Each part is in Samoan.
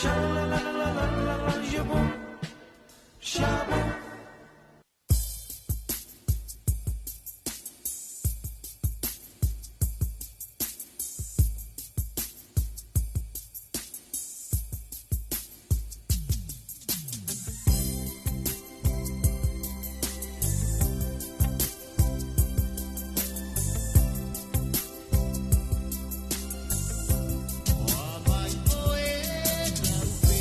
Sha la la la la la la, shaboom, shaboom. Mai oe na upe.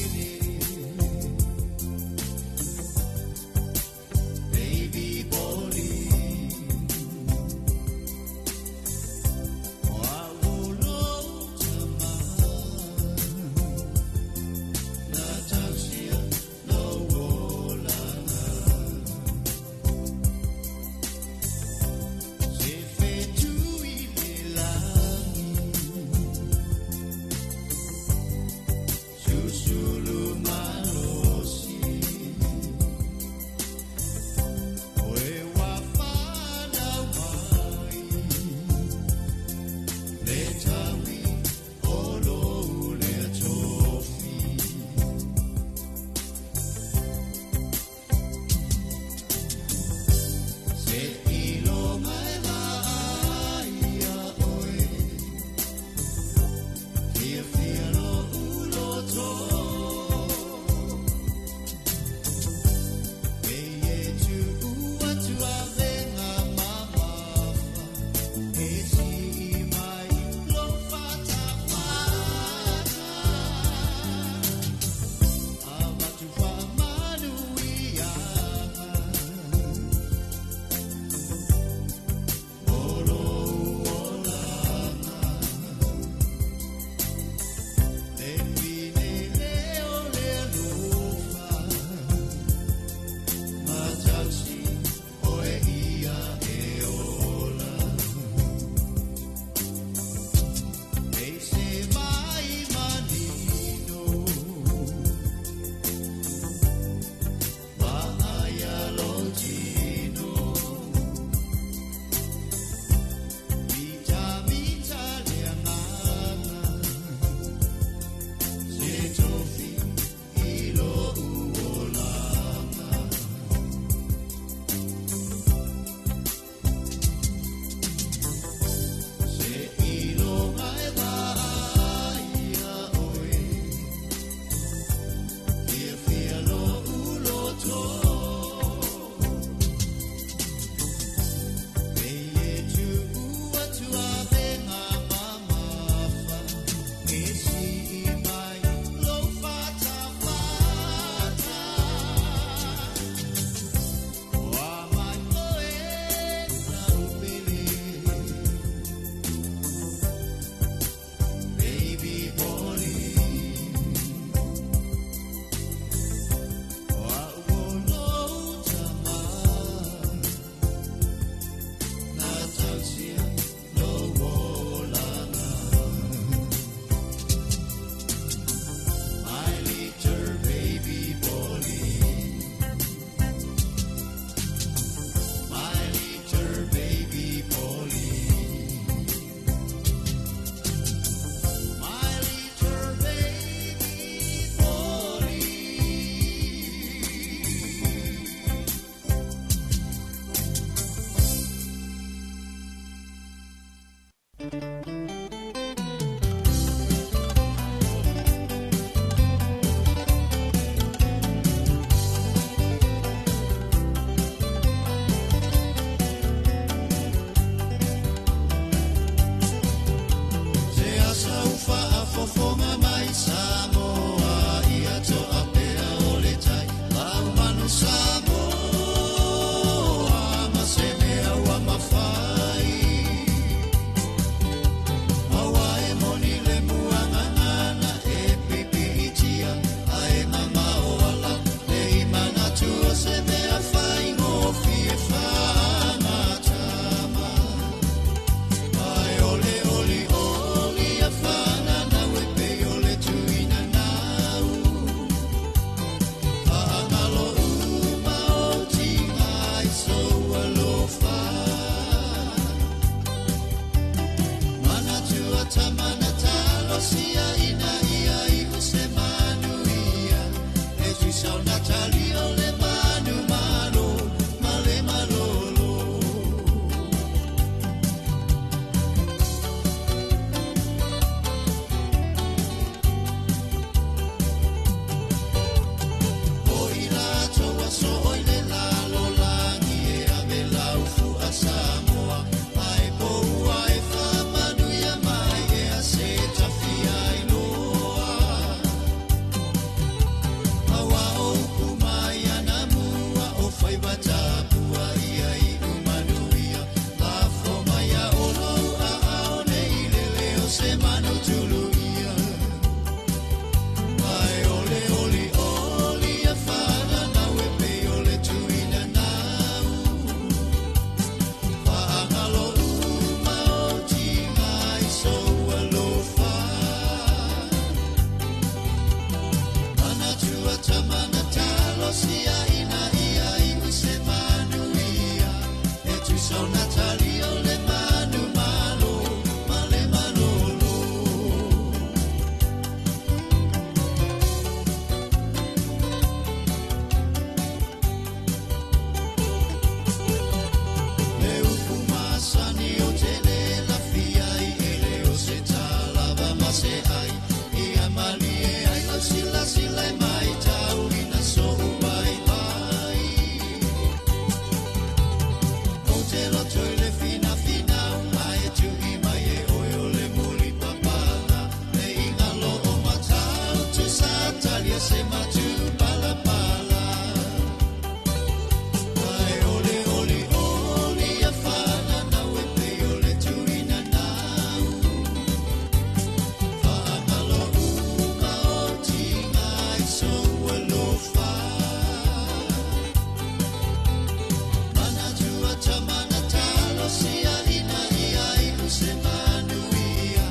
Se manuia,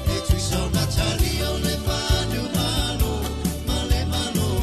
e tuisau na tali o le manu malo, ma le malolo.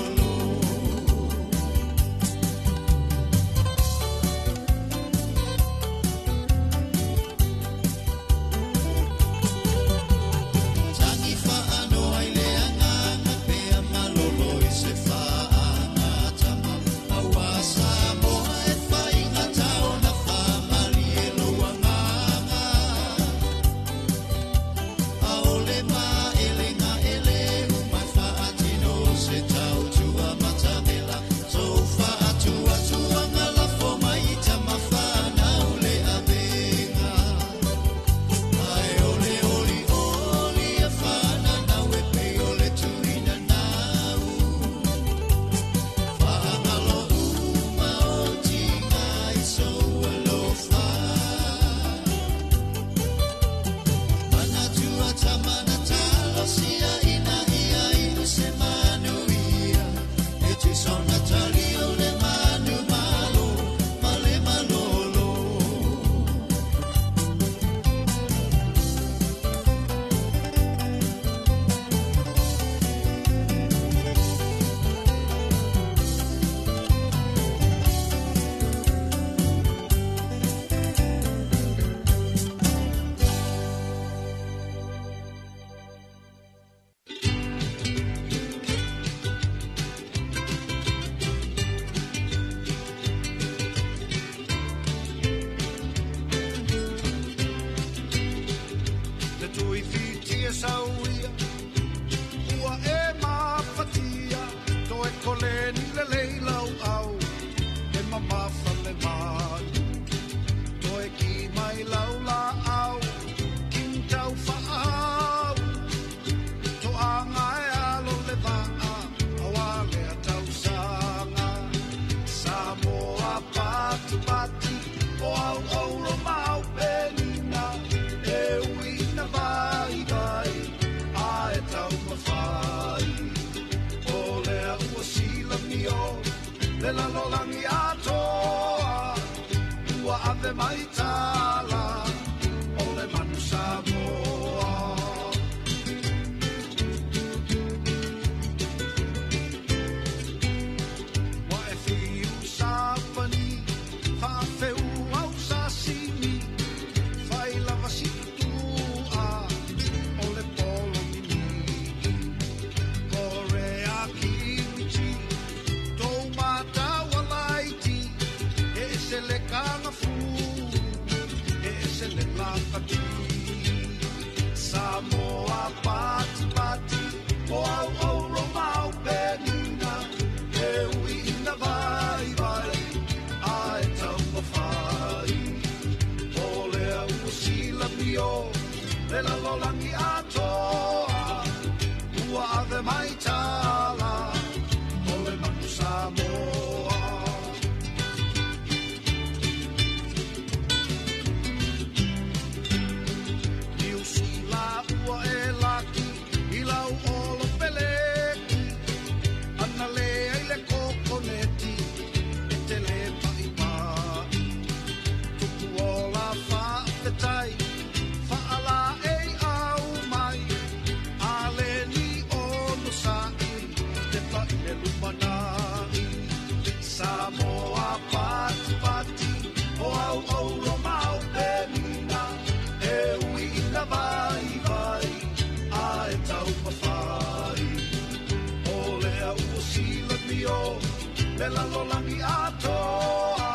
Le lalolagi atoa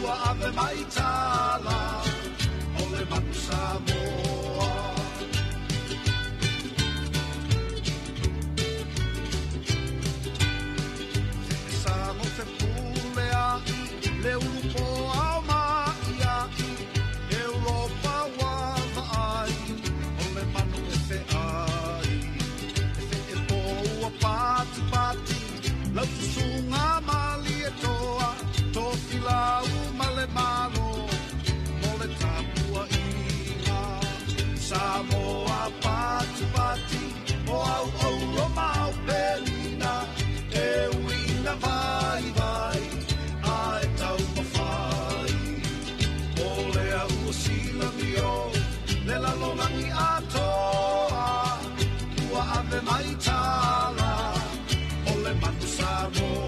ua ave mai tala o le manu Samoa. Sago fe pule ai le ulu po ao mai ai Europa wa vaai o le manu e fe ai. E fe e po ua pati pati lau susuga mali e toa tofilau ma le malo mo le tapuaiga. Samoa pati pati o au oulo mau pelina e uina vai vai a e taumafai. O lea ua silamio le lalolagi atoa ua ave mai tala o le manu Samoa.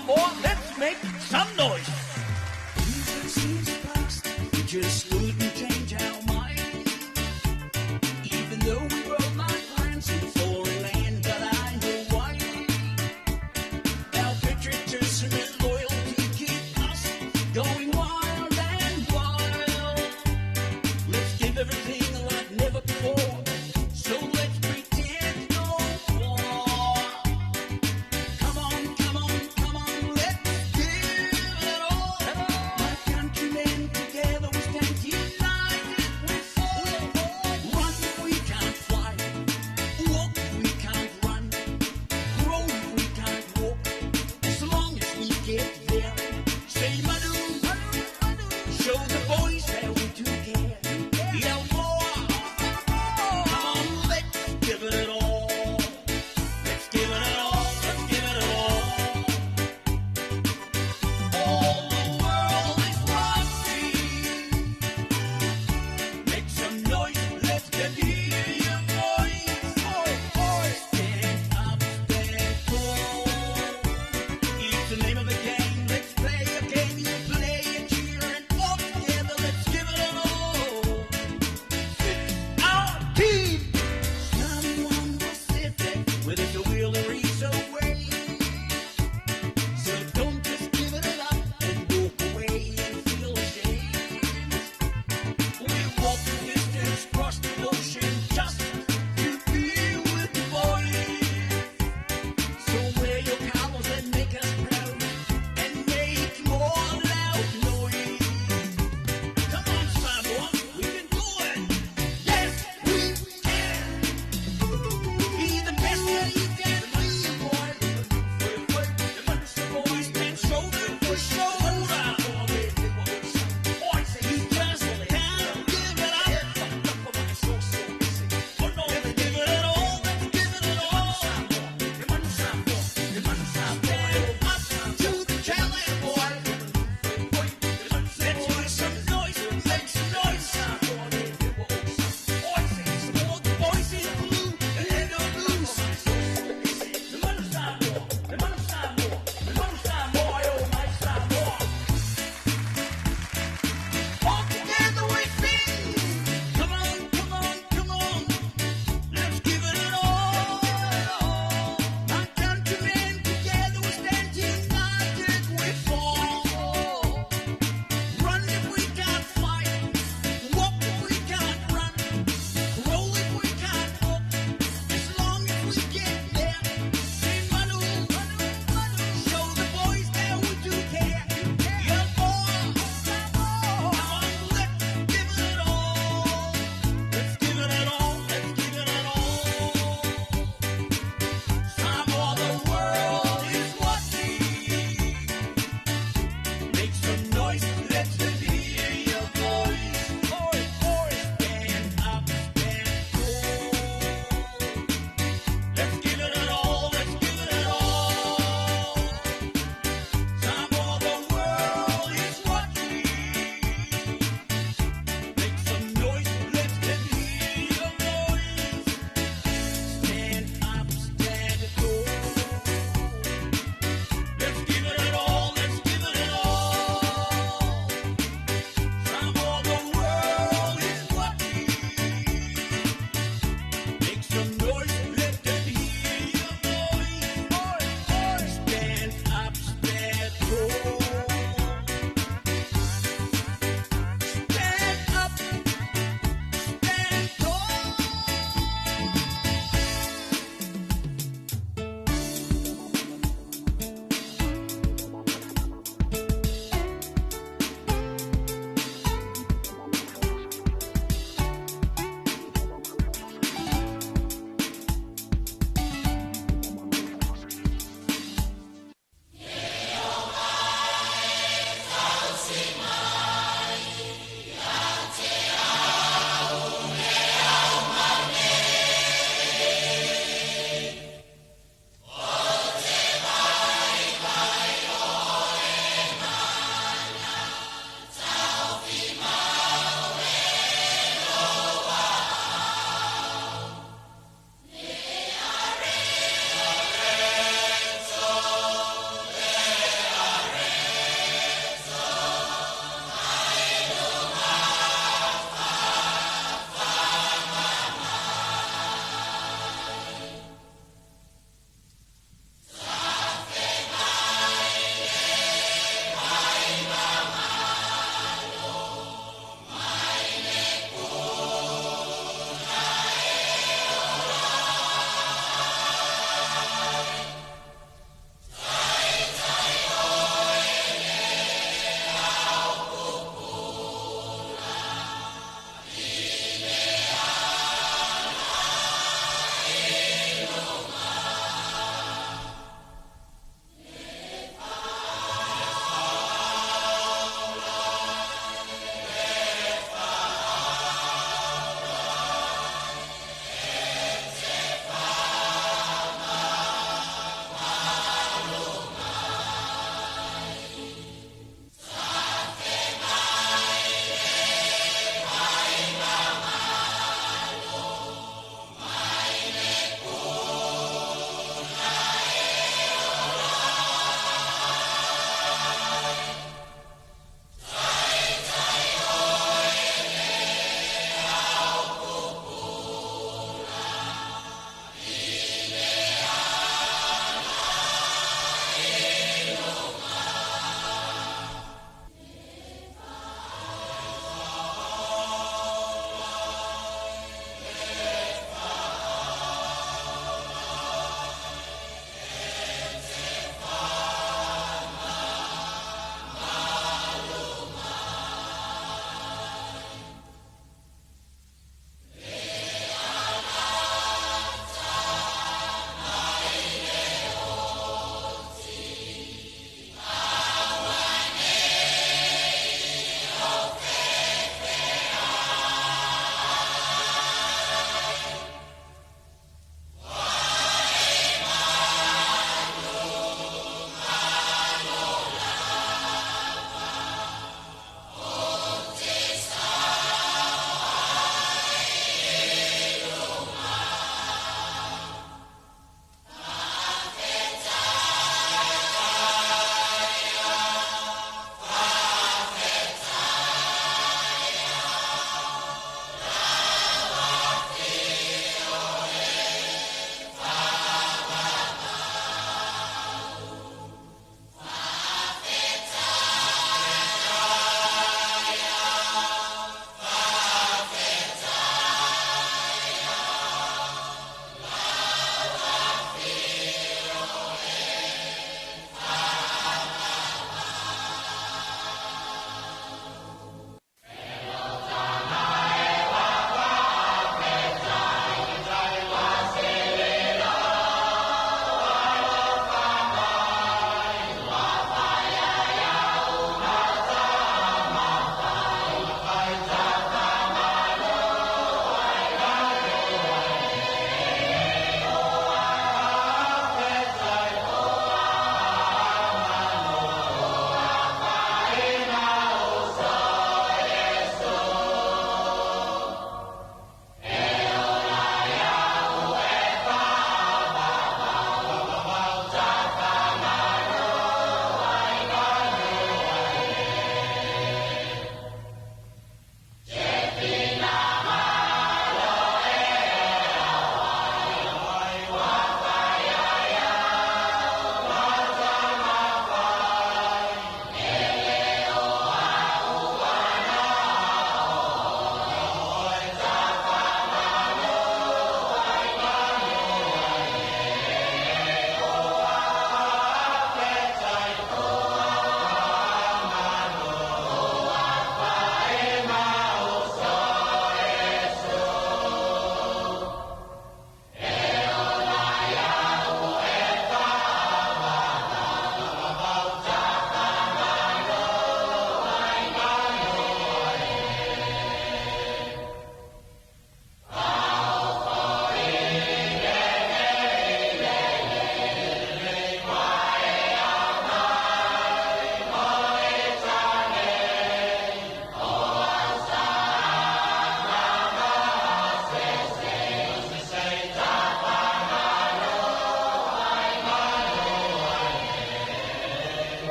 Samoa. Let's make some noise. We just couldn't change our mind. Even though we broke like plants in foreign land, but I know why. Our patriotism and loyalty keep us going wild and wild. Let's give everything like never before. So let's pretend no war. Come on, come on, come on, let's give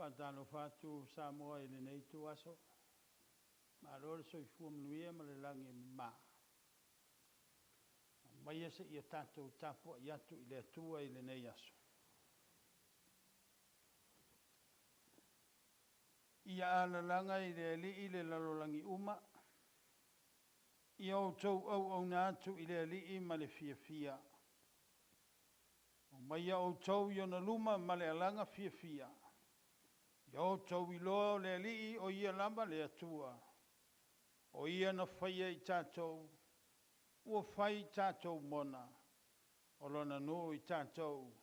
Faatalofa atu Samoa i lenei ituaso. Malo le soifua manuia ma le lagi e mama. Aumaia seia tatou tapuai atu i le Atua i lenei aso. Ia alalaga i le Alii le lalolagi uma, ia outou auauna atu i le Alii ma le fiafia. Aumaia outou i ona luma ma le alaga fiafia. Ia outou iloa o le Alii o Ia lava le Atua. O Ia na faia i tatou, ua fai i tatou mona. O Lona nuu i tatou,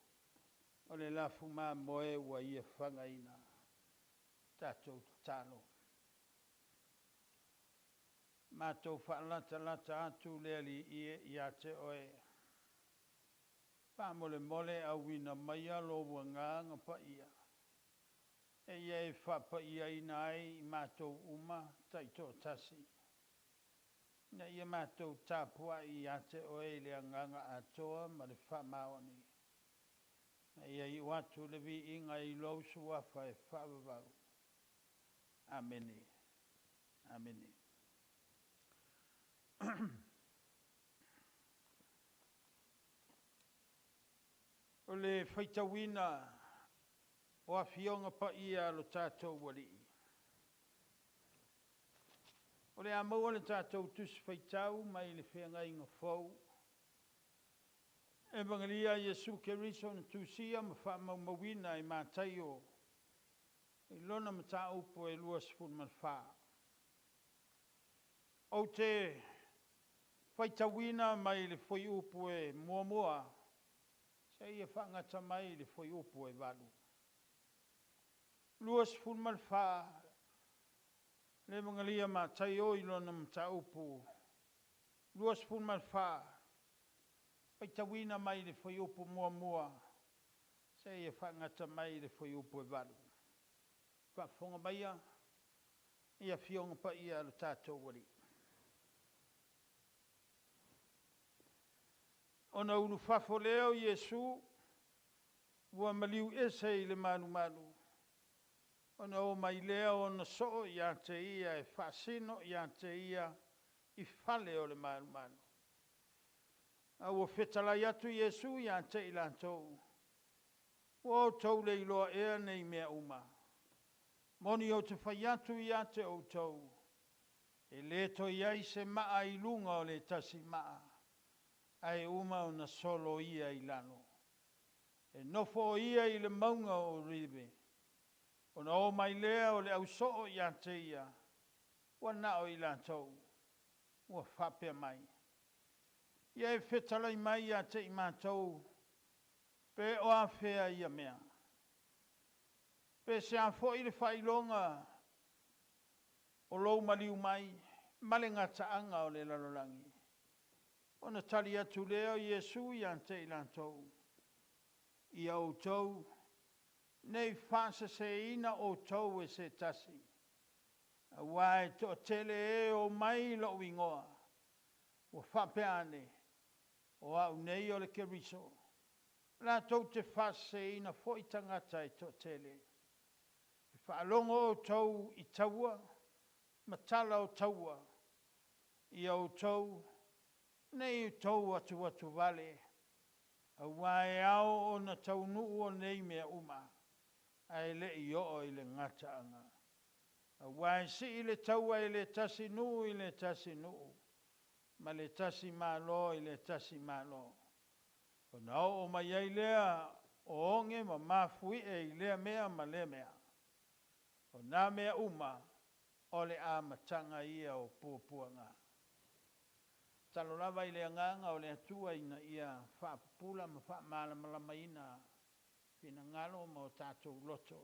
o le lafu mamoe ua Ia fagaina. Tatou tatalo. Matou faalatalata atu le Alii e ia te Oe. Faamolemole auina maia Lou Agaga Paia, e ia e faapaiaina ai i matou uma taitoatasi, ina ia matou tapuai ia te Oe i le agaga atoa ma le faamaoni, ina ia iu atu le viiga i Lou Suafa e faavavau. Amene. Amene. O le faitauina o Afioga Paia a lo tatou Alii. O le a maua le tatou Tusi Faitau mai le Feagaiga Fou, Evagelia a Iesu Keriso na tusia ma faamaumauina e Mataio i lona mataupu e 24. Ou te faitauina mai le fuaiupu e 1 seia faagata mai le fuaiupu e 8. 24 le Evagalia Mataio i lona mataupu 24, faitauina mai le fuaiupu 1 seia faagata mai le fuaiupu e 8. Faafofoga maia i Afioga Paia a lo tatou Alii. Ona ulufafo lea o Iesu ua maliu ese i le malumalu, ona o mai lea o ona soo ia te ia e faasino ia te ia i fale o le malumalu. A ua fetalai atu Iesu ia te i latou, ua outou le iloa ea nei mea uma? Moni ou te fai atu ia te outou, e le toe i ai se maa i luga o le tasi maa, ae uma ona soloia i lalo. E nofo o ia i le mauga o Olive, ona o mai lea o le ausoo ia te ia, ua na o i latou, ua faapea mai, Ia e fetalai mai ia te i matou, pe o afea ia mea? Pe se a foi le faailoga o lou maliu mai ma le gataaga o le lalolagi? Ona tali atu lea o Iesu ia te i latou, Ia outou, nei faaseseina outou e se tasi, aua e toatele e o mai i lou igoa, ua faapea ane, O au nei o le Keriso, latou te faaseseina foi tagata e toatele. E faalogo outou i taua ma tala o taua, ia outou, nei outou atuatu vale, aua e ao ona taunuu o nei mea uma, ae le i oo i le gataaga. Aua e sii le taua e le tasi nuu i le tasi nuu, ma le tasi Malo i le tasi Malo. Ona oo mai ai lea o oge ma mafuie i lea mea ma lea mea. O na mea uma o le amataga ia o puapuaga. Tatalo lava i le Agaga o le Atua ina ia faapupula ma faamalamalamaina finagalo ma o tatou loto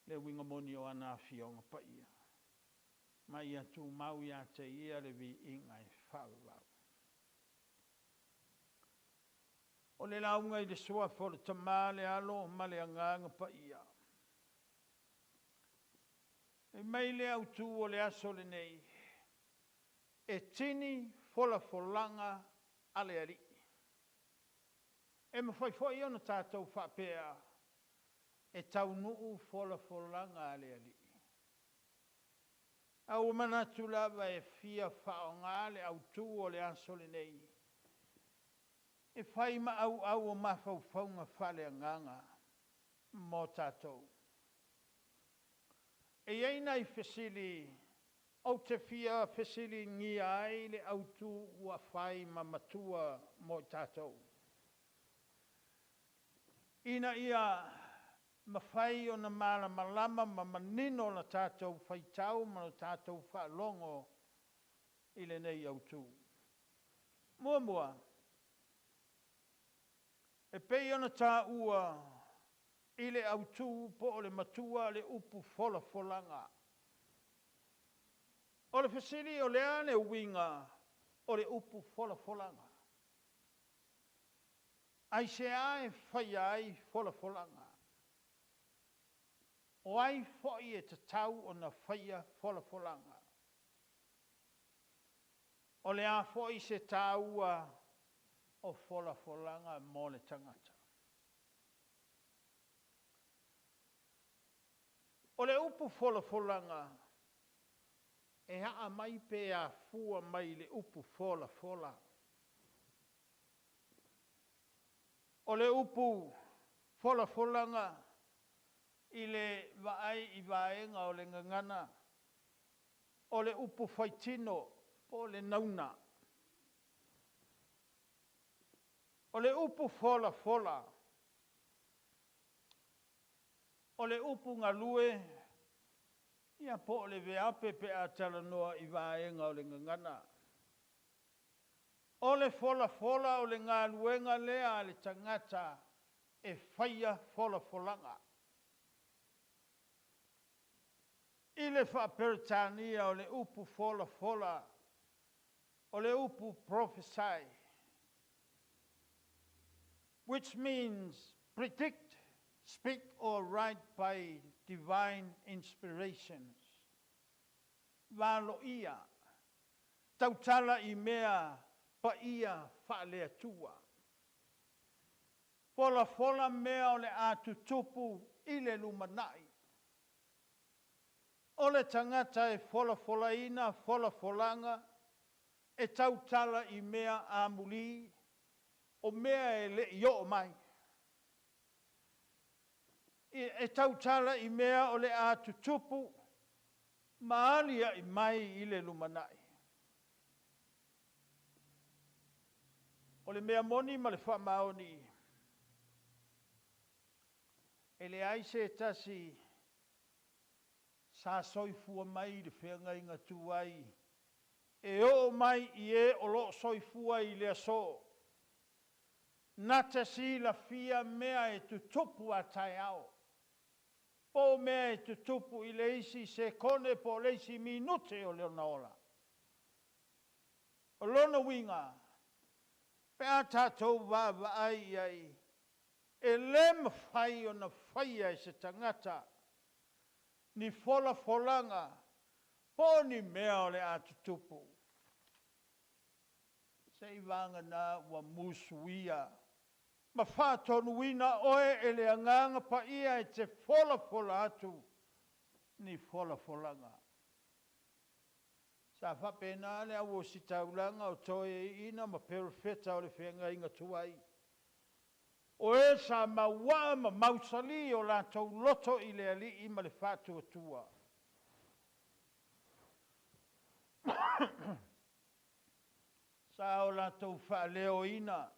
le uiga moni o ana Afioga Paia, ma ia tumau ia te Ia le viiga e faavavau. O le lauga i le Suafa o le Tama, le Alo ma le Agaga Paia. Fai mai le autu o le aso lenei, e tini folafolaga a le Alii. E mafai foi ona tatou faapea, e taunuu folafolaga a le Alii. A ua manatu lava e fia faaaoga le autu o le aso lenei e fai ma auau o mafaufauga faaleagaga mo tatou. E i ai nai fesili ou te fia fesiligia ai le autu ua fai ma matua mo i tatou, ina ia mafai ona malamalama ma manino la tatou faitau ma le tatou faalogo i lenei autu. Muamua, e pei ona taua i le autu po o le matua le upu folafolaga. O le fesili, o le a le uiga o le upu folafolaga? Aisea e faia ai folafolaga? O ai foi e tatau ona faia folafolaga? O le a foi se taua o folafolaga mo le tagata? O le upu folafolaga e aa mai pe afua mai le upu folafola. O le upu folafolaga i le vaai i vaega o le gagana, o le upu faitino po o le nauna. O le upu folafola, o le upu galue ia po o le veape pe a talanoa i vaega o le gagana. O le folafola o le galuega lea a le tagata e faia folafolaga. I le faa-Peretania o le upu folafola, o le upu prophesy, which means predict, speak or write by divine inspirations. Valoia, tautala i mea paia faale-Atua. Folafola mea o le a tutupu i le lumanai. O le tagata e folafolaina folafolaga e tautala i mea amuli, o mea e le i oo mai. E tautala i mea o le a tutupu ma aliae mai i le lumanai. O le mea moni ma le faamaoni, e leai se tasi sa soifua mai i le feagaiga tuai e oo mai i e o lo o soifua i le aso, na te silafia mea e tutupu a taeao, po o mea e tutupu i le isi sekone po o le isi minute o lona ola. O lona uiga, pe a tatou vaavaai i ai, e le mafai ona faia e se tagata ni folafolaga po o ni mea o le a tutupu, seivagana ua musuia ma faatonuina oe e le Agaga Paia e te folafola atu ni folafolaga. Sa faapena le auositaulaga o toeaiina ma perofeta o le feagaiga tuai, o e sa mauaa ma mausali o latou loto i le Alii ma le faatuatua. Sa o latou faaleoina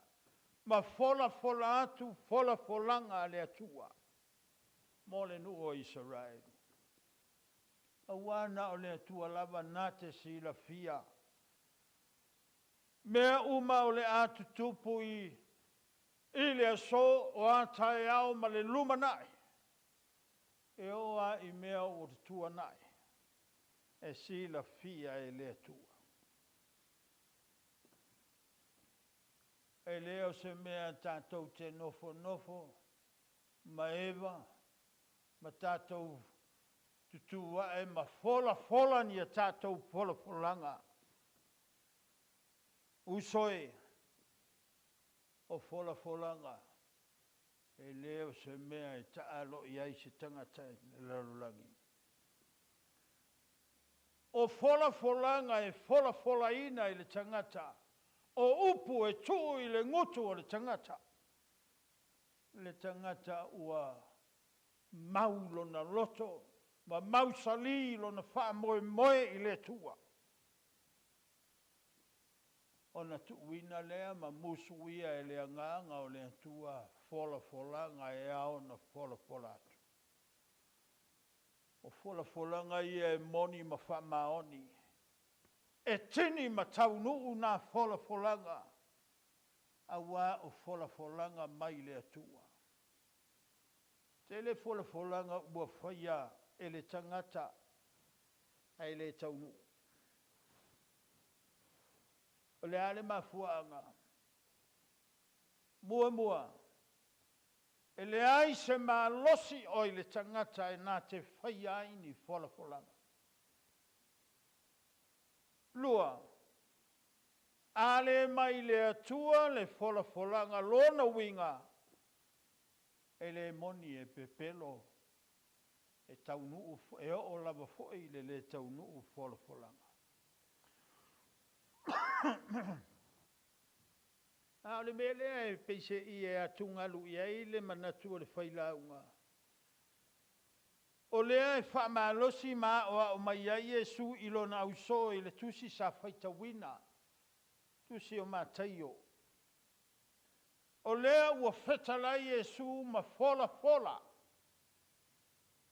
ma folafola atu folafolaga a le Atua mo le nuu o Isaraelu. Aua na o le Atua lava na te silafia mea uma o le a tutupu i le aso o a taeao ma le lumanai, e oo lava i mea ua tuanai, e silafia e le Atua. E le o se mea tatou te nofonofo ma eva ma tatou tutu ae ma folafola ni a tatou folafolaga. Uso e, o folafolaga E le o se mea e taalo i ai se tagata i le lalolagi. O folafolaga e folafolaina i le tagata, o upu e tuu i le gutu o le tagata, le tagata ua mau lona loto ma mausali lona faamoemoe i le Atua. Ona tuuina lea ma musuia e le Agaga o le Atua folafolaga e ao ona folafola atu. O folafolaga ia e moni ma faamaoni, e tini ma taunuu nā folafolaga, auā o folafolaga mai le Atua. Tele folafolaga ua faia e le tagata ae le taunuu. O le a le mafuaaga? Muamua, e leai se malosi o i le tagata e na te faia ai ni folafolaga. Lua, a le mai le Atua le folafolaga lona uiga, e le moni e pepelo, e taunuu, e oo lava foi i le le taunuu folafolaga. A o le mea lea e peiseai e atugalu i ai le manatu o le failauga, o lea e faamalosi ma aoao mai ai Iesu i lona ausoo i le tusi sa faitauina, tusi o Mataio. O lea ua fetalai Iesu ma folafola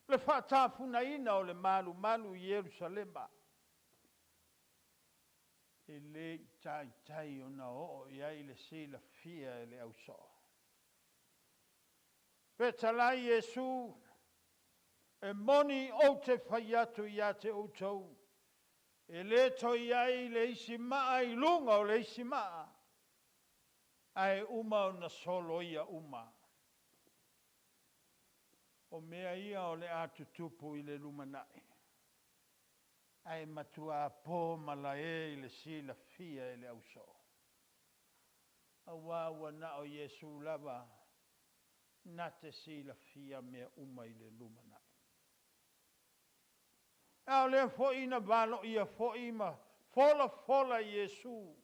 le faatafunaina o le malumalu i Ierusalema. E le i taitai ona oo i ai le silafia e le ausoo. Fetalai Iesu, e moni ou te fai atu ia te outou, e le toe i ai le isi maa i luga o le isi maa, ae uma ona soloia uma. O mea ia o le a tutupu i le lumanai, ae matua po malae i le silafia e le ausoo. Auā ua na o Iesu lava na te silafia mea uma i le lumanai. A o lea foi na valoia foi ma folafola Iesu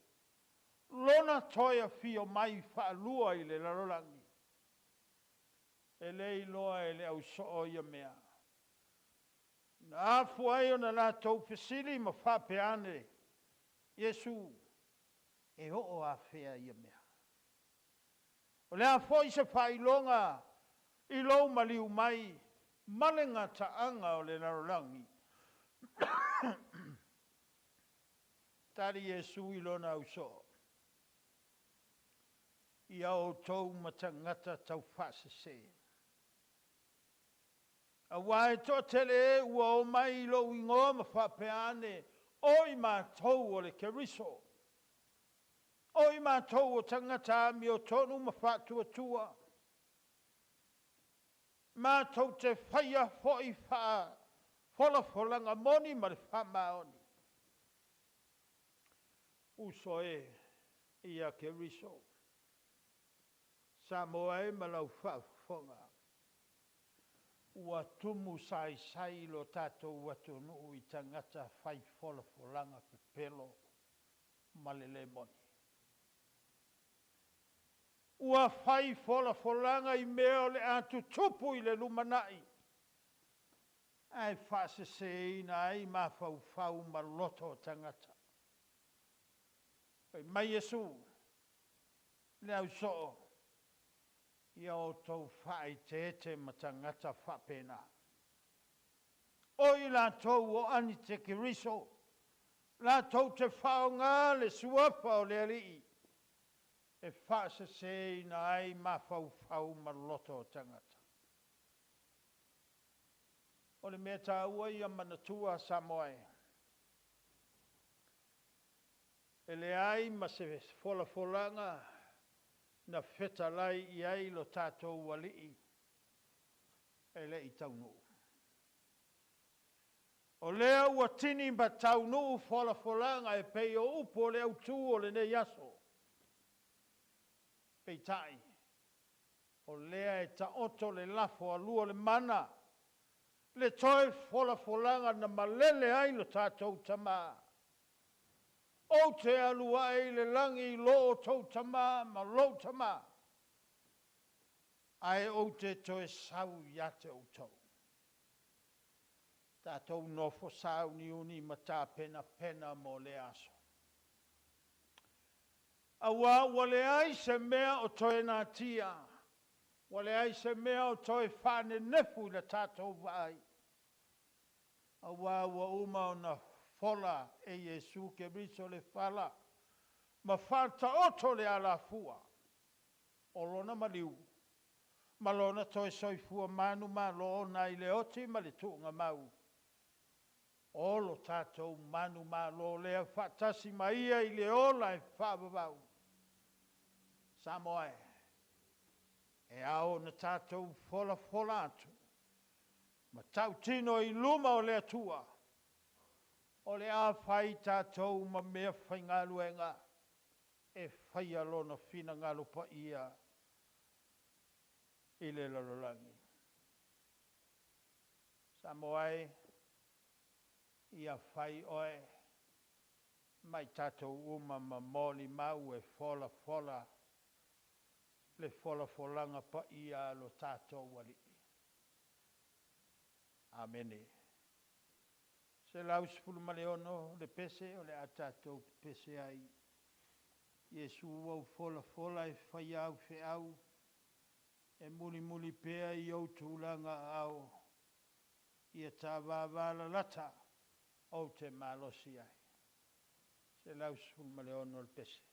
lona toe afio mai faalua i le lalolagi. E le iloa e le ausoo ia mea. Na afua ai ona latou fesili ma faapea ane, Iesu, e oo afea ia mea? O le a foi se faailoga i lou maliu mai ma le gataaga o le lalolagi? Tali Iesu i lona ausoo, Ia outou ma tagata taufaasese. Auā e toatele e ua omai i lou igoa ma faapea ane, O i matou o le Keriso, o i matou o tagata amiotonu ma faatuatua, matou te faia foi folafolaga moni ma le faamaoni. Uso e, ia Keriso, Samoa e ma lau faafofoga, ua tumu saisai lo tatou atunuu i tagata fai folafolaga pepelo ma le le moni. Ua fai folafolaga i mea o le a tutupu i le lumanai, ae faaseseina ai mafaufau ma loto o tagata. Fai mai Iesu, le ausoo, ia outou faaeteete ma tagata faapena. O i latou o Anitekeriso, latou te faaaoga le suafa o le Alii e faaseseina ai mafaufau ma loto o tagata. O le mea taua ia manatua Samoa e, e leai ma se folafolaga na fetalai i ai lo tatou Alii e le i taunuu. O lea ua tini ma taunuu folafolaga e pei o upu o le autu o lenei aso. Peitai, O lea e taoto le lafo alua o le mana, le toe folafolaga na malele ai lo tatou Tamā. Ou te alu ae i le lagi i lo outou Tamā ma lou Tamā, ae ou te toe sau ia te outou. Tatou nofo sauniuni ma tapenapena mo lea aso. Auā ua leai se mea o toe natia, ua leai se mea o toe faanenefu i le tatou vaai, auā ua uma ona fola e Iesu Keriso le fala ma faataoto le alafua o lona maliu ma lona toe soifua manumalo nai le oti ma le tuugamau o lo tatou manumalo lea faatasi ma ia i le ola e faavavau. Samoa e, e ao ona tatou folafola atu ma tautino i luma o le Atua, o le a fai tatou ma mea faigaluega e faia Lona finagalo paia i le lalolagi. Samoa e, ia fai oe ma i tatou uma ma molimau e folafola le folafolaga paia a lo tatou Alii. Amene. 116 le pese o le a tatou pepese ai. Iesu ua ou folafola e fai au feau, e mulimuli pea i ou tulaga aao, ia ta vavalalata ou te malosi ai. 116 le pese. Iesu ua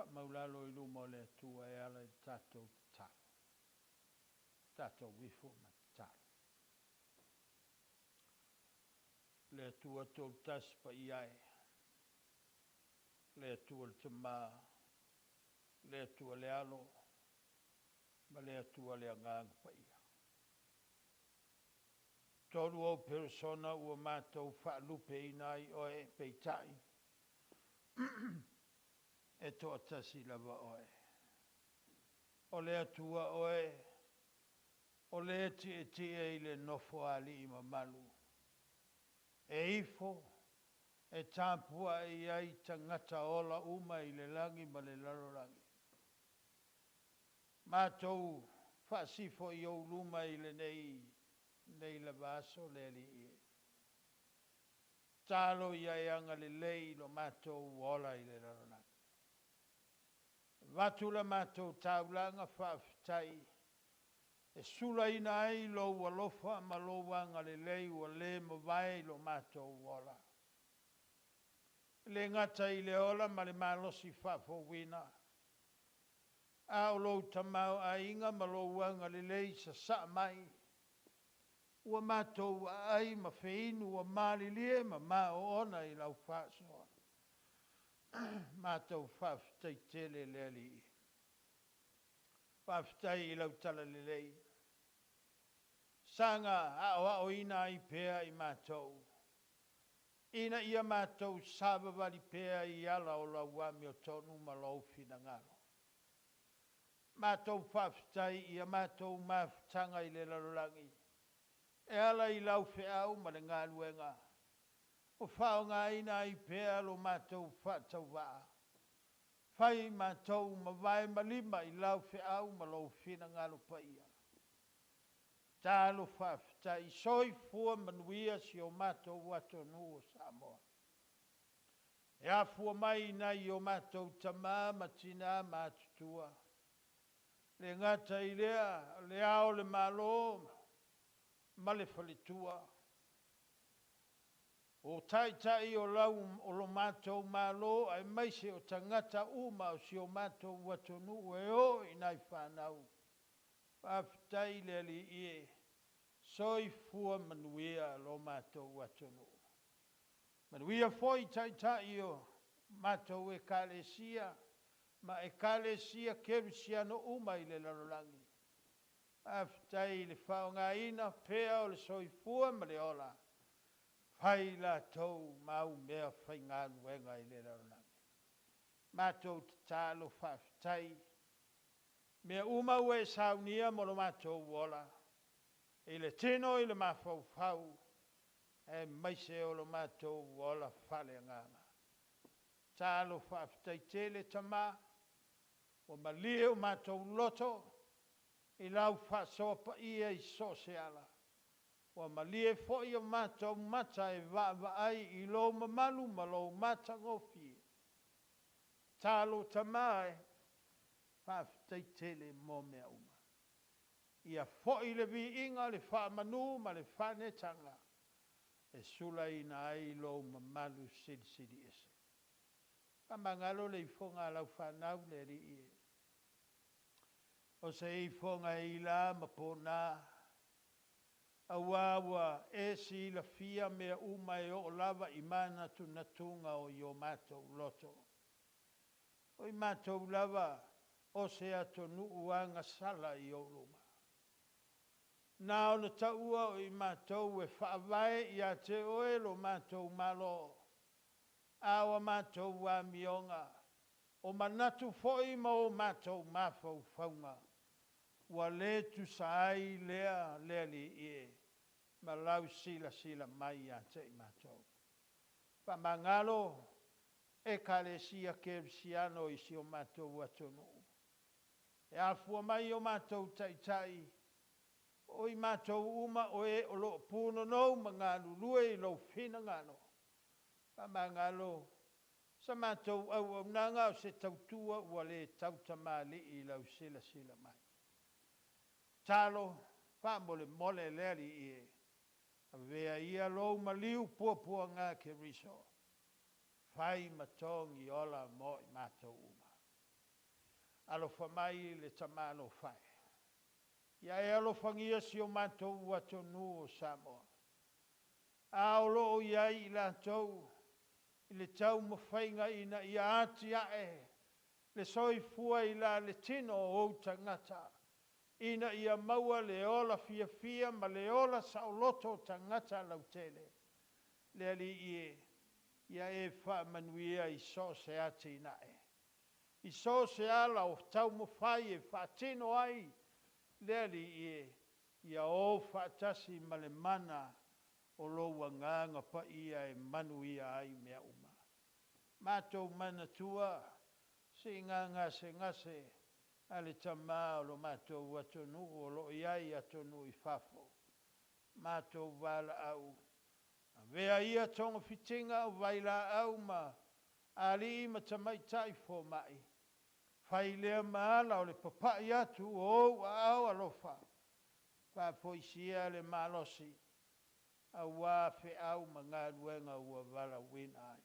faamaulalo i luma o le Atua e ala i le tatou tatalo. Tatou ifo ma tatalo. Le Atua Toatasi paia e, le Atua le Tama, le Atua le Alo, ma le Atua le Agaga Paia. Tolu ou perisona ua matou faalupeina ai oe, peitai, e toatasi lava oe. O le Atua oe, o le tietie i le nofoalii mamalu. E ifo, e tapuai ai tagata ola uma i le lagi ma le lalolagi. Matou faasifo i ou luma i lenei nei lava aso le Alii e. Talo ia e agalelei i lo matou ola i le lalolagi. Avatu la matou taulaga faafetai e sulaina ai lou alofa ma lou agalelei ua le mavae i lo matou ola. E le gata i le ola ma le malosi faafouina, a o lou tamaoaiga ma lou agalelei sasaa mai, ua matou aai ma feinu ua malilie ma maoona i lau faasoa. Matou faafetai tele le Alii. Faafetai i lau talalelei. Saga aoaoina ai pea i matou, ina ia matou savavali pea i ala o lau amiotonu ma lou finagalo. Matou faafetai i a matou mafutaga i le lalolagi, e ala i lau feau ma le galuega, ua faaaogaina ai pea lo matou faatauvaa. Fai matou ma vae ma lima i lau feau ma lou finagalo paia. Talo faafetai, soifua manuia si o matou atunuu o Samoa. E afua mai i nai o matou tama ma tina matutua. Le gata i lea, le Ao o le Malo ma le faletua. O taitai o lau o lo matou Malo aemaise o tagata uma o si o matou atunuu e oo i nai fanau. Faafetai i le Alii e, soifua manuia lo matou atunuu. Manuia foi taitai o matou ekalesia ma ekalesia kerisiano uma i le lalolagi. Faafetai i le faaaogaina pea o le soifua ma le ola, fai latou ma au mea faigaluega i le lalolagi. Matou tatalo faafetai, mea uma ua e saunia mo lo matou ola, i le tino i le mafaufau, aemaise o lo matou ola faaleagaga. Talo faafetai tele Tama, ua malie o matou loto i lau faasoa paia i so o se ala. Ua malie foi o matou mata e vaavaai i lou mamalu ma lou matagofie. Talo Tama e, faafetai tele mo mea uma. Ia foi le viiga, le faamanu ma le faanetaga e sulaina ai lou mamalu silisili ese. Faamagalo le ifoga a lau fanau le Alii e. O se ifoga e ila ma pona, aua ua e silafia mea uma e oo lava i manatunatuga o i o matou loto. O i matou lava o se atunuu agasala i ou luma. Na ona taua o i matou e faavae ia te oe lo matou Malo, a o a matou amioga, o manatu foi ma o matou mafaufauga, ua le tusa ai lea le Alii e, ma lau silasila mai ia te i matou. Faamagalo Ekalesia Kerisiano i si o matou atunuu. E afua mai o matou taitai, o i matou uma o e o lo o punonou ma galulue i lou finagalo. Faamagalo sa matou auaunaga o se tautua ua le tautamalii i lau silasila mai. Talo faamolemole le Alii e, avea ia lou maliu puapuaga Keriso, fai ma togi ola mo i matou uma. Alofa mai le Tamalofa e. Ia e alofagia si o matou atunuu o Samoa. A o lo o i ai i latou i le taumafaiga ina ia atiae le soifua i la le tino o ou tagata, ina ia maua le ola fiafia ma le ola saoloto o tagata lautele. Le Alii e, ia e faamanuia i so o se atinae, i so o se ala o taumafai e faatino ai, le Alii e, ia o faatasi ma le mana o lou Agaga Paia e manuia ai mea uma. Matou manatua siiga gasegase a le tama o lo matou atunuu o lo o i ai i atunuu i fafo. Matou valaau, avea ia togafitiga o vailaau ma alii ma tamaitai fomai, fai lea ma ala o le papai atu o ou aao alofa, faafoisia le malosi aua feau ma galuega ua valaauina ai.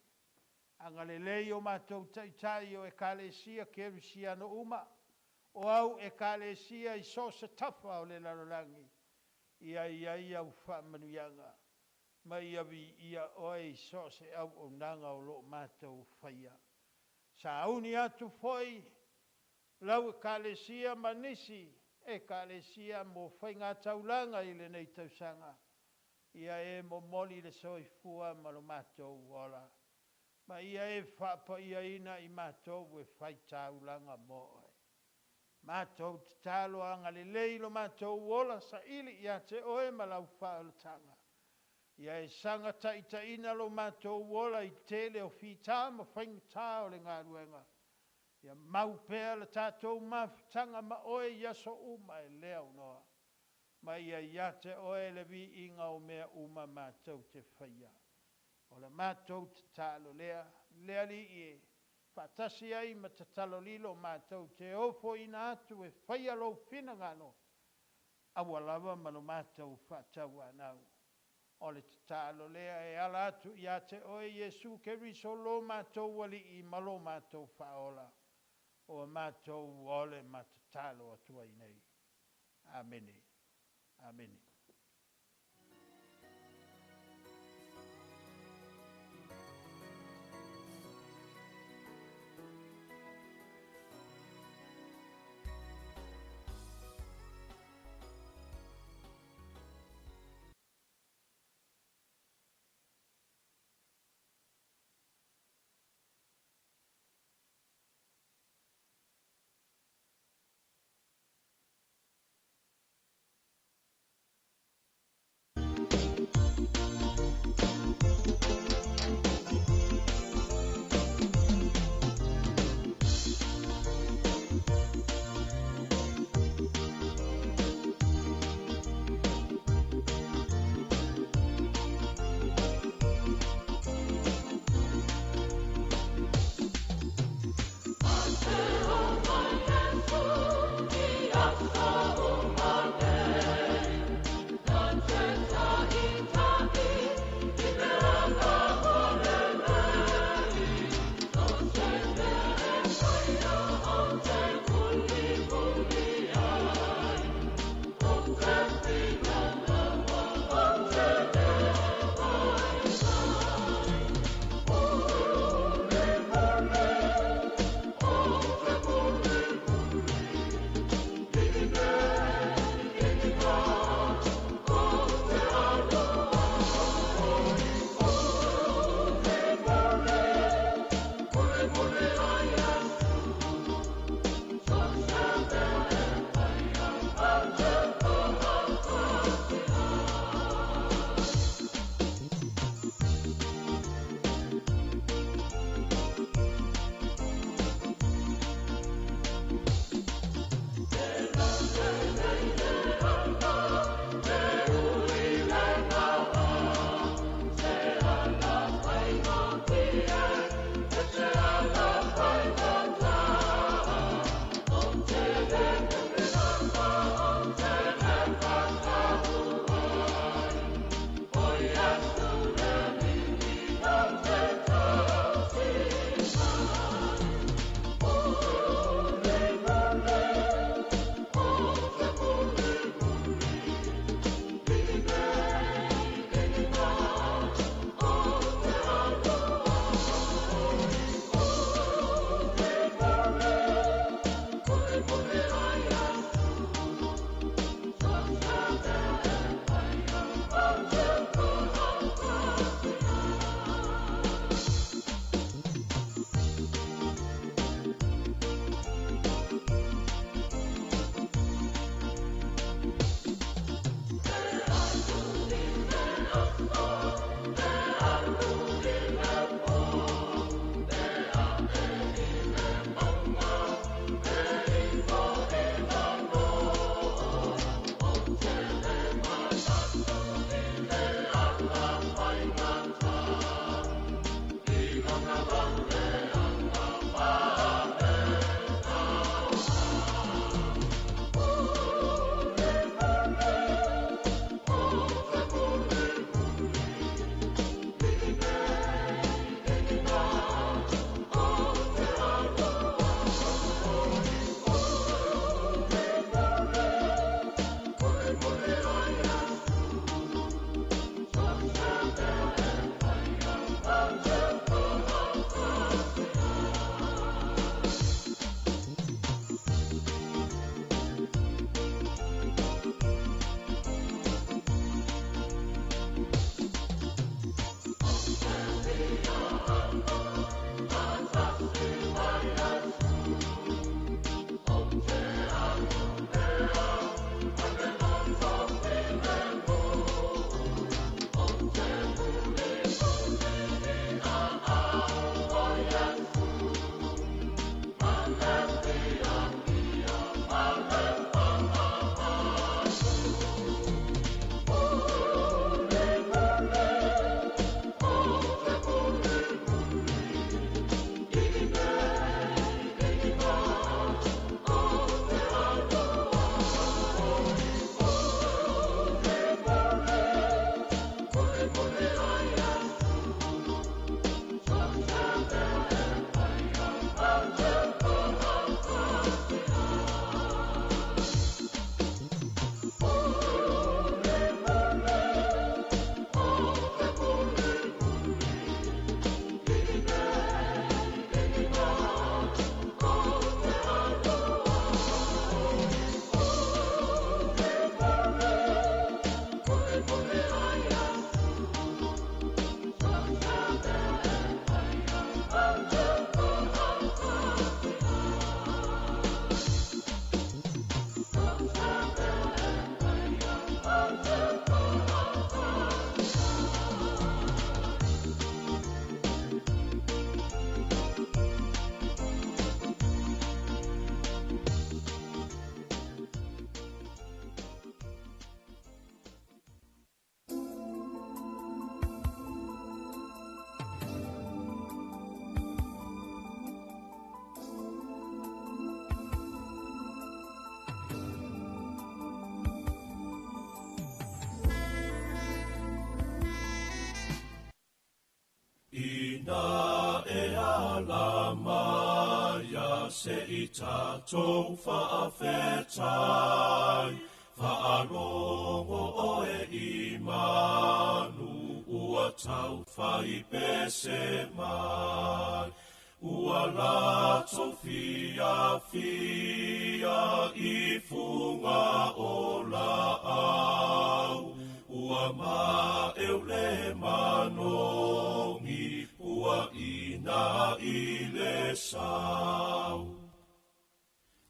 Agalelei o matou taitai o Ekalesia Kerisiano uma, o au Ekalesia i so o se tafa o le lalolagi, ia i ai au faamanuiaga, ma ia viia oe i so o se auaunaga o lo o matou faia. Sauni atu foi lau Ekalesia ma nisi Ekalesia mo faigataulaga i lenei tausaga, ia e momoli le soifua ma lo matou ola, ma ia e faapaiaina i matou e faitaulaga mo oe. Matou tatalo, agalelei lo matou ola saili ia te oe ma lau faaolataga. Ia e saga taitaiina lo matou ola i tele o fita ma faigata o le galuega. Ia mau pea le tatou mafutaga ma oe i aso uma e le aunoa. Ma ia ia te oe le viiga o mea uma matou te faia. O le matou tatalo lea, le Alii e, faatasi ai ma tatalo lilo matou te ofoina atu e faia lou finagalo, aua lava ma lo matou faatauanau. O le tatalo lea e ala atu ia te oe Iesu Keriso lo matou Alii ma lo matou Faaola, ua matou ole ma tatalo atu ai nei. Amene. Amene. Ina e ala maia se i tatou whaafetai, whaarongo oe i manu, ua tau whai pese mai. Ua lato fia fia i funga o la au, ua ma eule manongi, ua ina i le sau.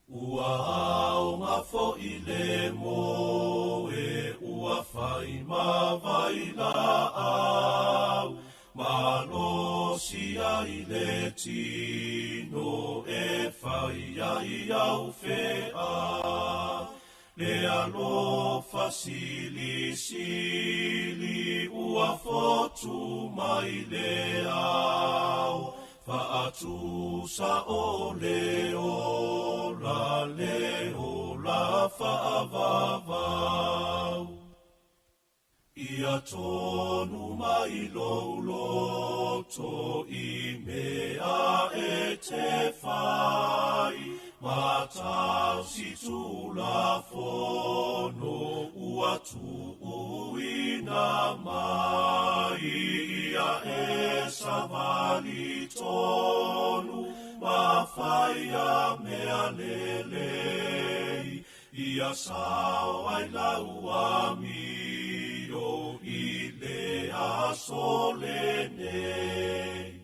Ua ao ngā fo i le moe, ua whai mawai la au, malosi ai le tino e whai ai au whea. Le alofa sili sili ua fotu mai le ao, whaatusa o le ola whaavavau. Ia tonu mai louloto i mea e te whai, matau si tula fono ua tuuina mai. Ia e savali tonu, mawhaia mea lelei, ia sao ai lau amio i le aso lenei.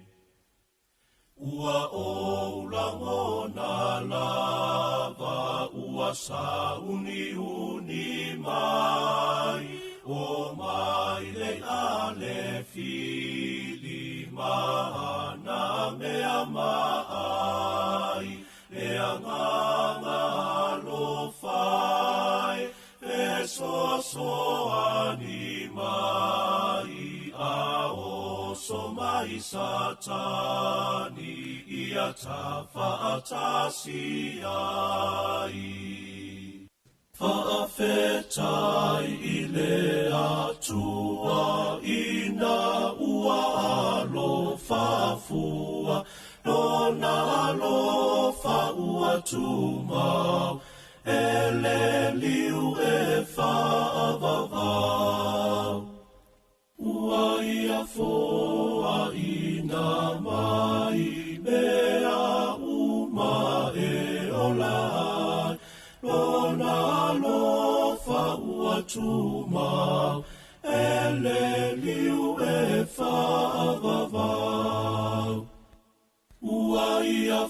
Ua ou langona lava, ua sauni uni mai, o mai le ale fili mana mea maai, le anganga alofai, e soso ani mai, a oso mai satani, ia tawhaatasi ai. Whaafetai i le atua ina ua alofa fua, lona alofa ua tumau, e le liu e whaavavau. Ua ia foa ina mai, mea uma e ola ai, lona alofa ua tumau, e le liu e whaavavau.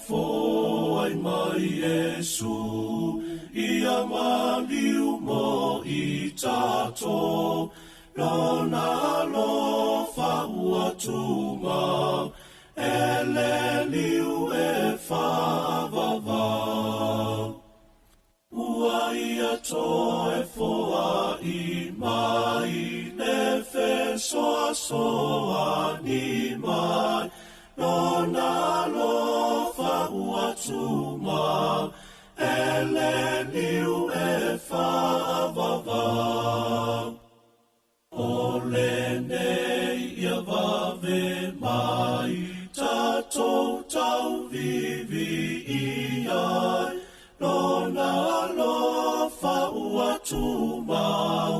foai mai Iesu, ia maliu mo i tatou, lona alofa ua tumau, e le liu e faavavau. Ua ia toe foai mai le fesoasoani mai, lona alofa ua tumau, e le liu e faavavau. O lenei ia vave mai, tatou tauviivii ai, lona alofa ua tumau,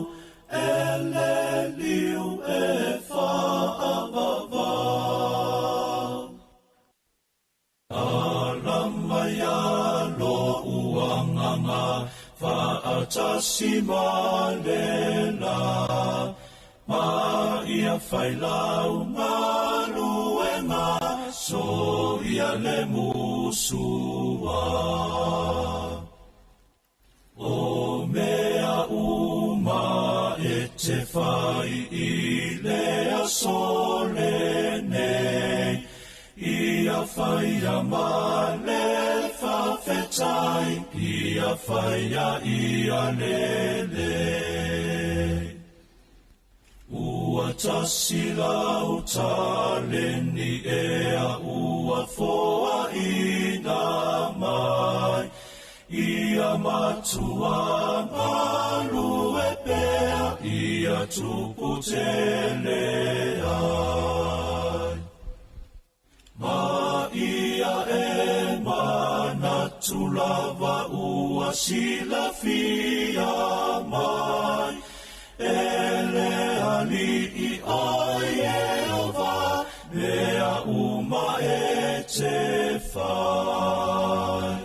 e le liu e faavavau. Alama ia lo'u agaga, faatasi ma le la, ma ia failau galuega, soia le musua. O mea uma e te fai i le aso lenei, ia faia ma le faafetai, ia faia ia lelei. Ua tasi lau taleni ea ua foaina mai, ia matua galue pea, ia tupu tele ai. Ma ia e manatu lava ua silafia mai, e le Alii o Ieova, mea uma e te fai.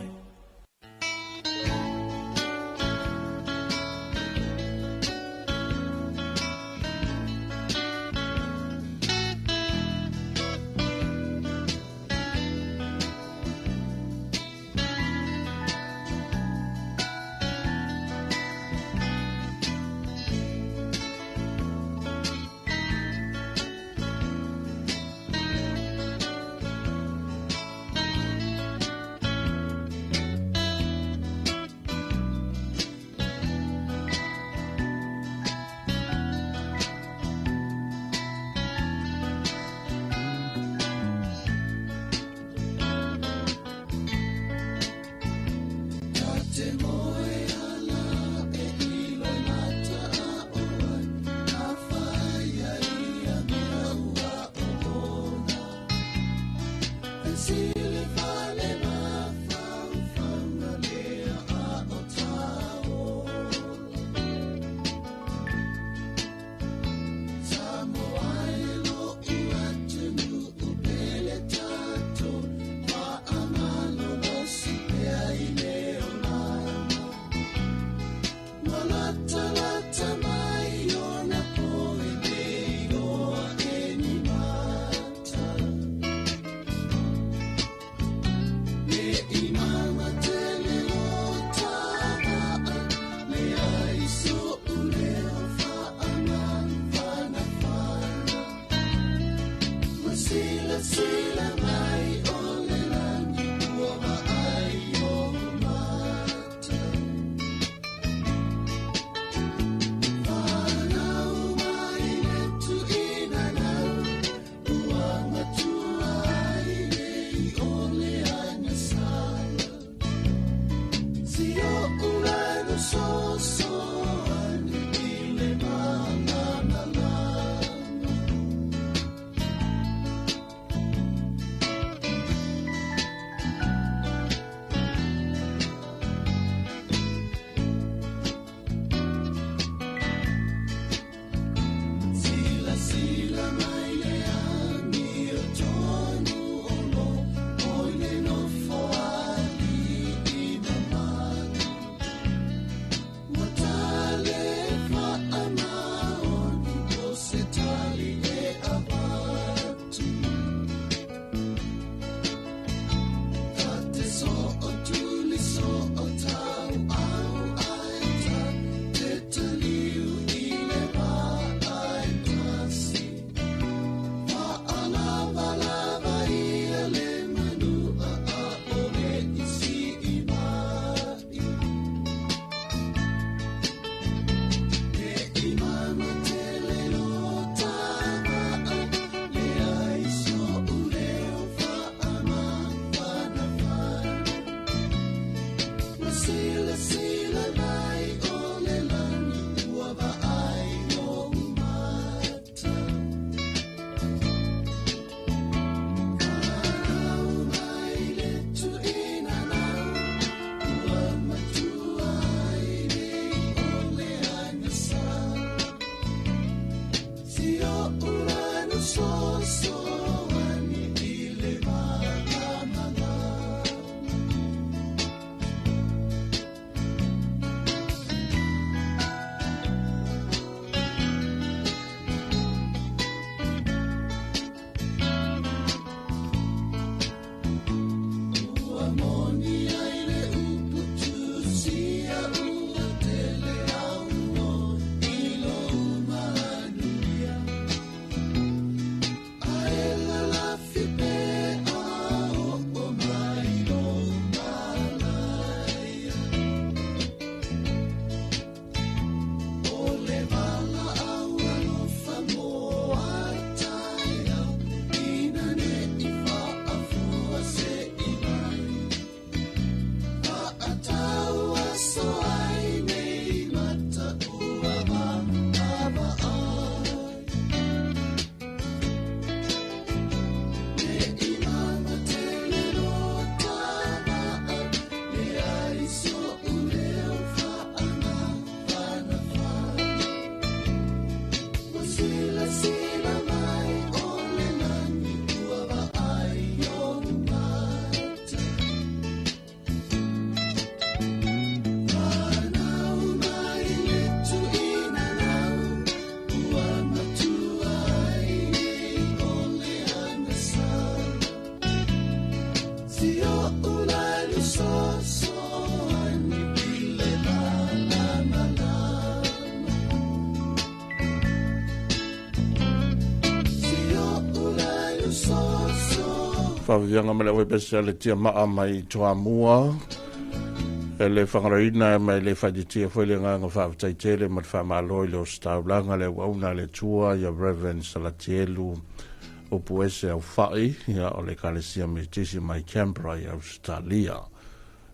Faaviaga ma le auaipese a le tiamaa mai Toamua e le fagaloina ma e le faititia foi le agaga faafetai tele ma le faamalo i le ositaulaga le auauna a le Atua ia Reverend Salatielu Upuese Aufai ia o le Ekalesia Metisi mai Canberra i Ausetalia.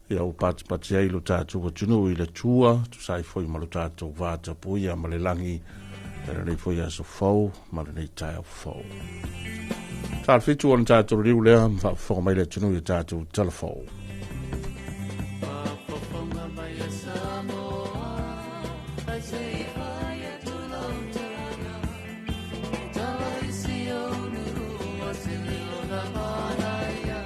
Ia ua patipati ai lo tatou atunuu i le Atua, tusa ai foi ma lo tatou vatapuia ma le lagi i lenei foi aso fou ma lenei taeao fou. 7 ona tatou liu lea ma faafofoga mai le atunuu i a tatou talafou. Faafofoga mai e Samoa, ai se i fai atu lau tala. E tala i si ou nuu o se lilo na manaia.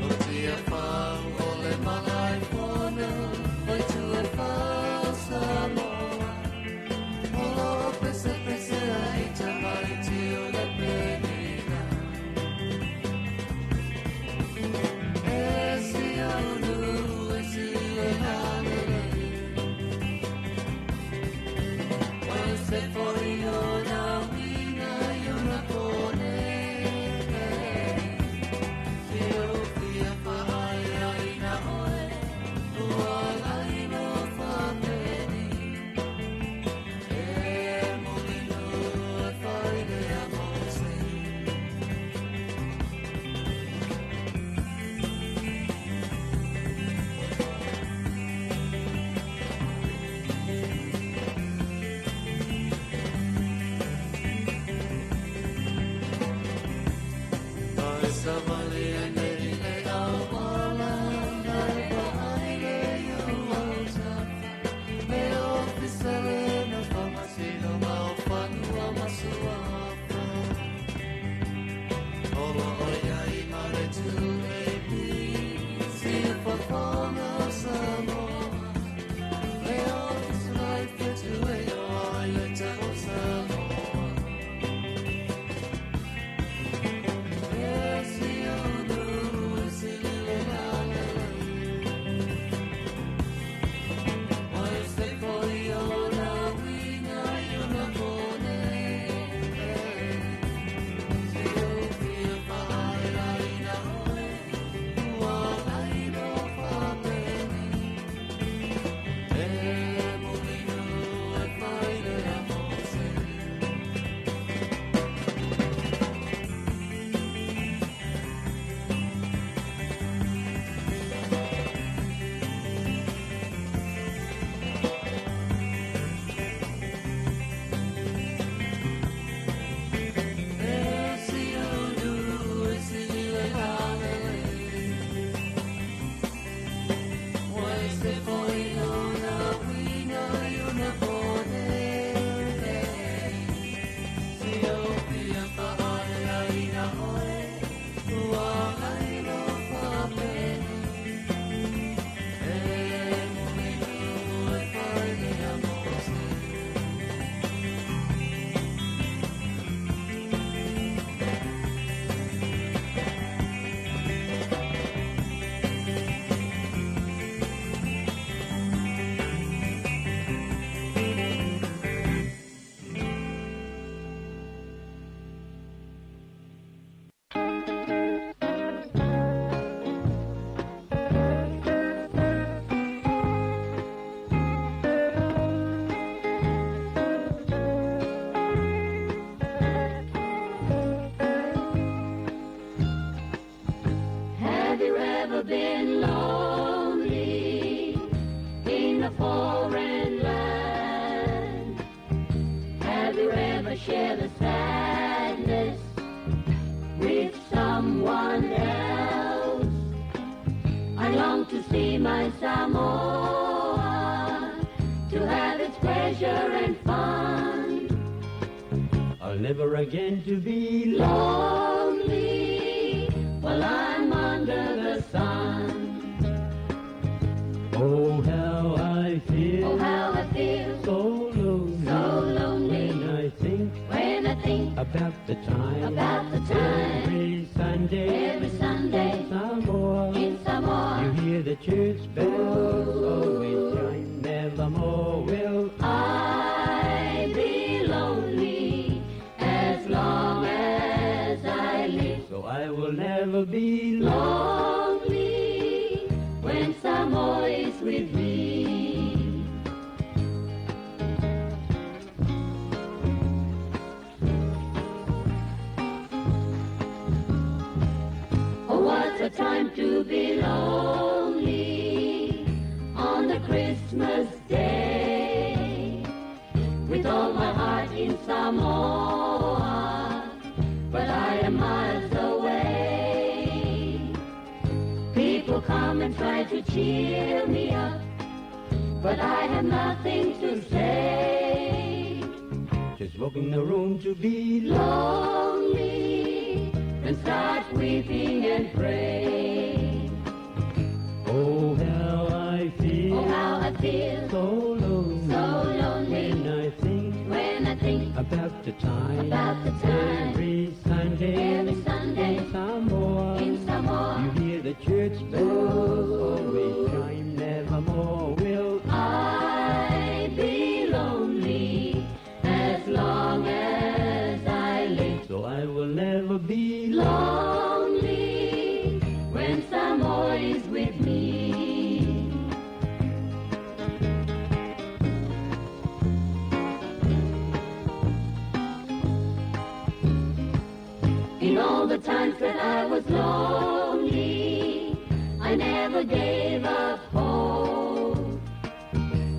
O Tiafau o le Malaefono, o Tuafau Samoa. O lo o pesepese ai tamaiti o le penina. E si ou nuu e si le lalelei. O se foi o na uiga i ona kone. Si o fia whaai na oe, ua lai no whapeni. E molino e whai lea mo se. Ai sa wale ane i le awala, nai wa ai le iu au tafa. Me o fisele na whamasino ma o whanua masuafa. Olo o ia i mare tu e pi, si e whafonga o Samoa. Le o fisela i whetu e o ai le te o Samoa. E si o nu e si lile lalelei. Oi se foi o na uiga i ona kone. Si o fia whaai na oe, ua lai no whapeni. E molino e whai lea mo se. E si o nu e si lile lalelei. Oi se foi o na uiga i ona kone. Si o fia whaai na oe, ua lai no whapeni. E molino e whai lea mo se. Have you ever been lonely in a foreign land? Have you ever shared the sadness with someone else? I long to see my Samoa, to have its pleasure and fun. I'll never again to be lonely while I'm under the sun. Oh, how I feel. Oh, how I feel. So lonely. So lonely. When I think. When I think. About the time. About the time. Every Sunday. Every Sunday. In Samoa. In Samoa. You hear the church bells always chime. Nevermore will I be lonely as long as I So I will never be lonely when Samoa is with me. Oh, what a time to be lonely on the Christmas day. With all my heart in Samoa, but I am miles away. People come and try to cheer me up, but I have nothing to say. Just walk in the room to be lonely and start weeping and pray. Oh, how I feel. Oh, how I feel. So lonely. So lonely. When I think about the time. About the time. Every Sunday. Every Sunday. In Samoa. In Samoa. You hear the church bells always chime. Nevermore will I be lonely as long as I live. So I will never be lonely when Samoa is with me. In all the times that I was lonely, I never gave up hope.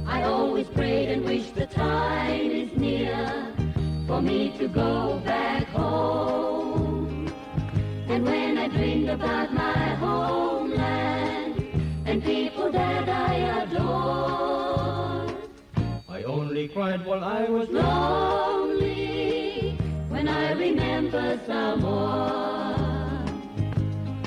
I always prayed and wished the time is near for me to go back home. And when I dreamed about my homeland and people that I adore, I only cried while I was lonely when I remember Samoa.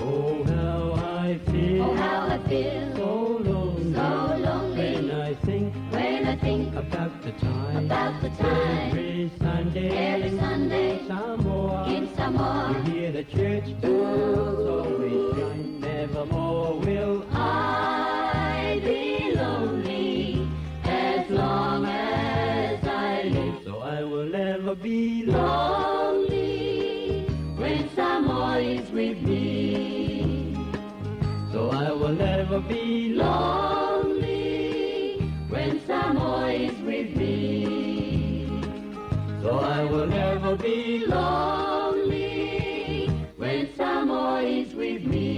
Oh, how I feel. Oh, how I feel. So lonely. So lonely. When I think When I think about the time. About the time. Every Sunday. Every Sunday. In Samoa. In Samoa. You hear the church bells always chime. Nevermore will I be lonely as long as I live. So I will never be lonely when Samoa is with me. So I will never be lonely when Samoa is with me. So I will never be lonely when Samoa is with me.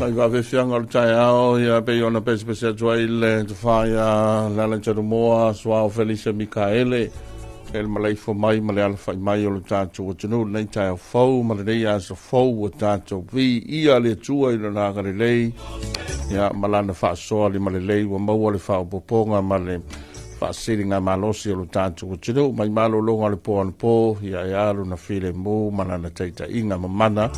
Mai faafefiaga o le taeao ia pei ona pesepese atu ai le tofā ia le Alatanumoa Suao Felisa Mikaele e le malaifo mai ma le alafai mai o le tatou atunuu lenei taeao fou ma lenei aso fou ua tatou viia le Atua i lona agalelei ia ma lana faasoa limalelei ua maua le faaopoopoga ma le faasiliga malosi o le tatou atunuu mai malologa o le po anapo ia e alu na filemu ma lana taitaiga mamana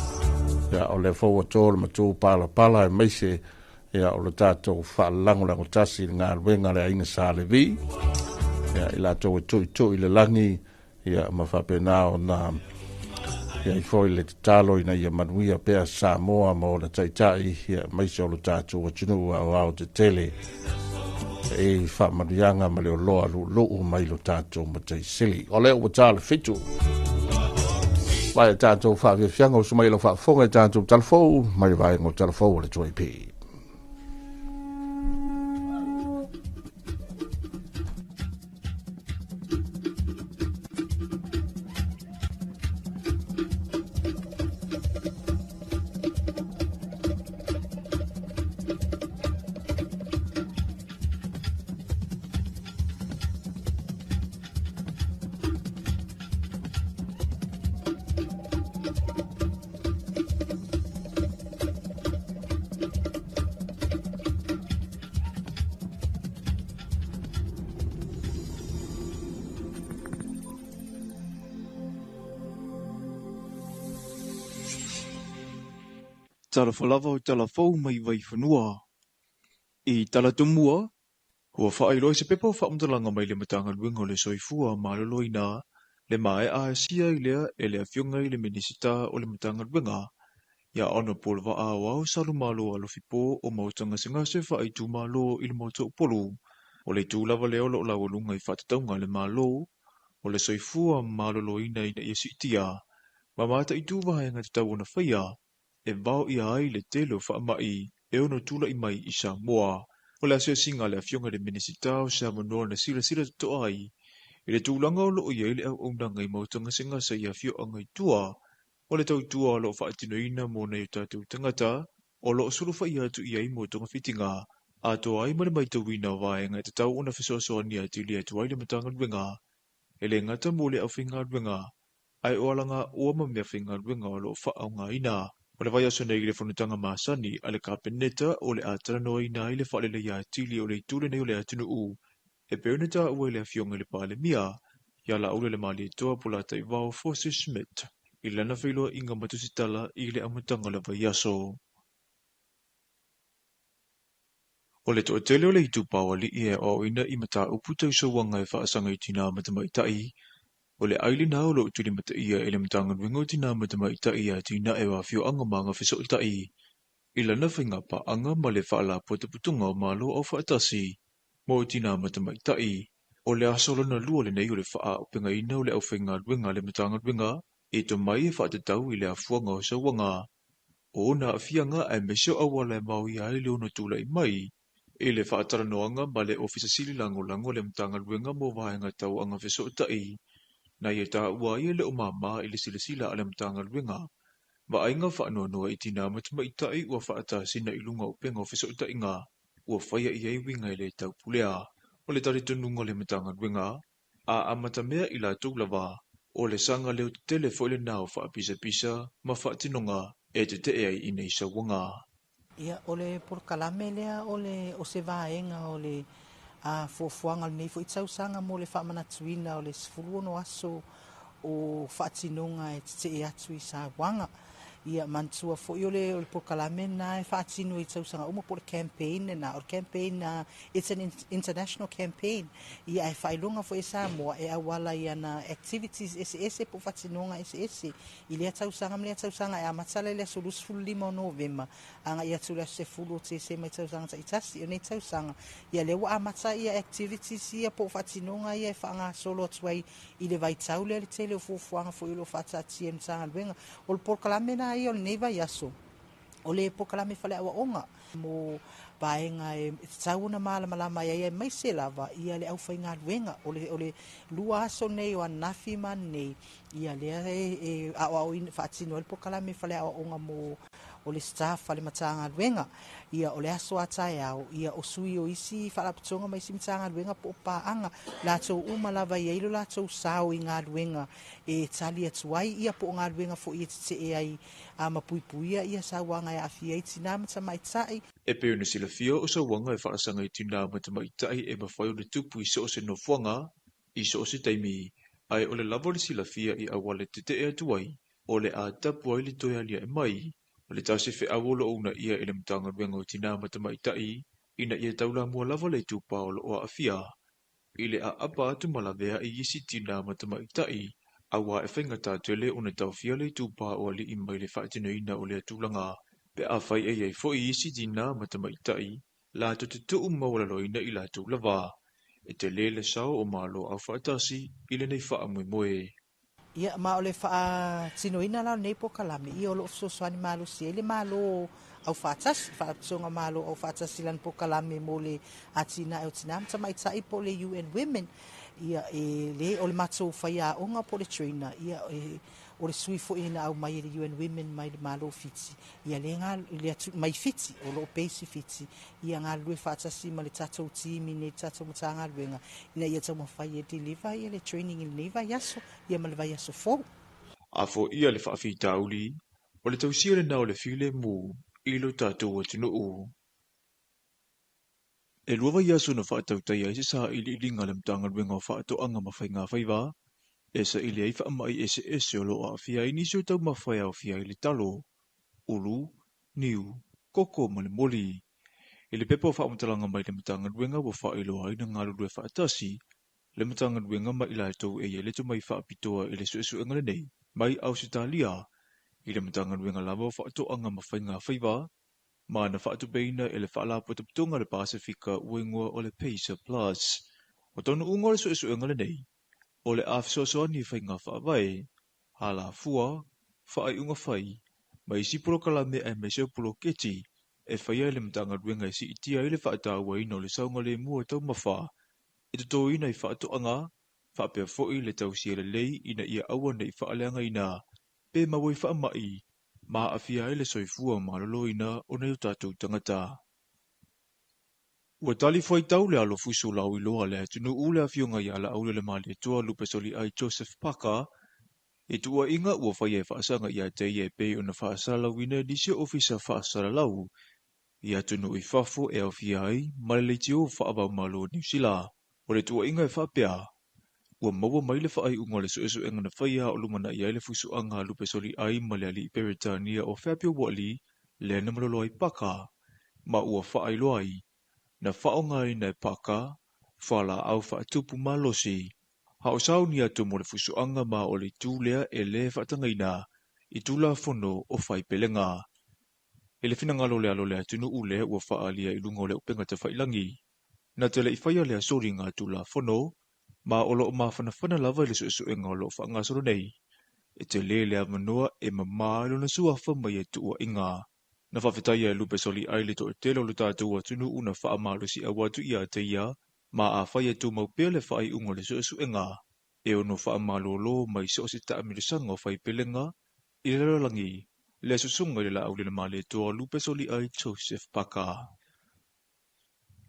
ia o le foi ua to le matū palapala aemaise ia o le tatou faalagolago tasi i le galuega a le aiga Sa Levi ia i latou e tuitui le lagi ia ma faapena ona ia i foi le tatalo ina ia manuia pea Samoa ma ona taitai ia aemaise o le tatou atunuu aoao tetele e faamanuiaga ma le oloa luuluu mai lo tatou mataisili. O lea ua ta le 7. Vai a tatou faafiafiaga o sumai lau faafofoga i tatou talafou mai le vaega o talafou o le 2AP. Talofa lava o talafou mai Vaifanua. I Talatumua, ua faailoa i se pepa o faamatalaga mai le Matagaluega o le Soifua Maloloina le maea asia i lea e le afioga i le Minisita o le Matagaluega ia Honorable Vaaoao Salumalo Alofipo o Maota Gasegase Faaitumalo i le Maota Upolu. O le itu lava lea o loo laualuga i faatatauga a le Malo o le Soifua Maloloina ina ia siitia ma mataitu vaega tatau ona faia e vao ia ai le tele o faamai e ono tula'i mai i Samoa. O le asiasiga a le afioga i le Minisita o se avanoa na silasila totoa ai i le tulaga o loo i ai le auaunaga i maota gasegase i afioaga i tua o le tautua o loo faatinoina mo nai o tatou tagata o loo sulufai atu i ai mo togafitiga atoa ai ma le matauina o vaega e tatau ona fesoasoani atili atu ai le Matagaluega e le gata mo le aufaigaluega ae o alagaoa ma mea faigaluega o loo faaaogaina. O le vaiaso nei i le fonotaga masani a le Kapeneta o le a talanoaina ai le faaleleia atili o le itu lenei o le atunuu e pei ona taua i le afioga i le Palemia ia Laule le Malietoa Polataivao Fosi Smith i lana feiloaiga ma tusitala i le amataga o le vaiaso. O le toatele o le itupa o alii e aoaoina i mataupu tausauaga e faasaga i tinā ma tamaitai o le ailina o loo tulimataia e le Matagaluega o Tinā ma Tamaitai a Atinae o Afioaga ma Agafesootai i lana faiga paaga ma le Faalapotopotoga o Malo Aufaatasi mo Tinā ma Tamaitai. O le aso lona lua lenei o le faaaupegaina o le aufaigaluega a le Matagaluega e tomai e faatatau i le afuaga o sauaga o ona aafiaga aemaise o auala e maoia ai le ono tula'i mai i le faatalanoaga ma le Ofisa Sili Lagolago o le Matagaluega mo vaega tau agafesootai na ia taua ai e le o māmā i le silasila a le Matagaluega vaaiga faanoanoa i tinā ma tamaitai ua faatasina i luga o upega o fesootaiga ua faia i ai uiga e le taupulea. O le talitonuga o le Matagaluega a amatamea i latou lava o le saga leo tetele foi lenā o faapisapisa ma faatinoga e tetee ai i nei sauaga. Ia, o le polokalame lea o le o se vaega o le fuafuaga o lenei foi tausaga mo le faamanatuina o le 16 aso o faatinoga e tetee atu i sauaga. Ia manatua foi o le polokalame na e faatino i tausaga uma po o le campaign lena. O le campaign, it's an international campaign. Ia e faailoga foi e Samoa e auala i ana activities eseese po o faatinoga eseese i lea tausaga ma lea tausaga e amata le aso 25 o Novema aga'i atu le aso 10 o Tesema i tausaga taitasi. O nei tausaga, ia lea ua amata ia activities ia po o faatinoga ia e faagasolo atu ai i le vaitau lea le tele o fuafuaga foi o loo faataatia e Matagaluega. O le polokalame na ia o lenei vaiaso, o le polokalame faleaoaoga mo vaega e tatau ona malamalama ai aemaise lava ia le aufaigaluega. O le 2 aso nei o ananafi ma ananei, ia lea e aoaoina faatino ai le polokalame faleaoaoga mo o le staff a le Matagaluega. Ia o le aso a taeao, ia o sui o isi faalapotopotoga ma isi Matagaluega po o paaga, latou uma lava e i ai lo latou sao i galuega e tali atu ai, ia po o galuega foi e tetee ai ma puipuia ia sauaga e aafia ai tinā ma tamaitai. E pei ona silafia o sauaga e faalasaga i tinā ma tamaitai e mafai ona tupu i so o se nofoaga, i so o se taimi, ae o le lava o le silafia i auala e tetee atu ai, o le a tapu ai le toe aliae mai. O le tasi feau o loo uunaia e le Matagaluega o Tinā ma Tamaitai ina ia taulamua lava le itupa o loo aafia i le aapa atu ma laveai isi tinā ma tamaitai, auā e faigata tele ona taofia le itupa o alii mai le faatinoina o lea tulaga, pe afai e i ai foi isi tinā ma tamaitai latou te tuu maualaloina i latou lava. E tele le sao o Malo Aufaatasi i lenei faamoemoe. Ia, ma o le faatinoina la o lenei polokalame, ia o lo o fesoasoani malosi ai le Malo Aufaatasi, Faalapotopotoga Malo Aufaatasi i lana polokalame mo le atinae o tinā ma tamaitai po o le UN Women. Ia, e le o le matou faiaoga po o le trainer, ia e, o le sui foi na aumai e le UN Women mai le Malo o Fiti, ia le le atu, mai Fiti, o lo o base i Fiti, ia galulue faatasi ma le tatou team i nei le tatou Matagaluega, ina ia taumafai e deliver ia le training i lenei vaiaso, ia ma le vaiaso fou. A foia le faafitauli, o le tausia lena o le filemu i lo tatou atunuu. E lua vaiaso na faatautaia ai se sailiiliga a le Matagaluega o Faatoaga ma Faigafaiva, e saili ai faamai eseese o lo o aafia ai nisi o taumafa e aofia ai le talo, ulu, niu, koko ma le moli. I le pepa o faamatalaga mai le Matagaluega ua faailoa ai na galulue faatasi le Matagaluega ma i latou e i ai le tomai faapitoa i le suesuega lenei mai Ausetalia i le Matagaluega lava o Faatoaga ma Faigafaiva, ma na faatupeina e le Faalapotopotoga a le Pasefika ua igoa o le PACER Plus. O taunuuga o le suesuega lenei, o le a fesoasoani i faiga faavae, alafua, faaiuga fai, ma isi polokalame aemaise o poloketi e faia e le Matagaluega e siitia ai le faatauaina o le saogalemu o taumafa e totoina i faatoaga, faapea foi le tausia lelei ina ia aua ne i faaleagaina pe maua i faamai ma aafia ai le soifua maloloina o nai o tatou tagata. Ua tali fuaitau le alofusu lauiloa a le atunuu le afioga ia Laaulialemalietoa Lupesoliai Joseph Parker i tuuaiga ua faia e faasaga ia te ia e pei ona faasalalauina e nisi o ofisa faasalalau i atunuu i fafo e aofia ai ma le leitio faava-o-Malo o Niu Sila. O le tuuaiga e faapea, ua maua mai le faaiuga o le suesuega na faia a o lumanai ai le fusuaga a Lupesoliai ma le alii Peretania o Fabio Woolley lea na malolo ai Parker, ma ua faailoa ai na faaaogaina e Parker fualaau faatupu malosi. A o sauni atu mo le fusuaga ma o le itu lea e lē faatagaina i Tulafono o Faipelega. I le finagalo o le alo o le atunuu lea ua faaalia i luga o le upega tafailagi, na te le i faia lea soliga Tulafono, ma o lo o mafanafana lava i le suesuega o lo o faagasolo nei. E tele le avanoa e mamā ai lona suafa ma ia tuuaiga. Na faafetaia e Lupesoliai le toatele o lo tatou atunuu na faamalosiau atu ia te ia, ma afai e tumau pea le faaiuga o le suesuega, e ono faamalolo mai so o se taamilosaga o faipelega i le lalolagi, le susuga i le Laaulialemalietoa Lupesoliai Joseph Parker.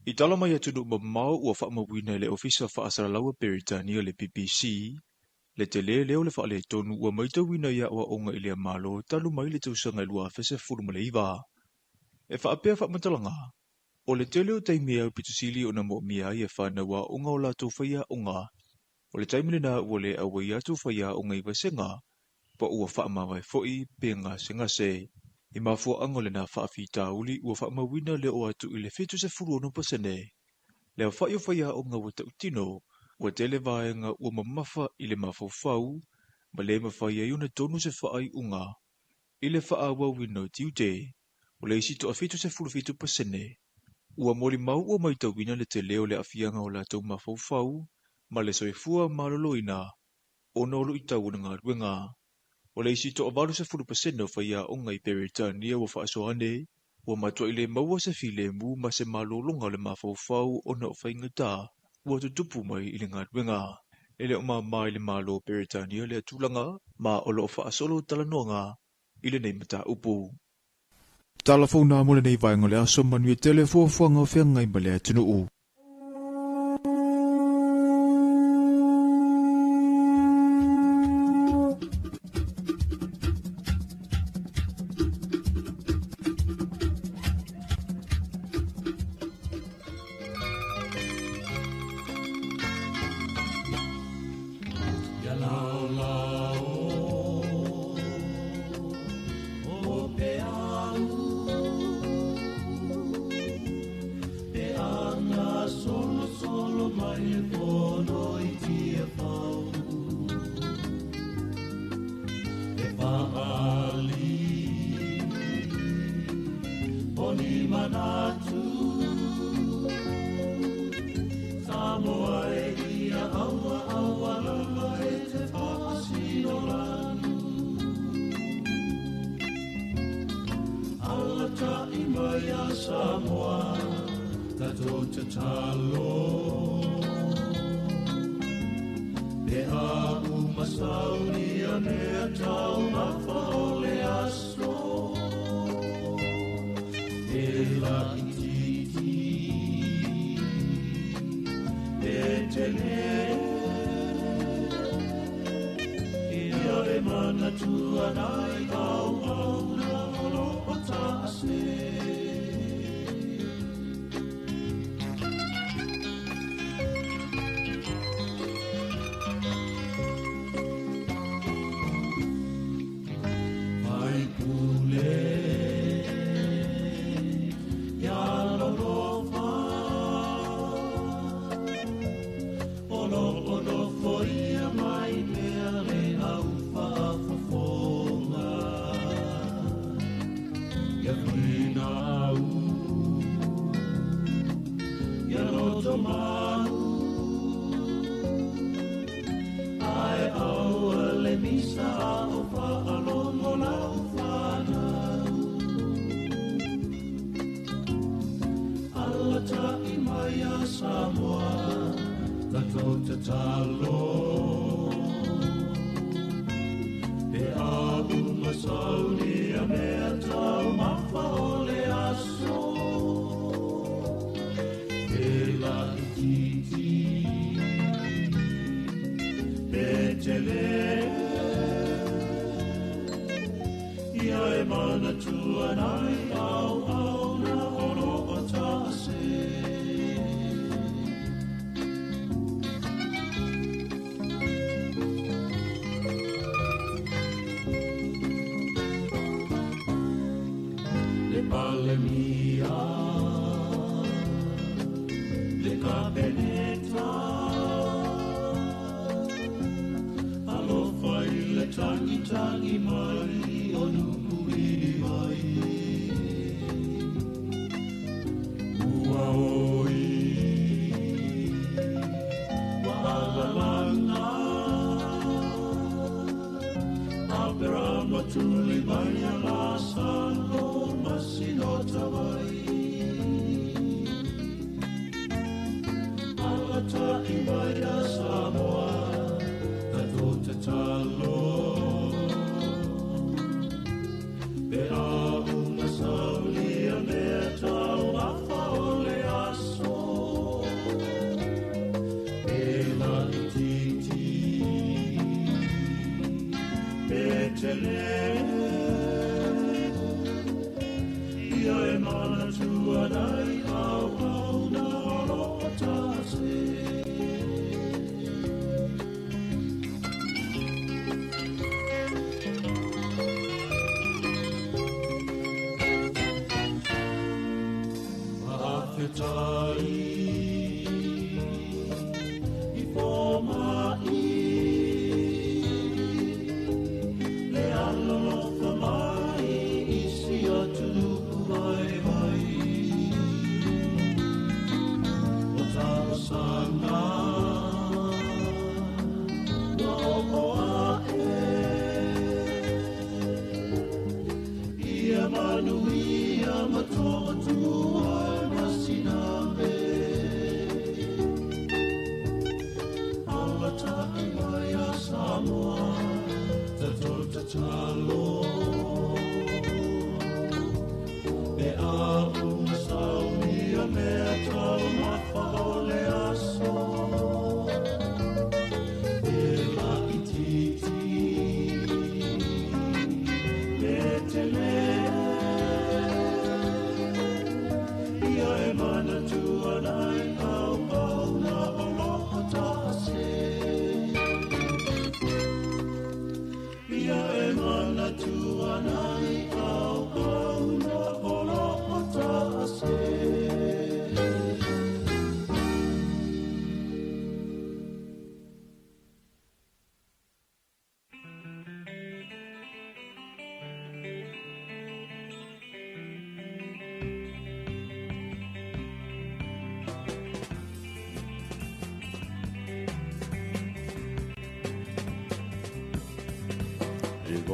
I tala mai atunuu mamao ua faamauina e le Ofisa Faasalalau a Peretania le BBC, le tele lea o le faaletonu ua matauina i aoaoga i lea Malo talu mai le tausaga e 2019. E faapea faamatalaga, o le tele o taimi e aupito sili ona moomia ai e fanau aoga o latou faiaoga, o le taimi lena ua le auai atu faiaoga i vasega, pa ua faamavae foi pe gasegase. I mafuaaga o lena faafitauli ua faamauina le oo atu i le 76% le aofai o faiaoga ua tautino, ua tele vaega ua mamafa i le mafaufau ma le mafai ai ona tonu se faaiuga i le faaauauina o tiute. O le isi toa 77% ua molimau ua matauina le tele o le aafiaga o latou mafaufau ma le soifua maloloina ona o luitau o le galuega. O le isi toa 80% o faiaoga i Peretania ua faasoa ane, ua matuai le maua se filemu ma se malologa o le mafaufau ona o faigata ua tutupu mai i le galuega. E le o māmā i le Malo o Peretania lea tulaga, ma o lo o faasolo talanoaga i lenei mataupu. Tala fou nā mo lenei vaega o le aso manuia tele fuafuaga o feagai ma le atunuu.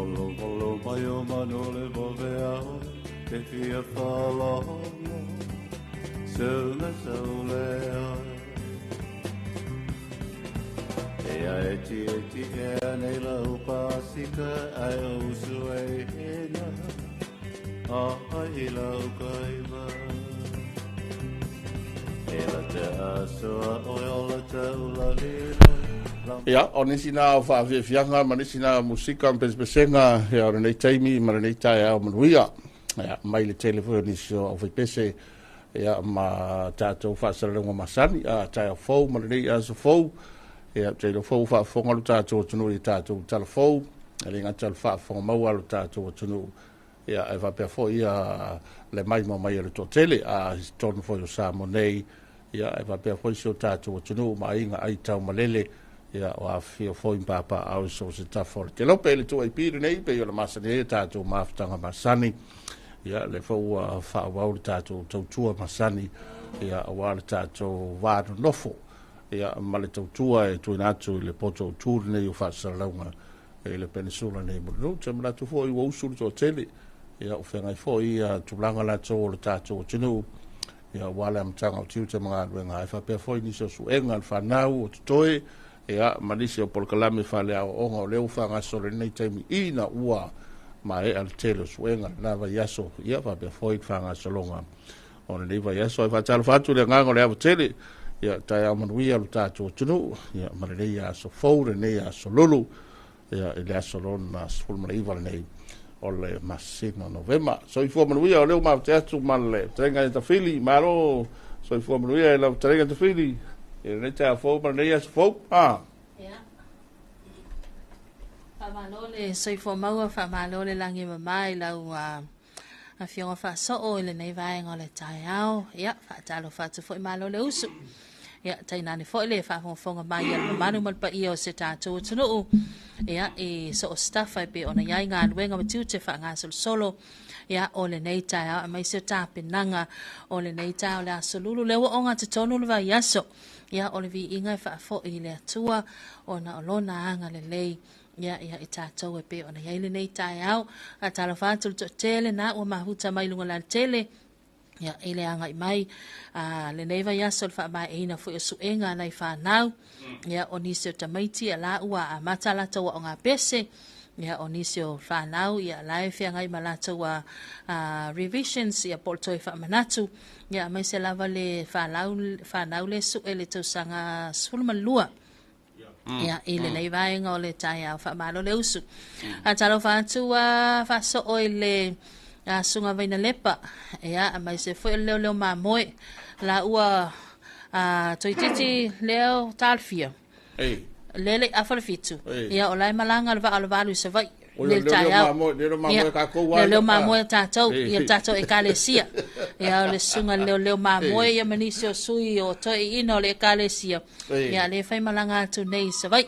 Olo olo mai o manu le vave au Te fia whalono Suna saulea E a e ti e ti e a nei la upasika Ai o usu e hena A ai la ukaiva E la te asoa o e ola te ula lilo Ia, o nisi na o whaafiafianga ma nisi na musika ma pesepesenga ia o lenei taimi ma lenei taeao manuia. Ia, mai le tele foi o nisi o aufaipese ia ma tatou faasalalauga masani a taeao fou ma lenei aso fou. Ia, te iloa foi ua faafofoga lo tatou atunuu i tatou tala fou, e le gata o le faafofoga maua a lo tatou atunuu, ia e faapea foi ia le maimoa mai o le toatele a i totonu foi o Samoa nei. Ia, e faapea foi si o tatou atunuu ma aiga aitaumalele, ia, o afifio foi ma papaaao i so o se tafa o le kelope i le 2AP lenei, pei ona masani ai a tatou mafutaga masani. Ia, lea foi ua faaauau le tatou tautua masani, ia, aua le tatou va nonofo, ia, ma le tautua e tuuina atu i le poto autu lenei o faasalalauga i le penisula nei mo le nuu. Ou te manatu foi ua usu le toatele, ia, ua feagai foi ia tulaga latou o le tatou atunuu, ia aua le amataga o tiute ma galuega, ae faapea foi nisi o suega a le fanau o totoe, ia ma nisi o polokalame faaleaoaoga o lea ua faagasolo i lenei taimi ina ua maea le tele o suega i lena vaiaso, ia faapea foi le faagasologa o lenei vaiaso. Ae faatalofa atu i le agaga o le ava tele, ia taeao manuia lo tatou atunuu, ia ma lenei aso fou, lenei aso lulu, ia i le aso lona 19 lenei o le masina o Novema. Soifua manuia, o lea ua mafuta atu ma le fetalaiga ia Tafili. Malo, soifua manuia i lau fetalaiga Tafili i lenei taeao fou ma lenei aso fou. Ah. Ia. Faamalo le soifua maua, faamalo le lagi e mama i lau afioga faasoo i lenei vaega o le taeao. Ia, faatalofa atu foi, malo le usu. Ia, tainane foi le faafogafoga mai a le mamalu ma le paia o se tatou atunuu. Ia, i so o se tafa e pei ona i ai galuega ma tiute faagasolosolo. Ia, o lenei taeao aemaise o tapenaga o lenei taeao o le Aso Lulu, lea ua ogatotonu le vaiaso. Ia, o le viiga e faafoi i le Atua ona o Lona agalelei ia ia i tatou e pei ona i ai lenei taeao. Faatalofa atu i le toatele na ua mafuta mai luga laletele ia i le agai mai a lenei vaiaso le faamaeaina foi o suega a nai fanau. Ia o nisi o tamaiti ia la ua amata latou aoga pese. Ia o nisi o fanau ia la e feagai ma latou a revisions ia po o le toe faamanatu. Ia aemaise lava le fanau le sue le tausaga 12. Ia, i lenei vaega o le taeao, faamalo le usu. Faatalofa atu a faasoo i le Susuga Vainalepa, ia, aemaise foi o le leoleo mamoe, la ua toeitiiti leo talafia. Le le afa le fitu. Ia, o la e malaga le vaa o le valu i Savaii. Le taeao. Leoleo mamoe a tatou, ia tatou ekalesia. Ia, o le susuga leoleo mamoe, ia ma nisi o sui o toeaiina o le ekalesia. Ia, le fai malaga atu nei i Savaii.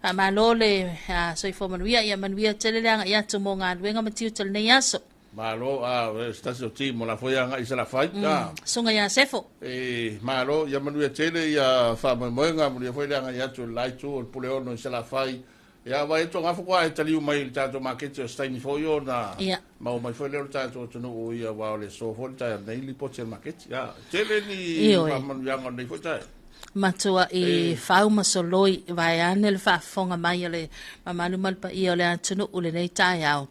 Faamalo le soifua manuia, ia manuia tele le agai atu mo galuega ma tiute o lenei aso. Malo, a se tasi o timu la foi agai i Salafai. Susuga ia Sefo. E malo, ia manuia tele ia faamoemoega, manuia foi le agai atu i le la itu o le Puleono i Salafai. Ia, vai atu gafa kwa e taliu mai i le tatou maketi o se taimi foi ona maua mai foi lea o le tatou atunuu ia aua o le aso foi le taeao nei lipoti a le maketi. Ia, tele ni faamanuiaga o lenei foi taeao. Matuai fau ma soloi vaeane le faafofoga mai a le mamalu ma le paia o le atunuu lenei taeao.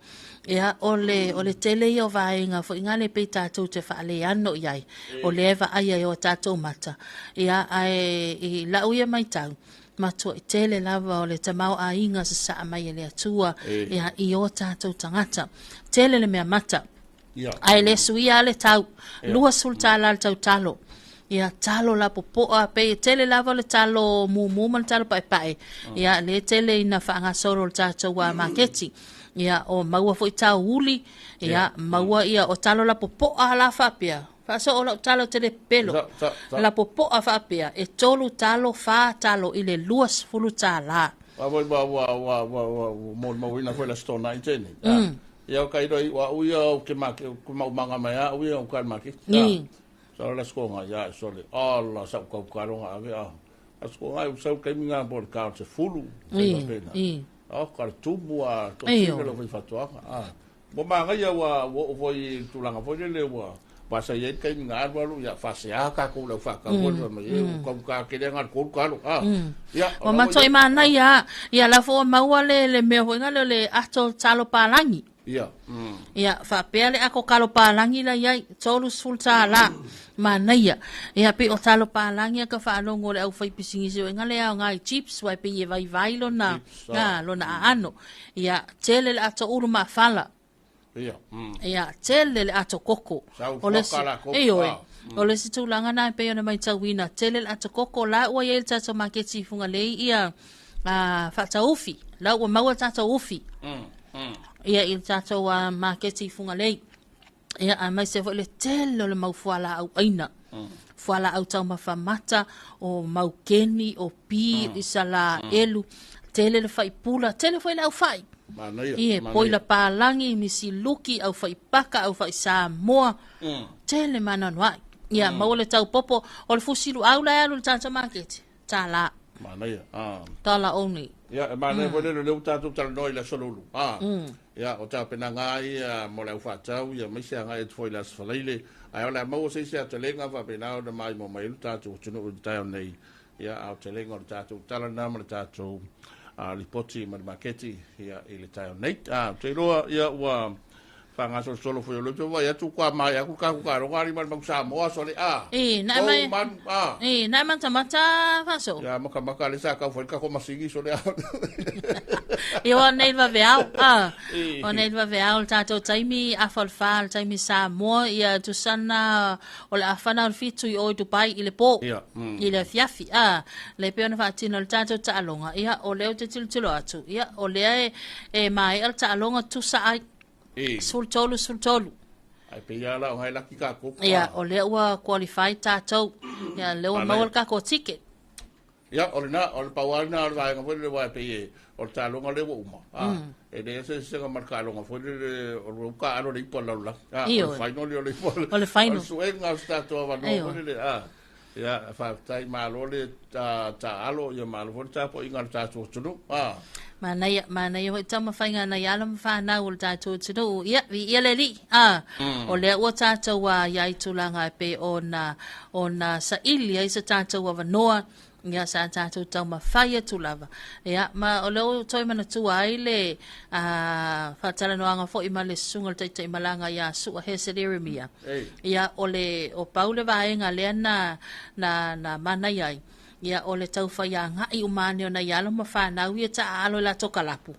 Ia, o le, o le tele ia o vaega foi ngale pei tatou te faaleano i ai, o lea e vaaia e o tatou mata. Ia, ae i lau ia matau, matuai tele lava o le tamaoaiga sasaa mai e le Atua ia, i o tatou tagata. Tele le mea mata. Ae le suia lava le tau. $20 le tau talo. Ia, talo lapopoa, pei e tele lava le talo mumu ma le talo paepae. Ia, le tele ina faagasolo le tatou maketi. Ia, o maua foi tau uli. Ia, maua ia, o talo lapopoa la faapea. Faasoo lau talo te le pepelo. Lapopoa faapea, e 3 talo, 4 talo i le $20. Ua foi ua ua ua ua ua molimauina foi le Aso Toonai tene. Ia o ka iloa i au ia o ke ma ke maumaga mai au ia o ka maketi. Sa la skonga ia sole. Ala sa kau kalonga ave a. A skonga u sau kaimi ngā po le ka o te fulu. O ka le tumu a tosina le aufaifaatoaga. Ua manaia ua oo foi i le tulaga foi lele ua sa i ai le taimi na alu alu, ia faasea tatou le au faatau foi fai mai e ua taugata tele na o le 3 talo. Ia, Ua matuai manaia lava. Ia la foi ua maua le mea foi lea o le ato talo palagi. Ia. Ia, faapea le ato talo palagi la i ai, $30, manaia. Ia, pei o talo palagi a ka faalogo le aufaipisinisi foi le aoga i chips, aua e pei e vaivai lona, chips, lona aano. Ia, tele le ato ulu maafala. Ia. Ia, tele le ato koko. Sau O le isi, fuaka lakou. ioe, o le isi tulaga na e pei ona matauina, tele le ato koko, la ua i ai le tatou maketi i Fugalei ia faataufi, la ua maua tatou ufi. Ia i le tatou maketi i Fugalei. Ia, aemaise foi le tele o le mau fualaau aina. Fualaau taumafa mata, o maukeni, o pi, isala, elu, tele le faipula, tele foi le aufai. Manaia, Ie, manaia. poila palagi, misiluki, aufai paka, aufai Samoa. Tele mananoai. Ia, maua le taupopo, o le fusi luau la e alu i le tatou maketi. Tala. Manaia. Tala only. Ia, e manaia foi lele o lea ua tatou talanoa i le Aso Lulu. Ia, o tapenaga ai ia mo le au faatau, ia aemaise agai atu foi i le Aso Faraile. Ae o le a maua se isi aotelega faapena ona maimoa mai ai lo tatou atunuu i le taeao nei. Ia, aotelega o le tatou tala lena ma le tatou lipoti ma le maketi ia, i le taeao nei. Ou te iloa ia ua faagasolosolo foi o lea ou te vaai atu ua maea atu le tatou taaloga ali ma le Manu Samoa sole a. E, na Tou mai manu a. E, na matamata faso. Ia matamata le sa tau fai le tatou masini sole a. Ia o nei vaveao. A. O nei vaveao le tatou taimi afa o le fa le taimi Samoa ia tusana o le afana o le 7 i o i Dubai i le po. Ia. I le afiafi. A. Le pei ona faatino le tatou taaloga. Ia o lea ou te tilotilo atu. Ia o lea e maea le taaloga tusa ai. 13, 13. Ai pei lava la o ngai laki tatou. Ia, o lea ua qualify tatou. Ia, lea ua maua le tatou ticket. Ia, o lena, o le pau lava lena o le vaega foi lele aua e pei e, o le taaloga lea ua uma. E leai se eseesega ma le taaloga foi lele o le taaalo o le ipu a le lalolagi. O le final ia o le ipu a le. O le final. O le suega o se tatou avanoa foi lele. Ia, faafetai, malo le taaalo, ia malo foi le tapuaiga a le tatou atunuu. Manaia, manaia foi taumafaiga a nai alo ma fanau o le tatou atunuu. Ia, viia le Alii. O lea ua tatou i ai tulaga e pei ona, ona saili ai se tatou avanoa. Ia, sa tatou taumafai atu lava. Ia, ma o lea ua toe manatua ai le faatalanoaga foi ma le susuga i le Taitaimalaga ia Sua Hesed Ieremia. Ia, o le, o pau le vaega lea na, na, na manaia ai, ia, o le taufai agai uma ane o nai alo ma fanau ia taaalo i latou kalapu.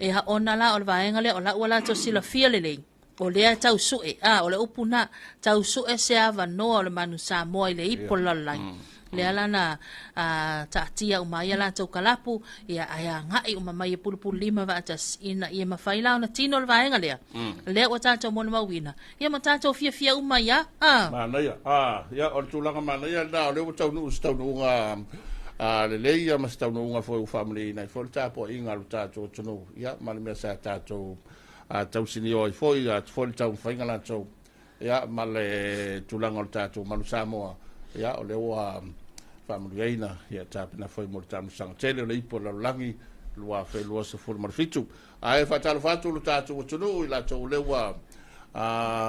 Ia, ona la o le vaega lea, o la ua latou silafia lelei, o lea e tau sue, a, o le upu na, tau sue se avanoa o le Manu Samoa i le ipu o le lalolagi. Lea la na taatia uma ai a latou kalapu, ia, ae agai uma mai e pulupululima faatasi, ina ia mafai la ona tino le vaega lea. Lea ua tatou molimauina, ia ma tatou fiafia uma ai lava. A. Manaia. A, ia, o le tulaga manaia lena, o lea ua taunuu se taunuuga lelei ia ma se taunuuga foi ua faamalieina ai foi le tapuaiga a lo tatou atunuu, ia, ma le mea sa tatou tausinio ai foi, atu foi le taumafaiga latou, ia, ma le tulaga o le tatou Manu Samoa, ia, o lea ua faamanuiaina, ia, tapena foi mo le taamilosaga tele o le ipu o le lalolagi 2027. Ae faatalofa atu lo tatou atunuu i latou o lea ua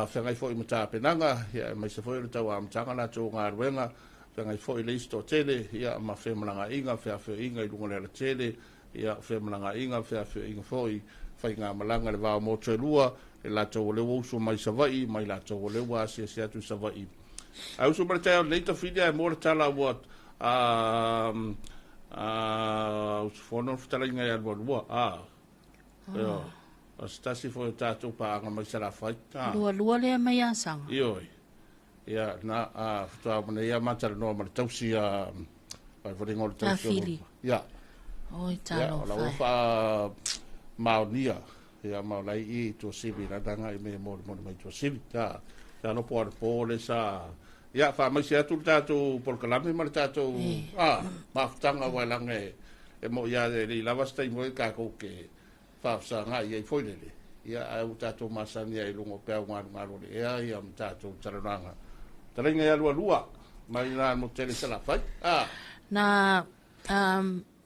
feagai foi ma tapenaga, ia, aemaise foi o le tau amataga latou galuega, feagai foi le isi toatele, ia, ma femalagaaiga, feafioaiga i luga o le alatele, ia, femalagaaiga, feafioaiga foi, faigamalaga i le va o motu e lua, i latou o lea ua usu mai Savaii, ma i latou o lea ua asiasi atu i Savaii. Ae usu mai le taeao lenei tafili ae mua le tala ua usufono le fetalaiga ia Lualua. Ioe. O se tasi foi o tatou paaga mai Salafai. Lualua lea mai Asaga. Ioe. Ia, na, faatoa uma nei lava ma talanoa ma le tausi a fai o le tausi. Fili. Ia. Oi, Ia, o la ua talofa e. faamaonia, ia, ma o la i Tuasivi, la na i me mo mo mai Tuasivi. Ia, ia lopo a le po le sa. Ia, faamaise atu le tatou polokalame ma le tatou mafutaga ua e laga e mo ia e le i lava se taimi foi tatou ke faafesagai ai foi lele. Ia, ae ua tatou masani ai i luga o peau galugalu o le ea, ia, ma tatou talanoaga. Talaiga ia Lualua, mai la mo tele Salafai. Na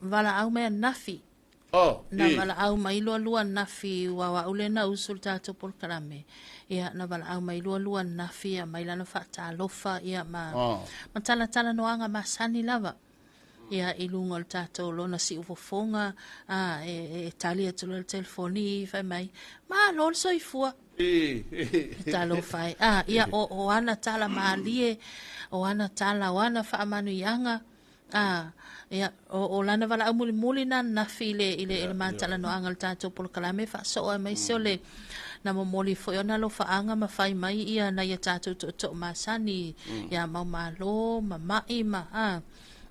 valaau mai ananafi. Oh, Na valaau mai lualua nafi ua o a'u lea na usu i le tatou polokalame. Ia, na valaau mai lualua nafi ia mai lana faatalofa ia ma ma talatalanoaga masani lava. Ia i luga o le tatou lona siufofoga, a e, e tali atu loa le telefoni fai mai, Malo le soifua. Talofa e. A, ia o, o ana tala malie, o ana tala, o ana faamanuiaga. A, ia, o, o lana valaau mulimuli na ananafi i le, i le, i le matalanoaga o le tatou polokalame faasoo aemaise o le na momoli foi ona alofaaga ma fai mai ia nai a tatou tootoo masani ia maumalo ma mai ma, a,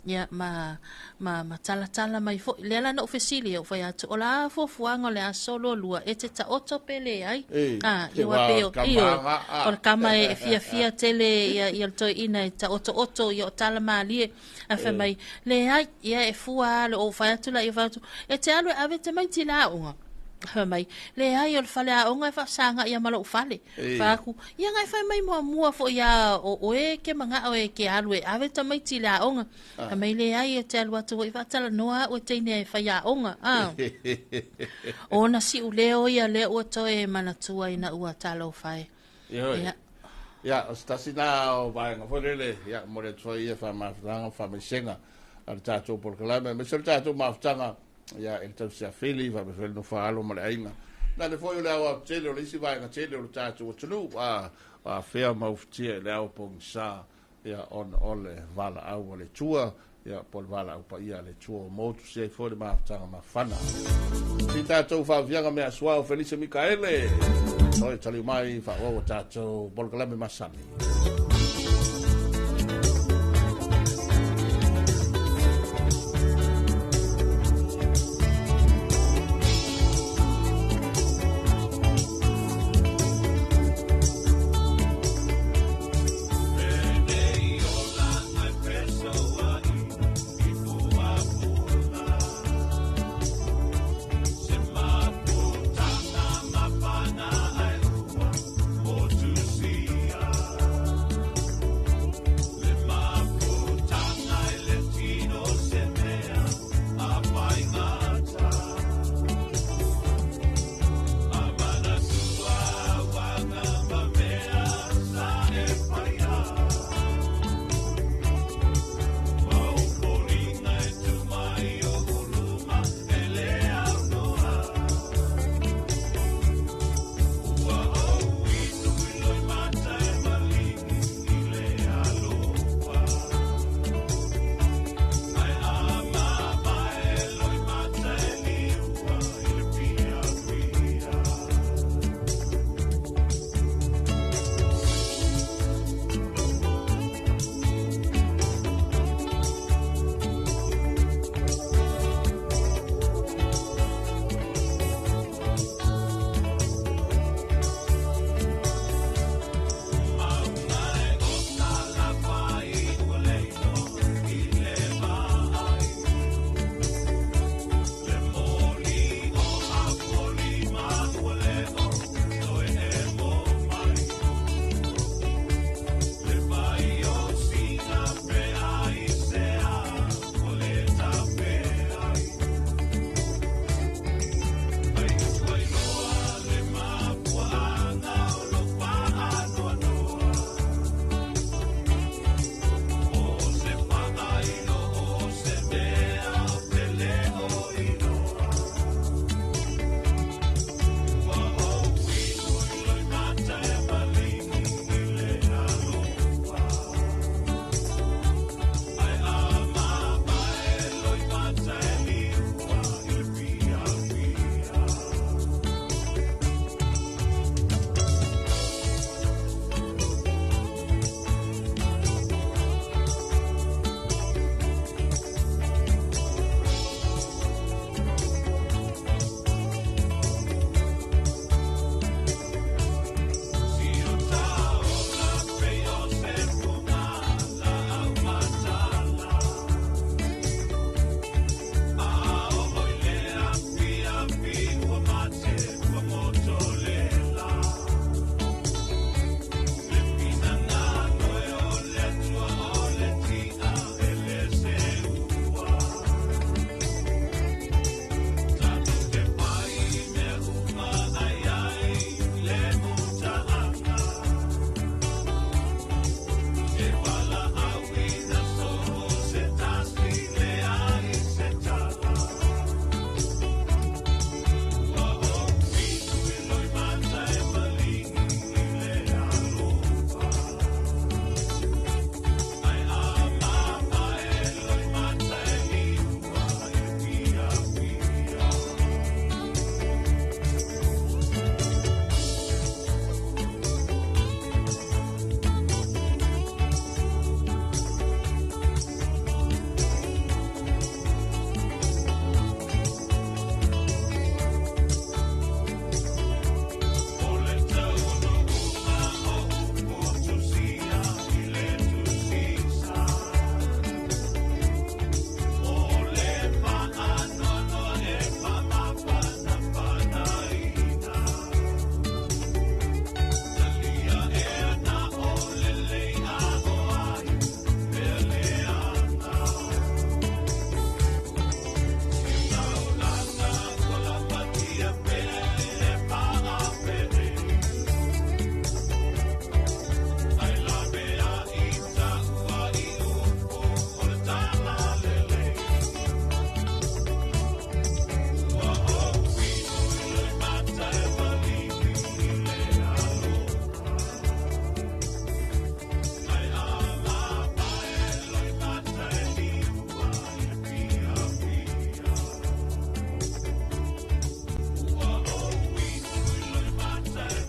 Ia, ma, ma, ma talatala mai foi. Lea la na ou fesili ai, ou fai atu, o le a fuafuaga o le aso lualua, e te taoto pe leai? Ei, A, te ia ua wā pei o o, le ioe, kama o le kama e fiafia tele ia, ia le toeaina e taotooto, ia o tala malie. Ae fai mai, leai, ia e fua lava, le ou fai atu lea, fai atu, e te alu e ave tamaiti i le aoga. Fai mai, leai, o le faleaoga e faafesagaʻi ia ma loʻu fale. Fai atu, ia na e fai mai muamua foi lava o oe e ke manao e ke alu e ave tamaiti i le aoga. Fai mai, leai, e te alu atu foi faatalanoa au e teine e faiaoga. A. O ona siuleo ia lea ua toe manatua ina ua talofa e. Ioe. Ia. Ia, o se tasi lena o vaega foi lele, ia, momoli atu foi ia faamafutaga ma faamaisega a le tatou polokalame, aemaise o le tatou mafutaga, ia, i le tausiafili, faapea foi le nofo a alo ma le aiga. Nane foi o le aoaotele o le isi vaega tele o le tatou atunuu, a, afea ma ufitia i le ao pogisa, ia, ona o le valaau a le Atua, ia, po o le valaau paia a le Atua ua motusia ai foi le mafutaga mafana. Si tatou faaviaga mea suao Felise Mikaele, toe taliu mai faaauau a tatou polokalame masani.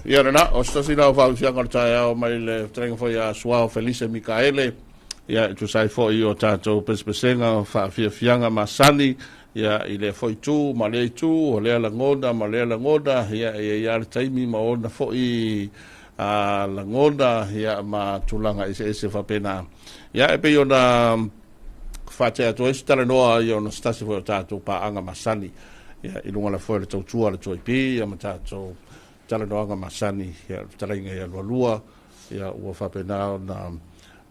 Ia lena, o se tasi lena o faafiafiaga o le taeao mai le fetalaiga foi ia Suao Felise Mikaele, ia e tusa ai foi o tatou pesepesega o faafiafiaga masani, ia i lea foi itu ma lea itu, o lea lagona ma lea lagona, ia e i ai lava le taimi ma ona foi lagona, ia ma tulaga eseese faapena. Ia e pei ona faatea atu ai se talanoa ia ona se tasi foi o tatou paaga masani, ia i luga lava foi o le tautua a le 2AP, ia ma tatou talanoaga masani, ia le fetalaiga ia lualua, ia ua faapena ona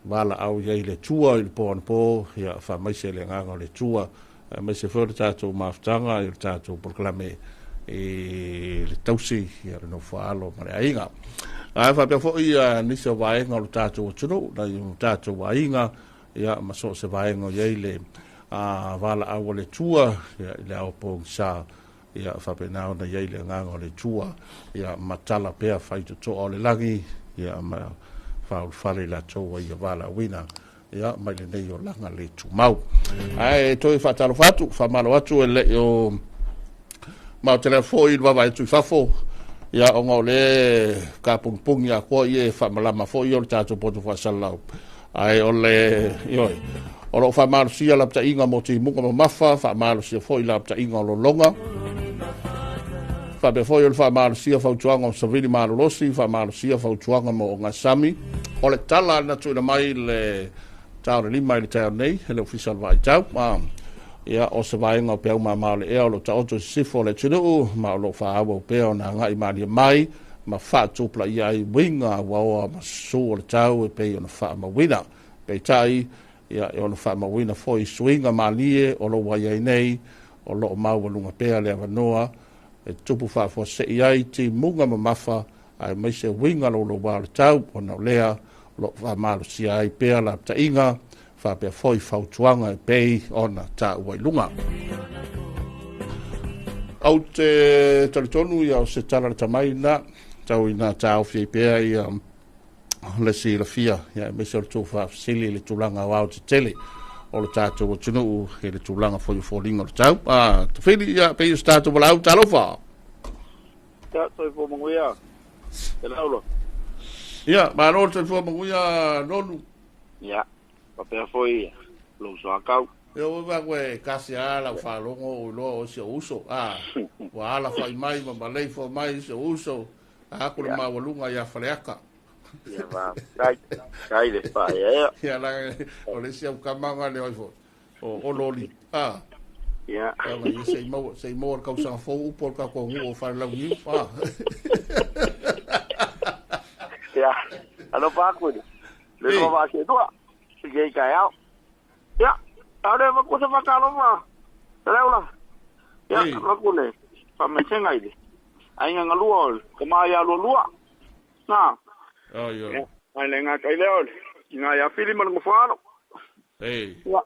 valaau i ai le Atua i le po anapo, ia faamaise le agaga o le Atua, aemaise foi o le tatou mafutaga i le tatou polokalame i le tausi, ia le nofoaalo ma le aiga. Ae faapea foi ia nisi o vaega o le tatou atunuu, nai o tatou aiga, ia ma so o se vaega o i ai le valaau a le Atua, ia i le ao pogisa, ia faapena ona i ai le agaga o le Atua, ia ma tala pea faitotoa o le lagi, ia ma faaulufale i latou ai ia valaauina, ia mai lenei olaga le tumau. Ae toe faatalofa atu, faamalo atu e le o maotelea foi i le vaavaai atu i fafo, ia ona o le kapugipugi atoa ia e faamalama foi o le tatou poto faasalalau. Ae o le, ioe, o loo faamalosia lapataiga mo timuga mamafa, faamalosia foi lapataiga o lologa, faapea foi o le faamalosia fautuaga o savili malolosi, faamalosia fautuaga mo ogasami. O le tala na tuuina mai le tao le 5 i le taeao nei, e le ofisa o le vaaitau. Ia, o se vaega o peau mama o le ea o lo taoto i sisifo o le atunuu, ma o lo faaauau pea ona agai malie mai, ma faatupulaia ai uiga auaoa ma susu o le tau e pei ona faamauina. Peitai, ia, e ono faamauina foi suiga malie o lo ua i ai nei, o lo o maualuga pea le avanoa e tupu faafuasei ai timuga mamafa aemaise uiga louloua o le tau, ona o lea o lo o faamalosia ai pea lapataiga faapea foi fautuaga e pei ona taua i luga. Ou te talitonu ia o se tala lata mai na, tau ina taofi ai pea ia le silafia, ia aemaise o le tou faafesili i le tulaga aoao tetele o le tatou atunuu i le tulaga foi o foliga o le tau. Tafili, ia pei o se tatou valaau, talofa. Ia, soifua manuia, te laulo. Ia, malo le soifua manuia, Nonu. Ia, faapea foi lou soakau. Ia, ua va koe kasi a lau faalogo o iloa o si ou uso. Ua ala fai mai ma malei fua mai si ou uso. A aku le maualuga ia Faleata. Ia, va, kai, kai le whaea. Ia, la, o le isi au kama nga le oi foi. O loli. Ia. Ia, ma ia, sei maua le kausaga fou upu o le tatou nuu o Falelauniu. Ia, alofa aku le. Le lua vaa se lua. I kai au. Ia, au le maku se whakaloma. Te leula. Ia, maku le. Whamaisenga i le. Ainga ngalua o le. Ka maa ia lua lua. Nā. Oi, oi. Ia, mai le ngā kai leo le. I ngā ia whiri ma le ngofalo. Ia.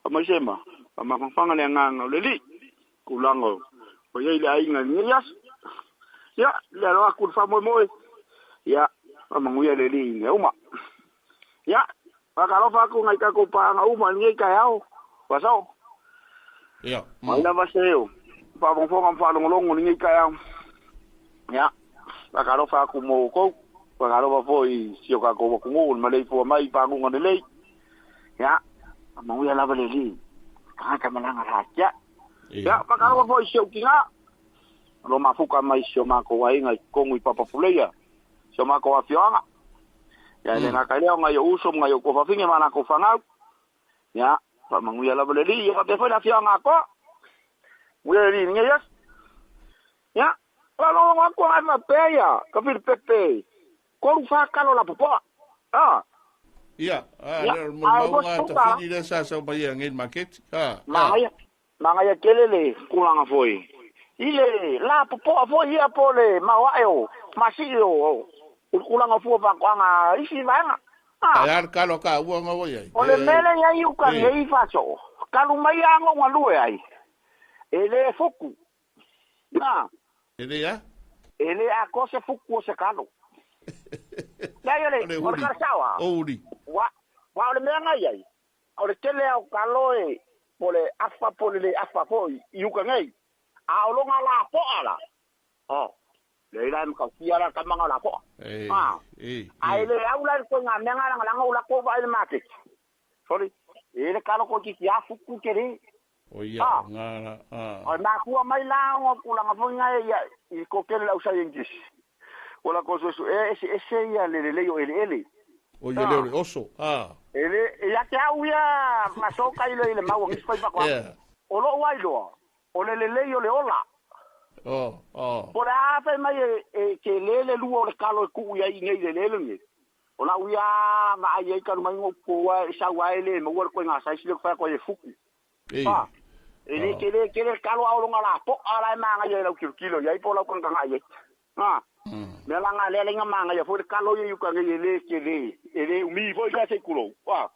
Whamaisema. Whamafangafanga le ngā ngau le li. Kulanga o. O iei le ainga ni ias. Ia, le aloa ku le whamoemoe. Ia, whamanguia le li i uma. Ia, whakalofa aku ngai kako pānga uma ni kai au. Wasao. Ia. Mai lava se o. Whafongafonga mwhalongolongo ni kai au. Ia, whakalofa aku mō kou. Whakalofa foi sio kako wakungu, malei fua mai pāngunga ni lei. Ia, whamanguia lava le li. Kangata malanga rākia. Ia, whakalofa foi sio ki ngā. Alo mafuka mai sio mako wainga i kongu i papapuleia. Sio mako wafioanga. Ia, le ngā kaileo ngai o uso, ngai o kowhawhinge mana ko whangau. Ia, whamanguia lava le li, ia whapea foi la fioanga koa. Nguia le li, ngia ias. Ia, whalongo aku ngai whapea ia, ka whiri pepe. Koru whakalo la popoa. Ia, le maunga tawhini le sa sau mai e ngei market. Mangaia kele le kulanga foi. Ile la popoa foi ia po le mawae o, masi o, kulanga fua whakoanga isi vaenga. Ai kalo ka ua ngā ai. O le mele ia i uka ngei whaso. Kalu mai ango ngā lue ai. E le fuku. Nā. E le ia? E le a ko se fuku o se kalo. Ia ia le, o le karasawa. O uri. Wa o le mea ngai ai. O le tele au kalo e, po le afa po le afa foi i uka ngei. A o longa la poa la. Oh. Le ila ma ka tia la ka manga la po. Ah. Ai le au la ko nga me nga la nga la ko ba ile mate. Sorry. E le kalo ko ki ki afu ku ke re. O ia nga ah. O na kua mai la ngo ku la nga fo nga ia i ko ke la usa ingis. O la ko so e ese ese ia le le yo ele ele. O ia le oso. Ah. Ele ia ke au ia ma so kai le le mau ngi fai pa kwa. O lo wai lo. O le le le yo le ola. Oh, oh. Po le a fai mai e ke lele lua o le kalo e kuu ia i nei le lele nge. O la uia ma ai ai kalu mai ngo ko e sau ai le mo ua ko nga sai sile fa ko e fuku. Ei. Ah. E le ke le ke le kalo au longa la po ala e manga ia lau kilo kilo ia i po lau kanga nga ia. Ah. Me la nga le le nga manga ia fo le kalo ia yuka nge le ke le e le umi fo ia se kulo. Ah.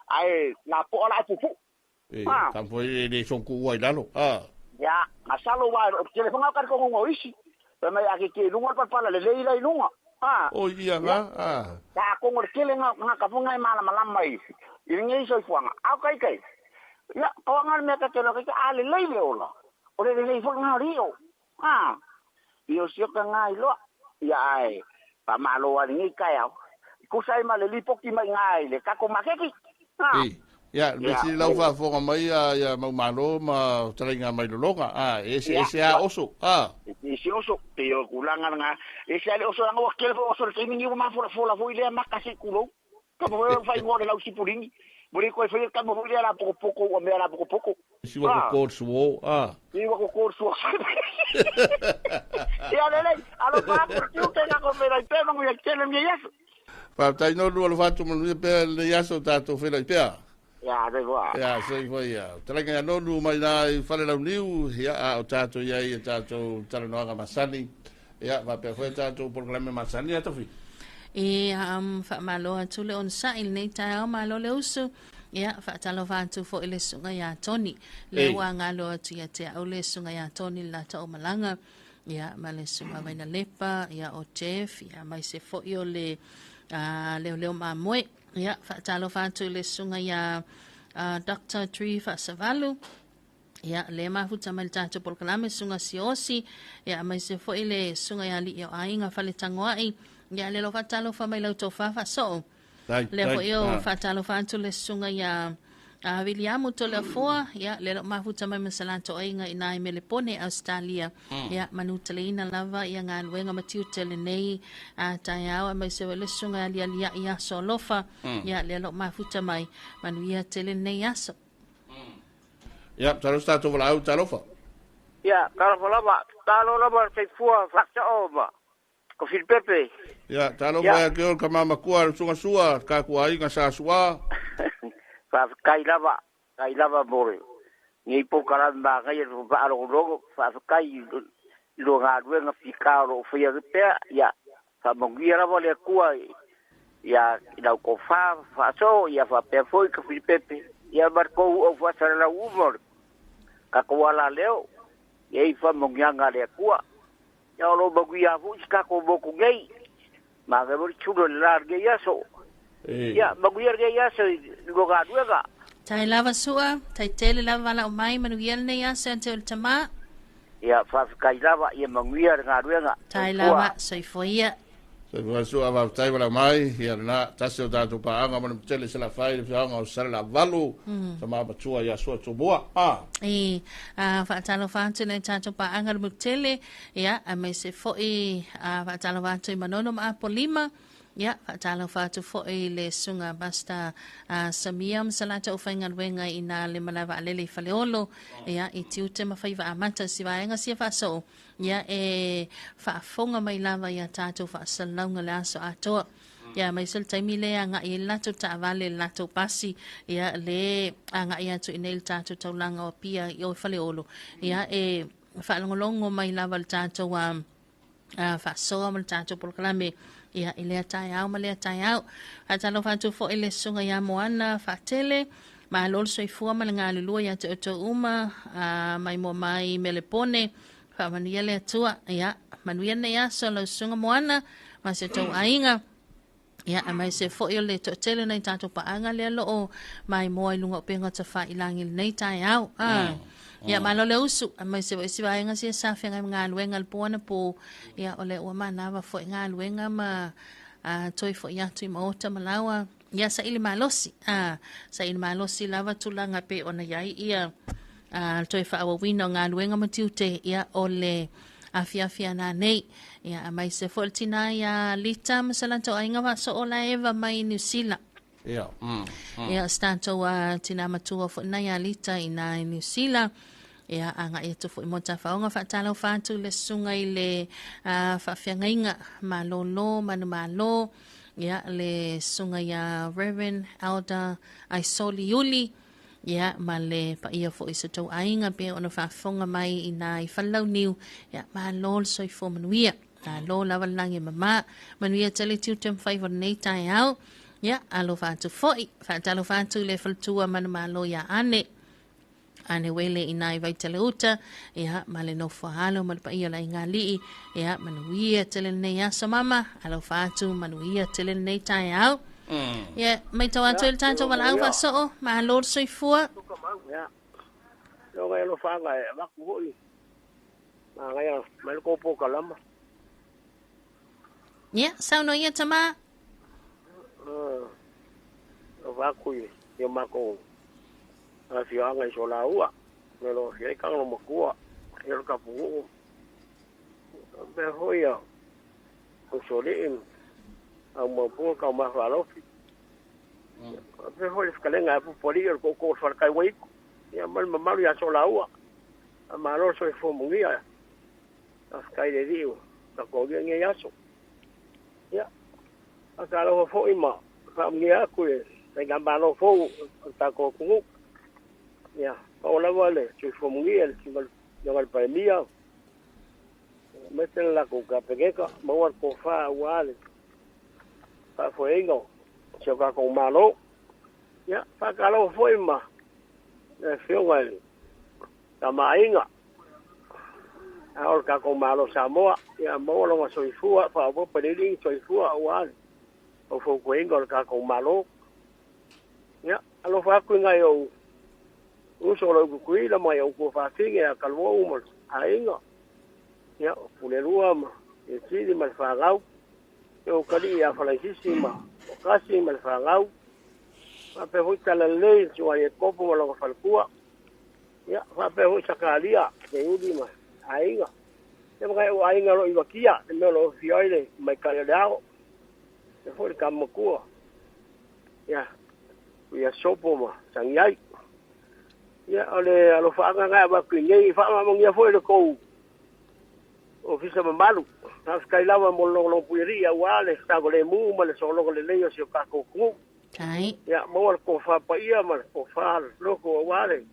Ai la po ala e pupu. Ei, ka fo e le son ku ai lalo. Ah. Ya, masalo wa ke le fanga ka ko ngo isi. Pe mai a ke ke lunga pa pala le le ila lunga. Ah. O ia nga. Ah. Ta ko ngo ke le nga nga ka funga mala mala mai. I ngi so fuanga. Au kai kai. Ya, ko nga me ka ke lo ke a le le le ola. O le le fo nga rio. Ah. Io sio ka nga ilo. Ya ai. Pa malo wa ngi kai au. Ko sai ma le lipoki mai nga le ka ko makeki. Ah. Ya, me si lau faafofoga mai ia maumalo ma talaiga mai lologa. Ah, ese ese a oso. Ah. Ese oso, te o kulanga nga. Ese ale oso nga wakele fo oso le taimi ni ma fola fola fo ile makasi kulo. Ka mo fai ngore lau sipulingi. Muri ko fai ka mo ile la poko poko o me la poko poko. Si wa ko suo. Ah. Si wa ko suo. Ya le le, alo pa por ti te na ko me la pe mangu ya tele mi yaso. Pa tai no lu fatu mo le pe le yaso ta to fela pe. Ya, de voa. Ya, sei foi ia. Talaga no lu mai na i fale lau niu, ia a o tātou ia i tātou talanoaga masani. Ia, va pe foi tātou programa masani a tofi. E whaamalo atu le onsa i lenei taeao malo le usu. Ia, whaatalofa atu fo i le sunga ia Tony. Le ua ngalo atu ia te au le sunga ia Tony la tau malanga. Ia, ma le sunga vaina lepa, ia o Jeff, ia mai se fo i o le leo leo maamoe. Ia, whaatalofa atu le sunga ia Dr. Tree Faasavalu. Ia, le mafuta mai le tātou polokalame sunga siosi. Ia, mai se fo i le sunga ia li o ainga fale tangoai. Ia, le lo whaatalofa mai lau tō whaaso. Le fo i o whaatalofa atu le sunga ia Williamu Toleafoa. Ia, le lo mafuta mai masalato ainga i nai Melepone, Australia. Ia, manutaleina lava ia ngā luenga matiu tele nei taiao mai se le sunga lia lia ia solofa. Ia, le lo mafuta mai manu ia tele nei aso. Ia, talo sa tō wala au talofa. Ia, talofa lava, talo lava te fua whakta o ma. Ko Filipepe. Ia, talofa ia ke o ka mama kua sunga sua, ka kua inga sa sua. Whawhakai lava, kai lava more. Ngei po karame mā ngai e whaarongo, whawhakai lo ngā ruenga whika o whia ripea, ia, whamongia lava le kua, ia, lau ko wha, whaaso, ia whapea foi ka Filipepe. Ia markou au whasara lau umor. Ka koala leo, ia i whamongia ngā le kua. Ia o lo maguia fu i ka ko moku ngei. Mā ngai mori chulo le la ngei aso. Ia, maguia ngei aso i lo ngā ruenga. Tai lava sua, tai tele lava wala o mai, manuia nei aso ante o le tama. Ia, whawhikai lava, ia maguia ngā ruenga. Tai lava, soifoia. Soifoia sua, whawhitai wala mai, ia nā, tasi o tātou paanga, mana mtele se la whai, le whianga o sare la valu, sa maa matua ia sua tōmua. Ah. E, whaatalo whaatu nei tātou paanga le mtele, ia, a me se foi, whaatalo whaatu i manono maa polima, ia, whaatalofa atu foi le sunga basta Samia masalata o whaingaluenga i nā le malawa alele i whaleolo, ia, i tiute mawhaiwa amata si waenga sia whaasoo, ia, e whaafonga mai lava ia tātou whaasalaunga le aso atoa. Ia, mai sel taimi le a ngai lato taavale lato pasi, ia, le a ngai atu i nei le tātou taulanga o pia i o whaleolo. Ia, e whaalongolongo mai lava le tātou whaasoa ma le tātou polokalame. Ia, i lea tai au ma lea tai au. Atalofa atu fo i le sunga ia moana whaatele. Ma lolo soifua ma le ngā lulua ia te oto uma. Mai mua mai Melepone. Whaamanuia le atua. Ia, manuia nei aso lau sunga moana. Ma se tau ainga. Ia, a mai se fo i o le to'atele nei tātou paanga lea loo. Mai moa i lunga o penga tawha i langi nei tai au. Ia malo le usu, aemaise foi isi vaega sia sa feagai ma galuega i le po anapo, ia o lea ua manava foi galuega ma toe foi atu i maota ma laua. Ia saili malosi, saili malosi lava tulaga pei ona i ai ia le toe faaauauina o galuega ma tiute, ia o le afiafi ana nei. Ia aemaise foi le tina ia Lita ma se latou aiga faasoo la Eva mai Niu Sila. Ia. Ia o se tatou tina matua foi lena ia Lita i ina i Niu Sila. Ia agai atu foi mo tafaoga faatalofa atu i le susuga i le faafeagaiga malolo manumalo, ia le susuga ia Reverend Elder Aisoli Iuli, ia ma le paia foi i se tou aiga pei ona faafofoga mai i ina i Falelauniu. Ia malo le soifua manuia. Malo lava le lagi e mama. Manuia tele tiute ma faiva o lenei taeao. Ia, alofa atu foi. Faatalofa atu i le faletua manumalo ia Ane. Ane Wele i nai Vaitele uta. Ia, ma le nofo alo ma le paia o le aiga alii. Ia, manuia tele lenei aso mama. Alofa atu, manuia tele lenei taeao. Ia, matau atu i le tatou valaau faasoo. Malo le soifua. Ia, loga e alofaga e avatu foi. Magaia mai le kou kalama. Ia, saunoa ia tama. Alofa atu i o matou afioaga i Solaua. Me lo afia ai kagalo matua. Ia le tapunuu. Pea foi ia usolii au maupua kau mafalofi. Pea foi le fikalega e pupualii o le koukou o le falekai uaiku. Ia ma le mamalu ia Solaua. A malo le soifua manuia. Faafetai i le Alii ua tatou aulia lenei aso. Ia, faatalofa foi ma faamanuia atu i le faigamalo fou o le tatou atunuu. Ia, maua lava le soifua manuia i le Afioga i le Palemia, aemaise le latou Kapeneta, maua le tofa aua le faafoeina o si o tatou Malo. Ia, faatalofa foi ma le Afioga i le Tama a Aiga, a o le tatou Malo Samoa, ia maua lona soifua, faaopoopo i le alii soifua aua le faufautuaina o le tatou Malo. Ia, alofa atu i nai ou uso o lo o i Tutuila ma nai ou tuafafine ia Taluou ma le aiga, ia, o Pulelua ma Iesili ma le fanau, ia ou talii ia Falaisisi ma Okasi ma le fanau, faapea foi Talalelei le susuga ia Kopo ma lona faletua, ia, faapea foi Sakalia, Seiuli ma aiga. Ia ma nai ou aiga o lo o i Vakia, le mea o lo o afio ai le tamaitai o le ao, ia foi le tama matua, ia, ia Sopo ma Sagiai. Ia, o le alofaaga lena e avatu i nei, faamamonia foi le tou ofisa mamalu. Faafetai lava mo le logologo alii aua le saogalemu ma le sologa lelei o si o tatou atunuu. Tai. Ia, maua le tofa paia ma le tofa loto aua le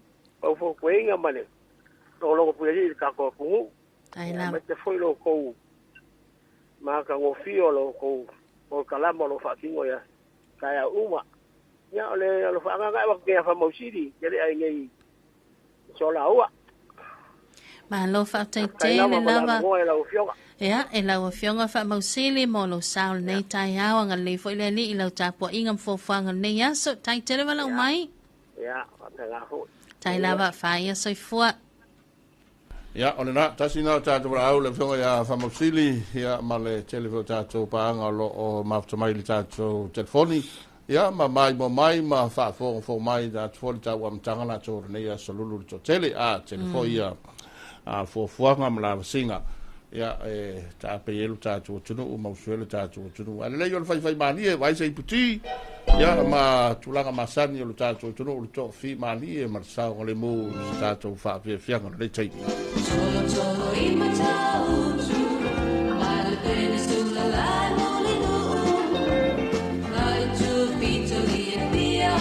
faufautuaina ma le logologo alii i le tatou atunuu. Tai Ia, lava. aemaise foi lo outou matagofie o lo outou polokalama o lo o faatino ia taeao uma. Ia, o le alofaaga lena e avatu nei ia Faamausili, tele ai nei Solaua. Malo faafetai Faafetai lava tele mo le lava. avanoa i lau Afioga. Ia, e lau Afioga Faamausili mo lou sao i lenei taeao, agalelei foi le Alii i lau tapuaiga ma fuafuaga o lenei aso. Tai tele valaau mai. Ia, faapena foi. Tai lava, faia soifua. Ia, o lena, tasi lena o tatou valaau le Afioga ia Faamausili, ia, ma le tele foi o tatou paaga o lo o mafuta mai i le tatou telefoni, ia, ma maimoa mai ma faafogafoga mai tatou foi le tau amataga latou o lenei aso lulu le toatele, a tele foi ia fuafuaga ma lavasiga, ia, e taapei ai lo tatou atunuu ma usu ai lo tatou atunuu. Ae lelei o le faifai malie, vaai se iputi, ia, ma tulaga masani o lo tatou atunuu, le toafi malie ma le saogalemu i se tatou faafiafiaga o lenei taimi. Tolo tolo i Matautu, mai le Peninsula lai Mulinuu, mai Tupito i Apia,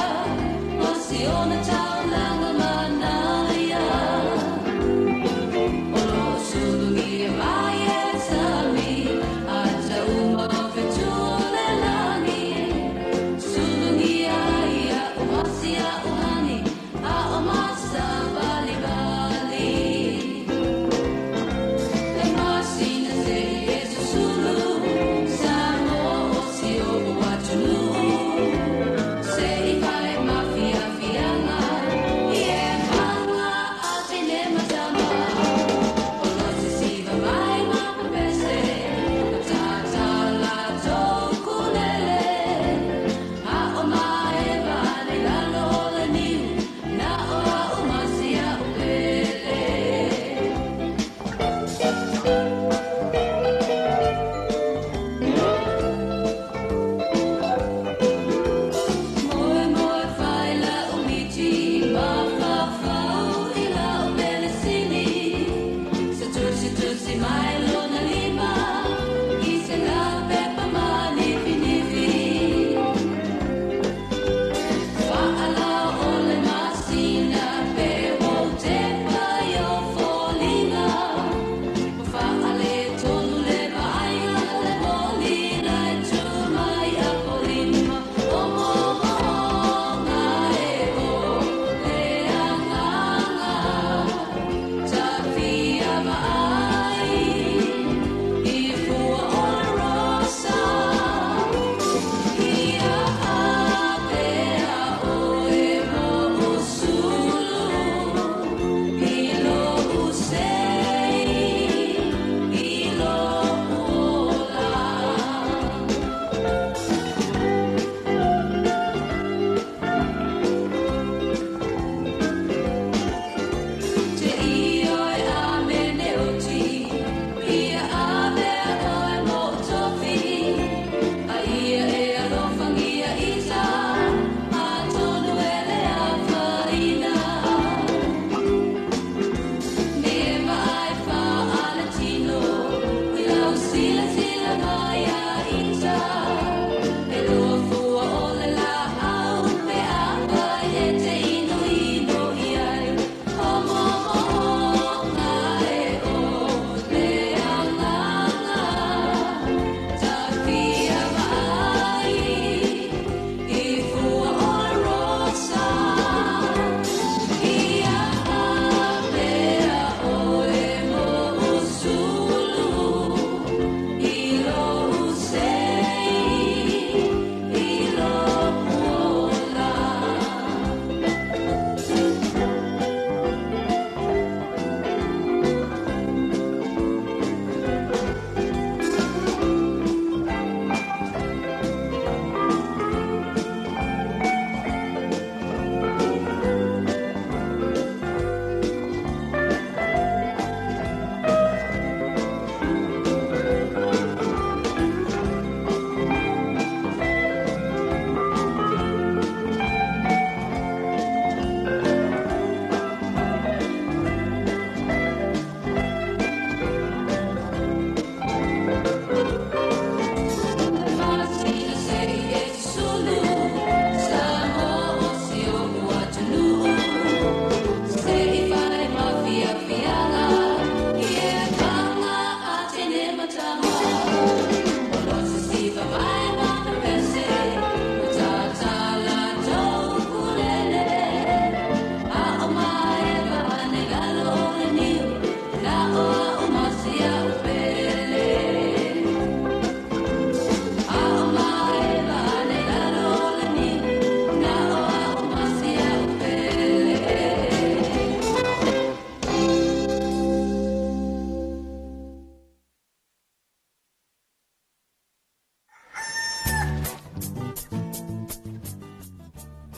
o si ona taulaga manaia. O lo sulugia mai e sami, a tauma o fetua o le lagi. Sulugia ia o masia o hani, a o masa bali bali. Le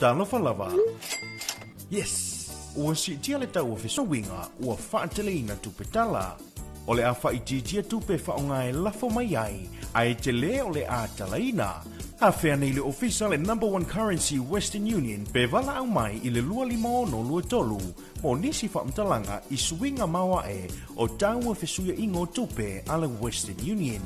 Talofa lava. Yes! Ua siitia le tau o fesoaoiga ua faateleina tupe tala. O le a faaitiitia tupe faaaoga e lafo mai ai, ae telē o le a talaina. Afea nei le ofisa le Number One Currency Western Union pe valaau mai i le 25623 mo nisi faamatalaga i suiga maoae o tau o fesuiaiga o tupe a le Western Union.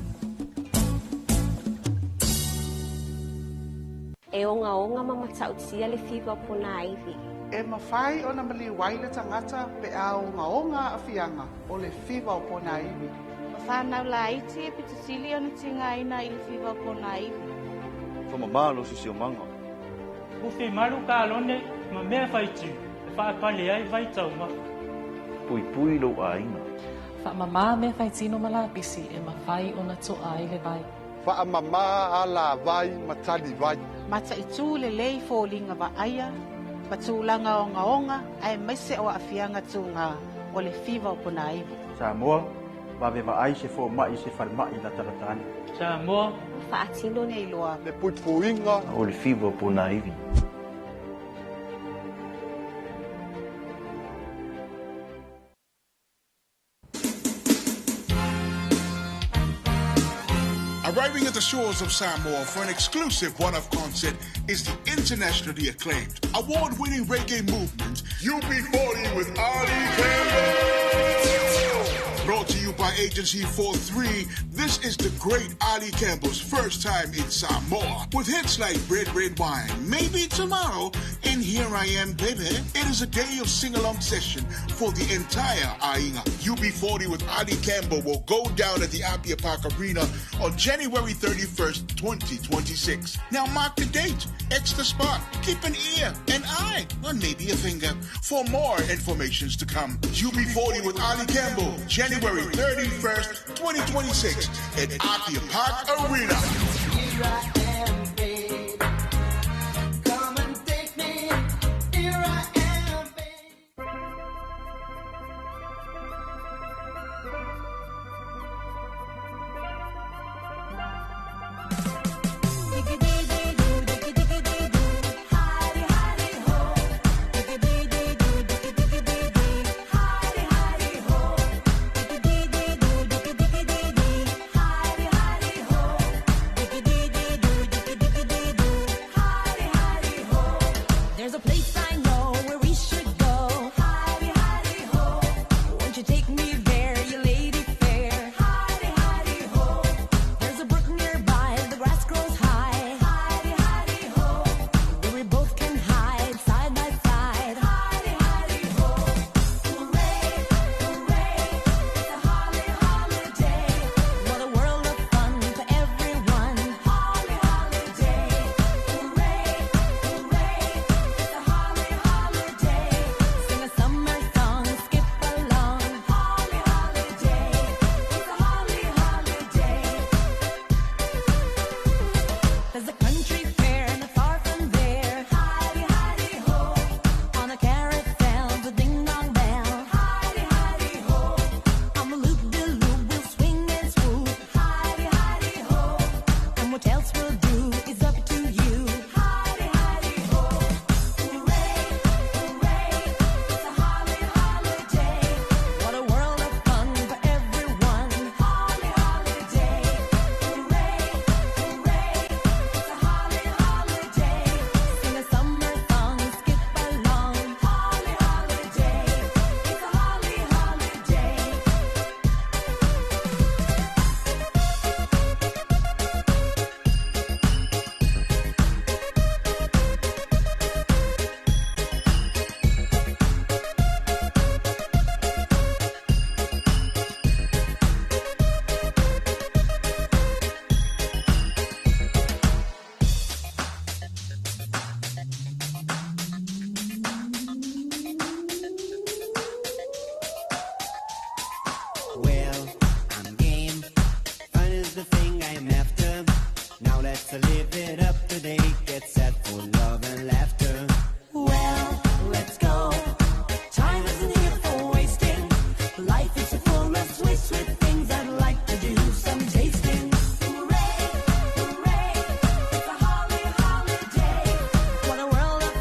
E ogaoga ma matautia le fiva o ponaivi. E mafai ona maliu ai le tagata pe a ogaoga aafiaga o le fiva o ponaivi. O fanau laiti e pito sili ona tigaina i le fiva o ponaivi. Faamamā lou siosiomaga. Ufi malu kalone ma mea faitiu e faapale ai vaitaumafa. Puipui lou aiga. Faamamā mea faitino ma lapisi e mafai ona to'a ai le vai. Faamamā alavai ma talivai. Mataitū lelei foliga vaaia ma tulaga ogaoga aemaise o aafiaga tugā o le fiva o ponaivi. Samoa, vave vaai se fomaʻi i se falemaʻi latalata ane. Samoa, faatino nei loa le puipuiga o le fiva o ponaivi. Arriving at the shores of Samoa for an exclusive one-off concert is the internationally acclaimed, award-winning reggae movement, UB40 with Ali Campbell. Brought to you by Agency 43, this is the great Ali Campbell's first time in Samoa. With hits like Red Red Wine, Maybe Tomorrow, and Here I Am Baby. It is a day of sing-along session for the entire Aiga. UB40 with Ali Campbell will go down at the Apia Park Arena on January 31st, 2026. Now mark the date, X the spot, keep an ear, an eye, or maybe a finger for more informations to come. UB40 with Ali Campbell, January 31st, 2026 at Apia Park Arena. Here I am, babe. Come and take me. Here I am, babe. There's a place I know where we should go. Hidey, hidey, ho. Won't you take me there, you lady fair? Hidey, hidey, ho. There's a brook nearby, the grass grows high. Hidey, hidey, ho. Where we both can hide side by side. Hidey, hidey, ho. Hooray, hooray, it's a holly holiday. What a world of fun for everyone. Holly holiday. Hooray, hooray. It's a holly holiday. Sing a summer song, skip along. Holly holiday. It's a holly holiday. There's a country fair not far from there. Hidey, hidey ho. On a carousel, the ding dong bell. Hidey, hidey ho. On the loop de loop, we'll swing and swoop. Hidey, hidey ho. And what else we'll do is up to you. Hidey, hidey ho. Hooray, hooray, it's a holly holiday. What a world of fun for everyone. Holly holiday. Hooray, hooray, it's a holly holiday. Sing a summer song, skip along. Holly holiday. It's a holly holiday. Well, I'm game. Fun is the thing I'm after. Now let's live it up today. Get set for love and laughter. Well, let's go. Time isn't here for wasting. Life is full of sweet, sweet things. I'd like to do some tasting. Hooray, hooray, it's a holly holiday. What a world of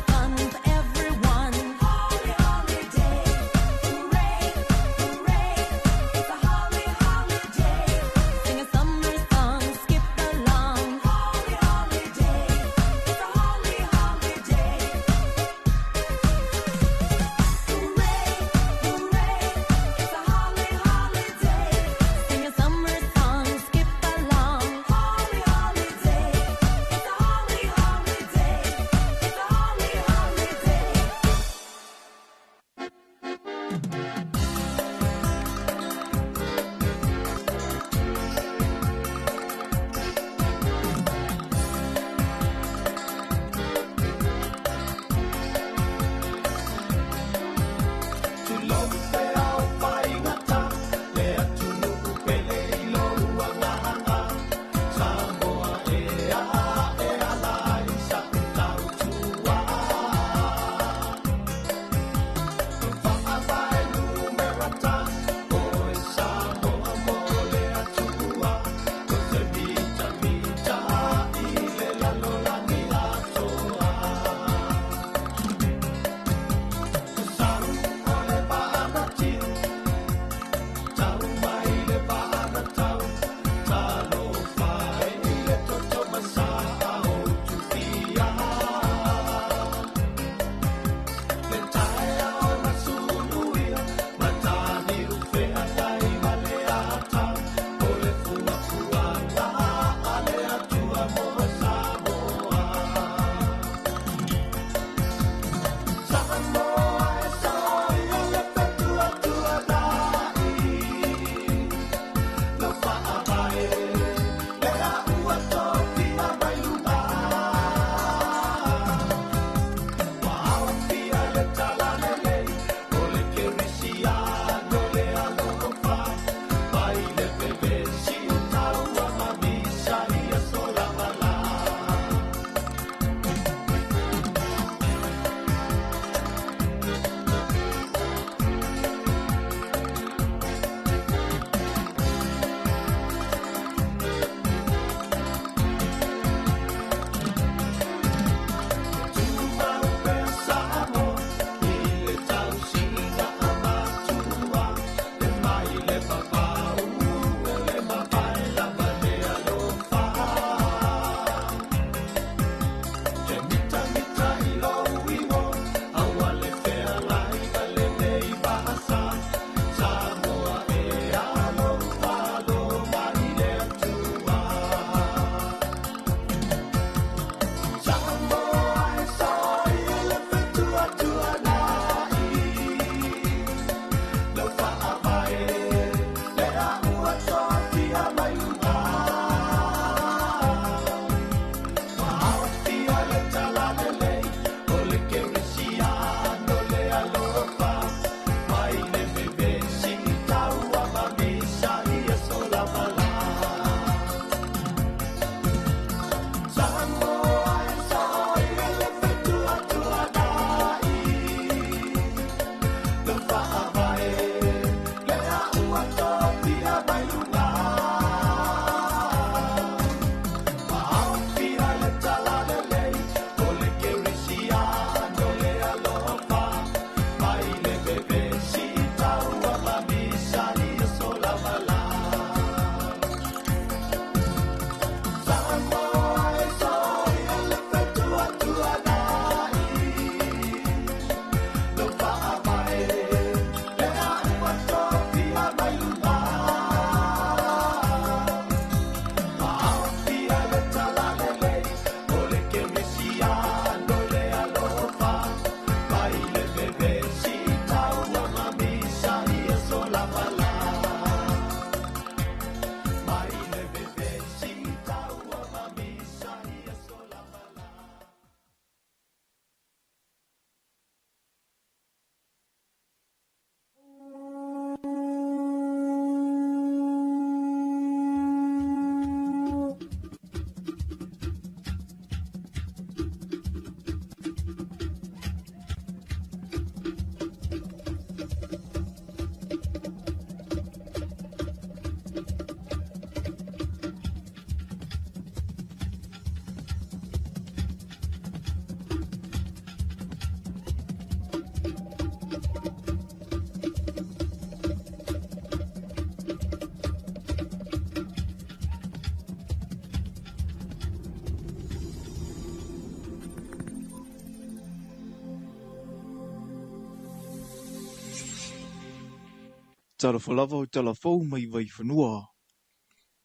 Talofa lava o talafou mai Vaifanua.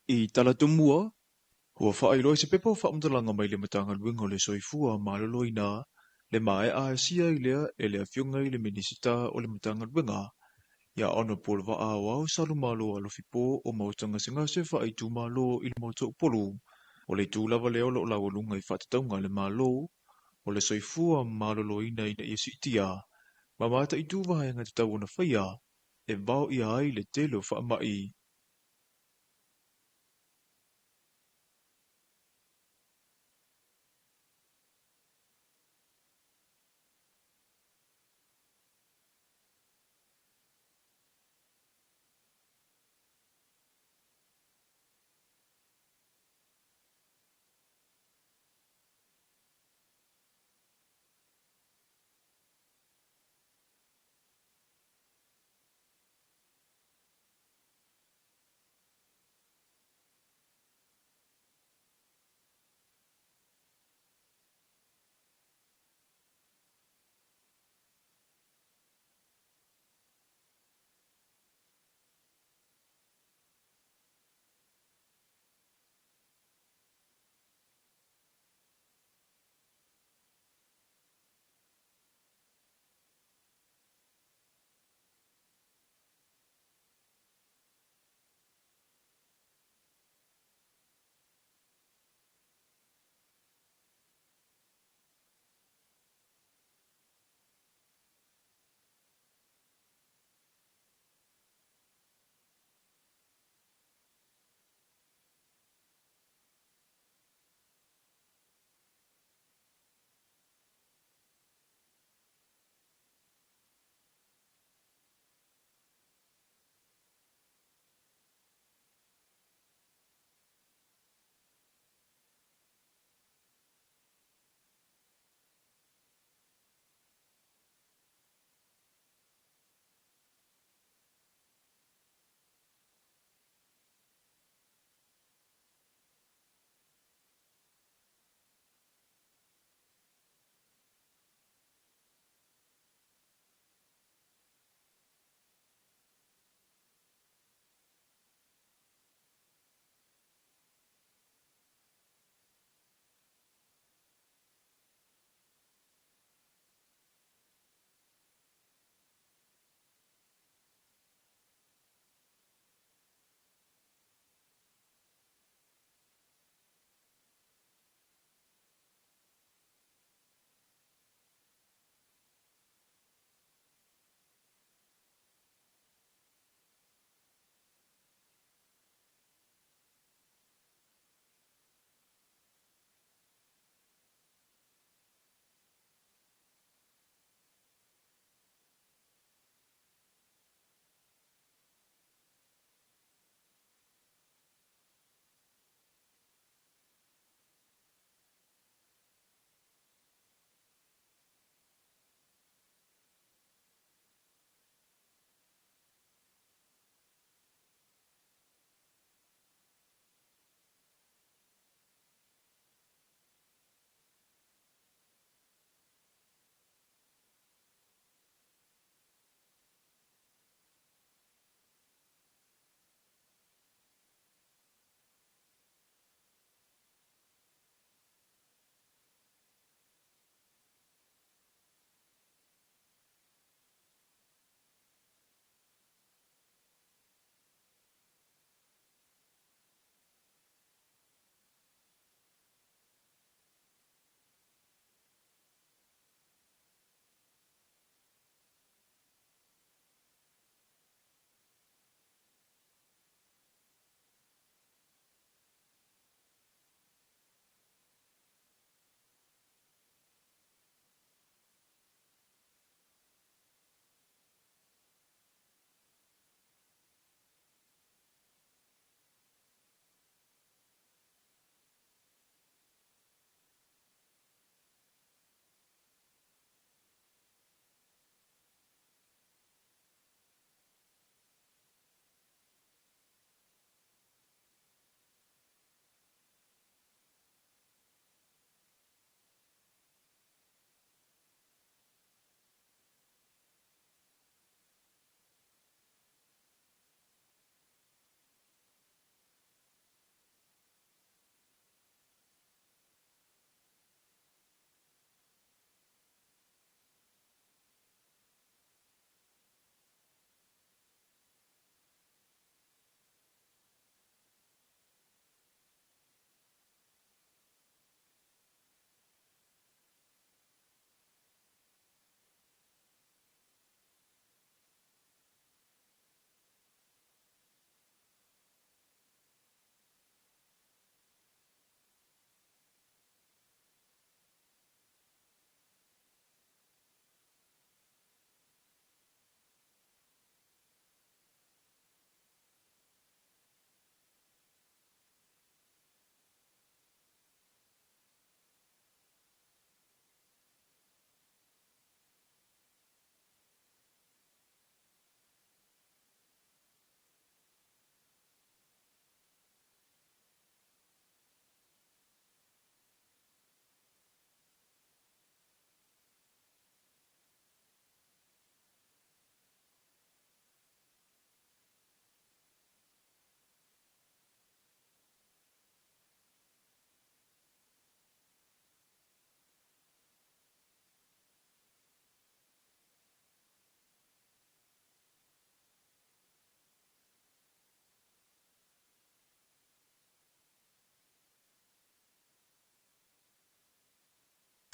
I tala tumua, ua faailoa i se pepa o faamatalaga mai le Matagaluega o le Soifua Maloloina le maea asia ai lea e le afioga i le Minisita o le Matagaluega ia Honourable Vaa Salumalo Alofi Po o Maota Gasegase Faaitumalo i le Maota Upolu. O le itu lava lea o loo laualuga i faatatauga a le Malo o le soifua maloloina ina ia siitia ma mataitu vaega tatau ona faia e vao ia ai le tele o faamai.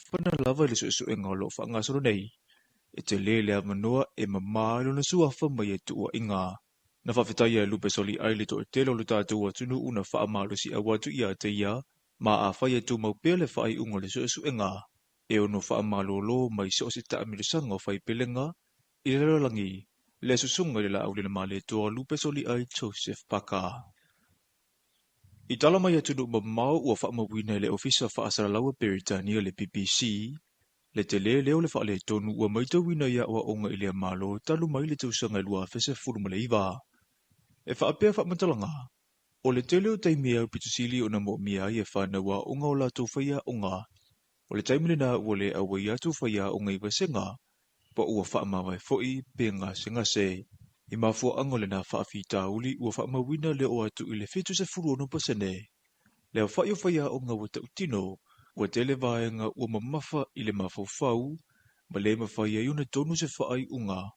Fana lava i le suesuega o lo o faagasolo nei, e tele le avanoa e mamā ai lona suafa ma ia tuuaiga. Na faafetaia e Lupe Soliai le toatele o le tatou atunuu na faamalosiau atu ia te ia, ma afai e tumau pea le faaiuga o le suesuega, e ono faamalolo mai so o se taamilosaga o faipelega i le lalolagi le susuga i le Laaulialemalietoa Lupe Soliai Joseph Parker. I tala mai atunuu mamao ua faamauina e le Ofisa Faasalalau a Peretania le BBC, le tele lea o le faaletonu ua matauina i aoaoga i lea Malo talu mai le tausaga e 2019. E faapea faamatalaga, o le tele o taimi e aupito sili ona moomia ai e fanau aoga o latou faiaoga, o le taimi lena ua le auai atu faiaoga i vasega, po ua faamavae foi pe gasegase. I mafuaaga o lena faafitauli ua faamauina le oo atu i le 76% le aofai o faiaoga ua tautino, ua tele vaega ua mamafa i le mafaufau ma le mafai ai ona tonu se faaiuga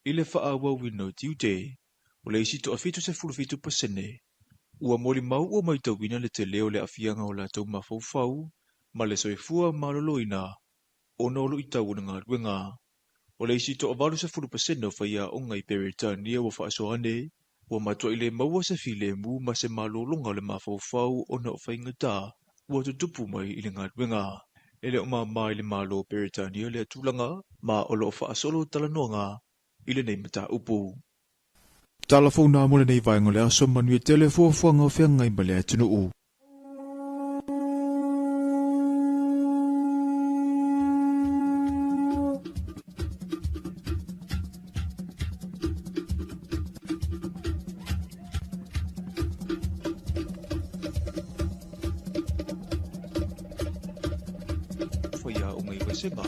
i le faaauauina o tiute. O le isi toa 77% ua molimau ua matauina le tele o le aafiaga o latou mafaufau ma le soifua maloloina ona o luitau o le galuega. O le isi toa 80% o faiaoga i Peretania ua faasoa ane, ua matuai le maua se filemu ma se malologa o le mafaufau ona o faigata ua tutupu mai i le galuega. E le o māmā i le Malo o Peretania lea tulaga, ma o lo o faasolo talanoaga i lenei mataupu. Tala fou nā mo lenei vaega o le aso, manuia tele fuafuaga o feagai ma le atunuu. Faiaoga i vasega.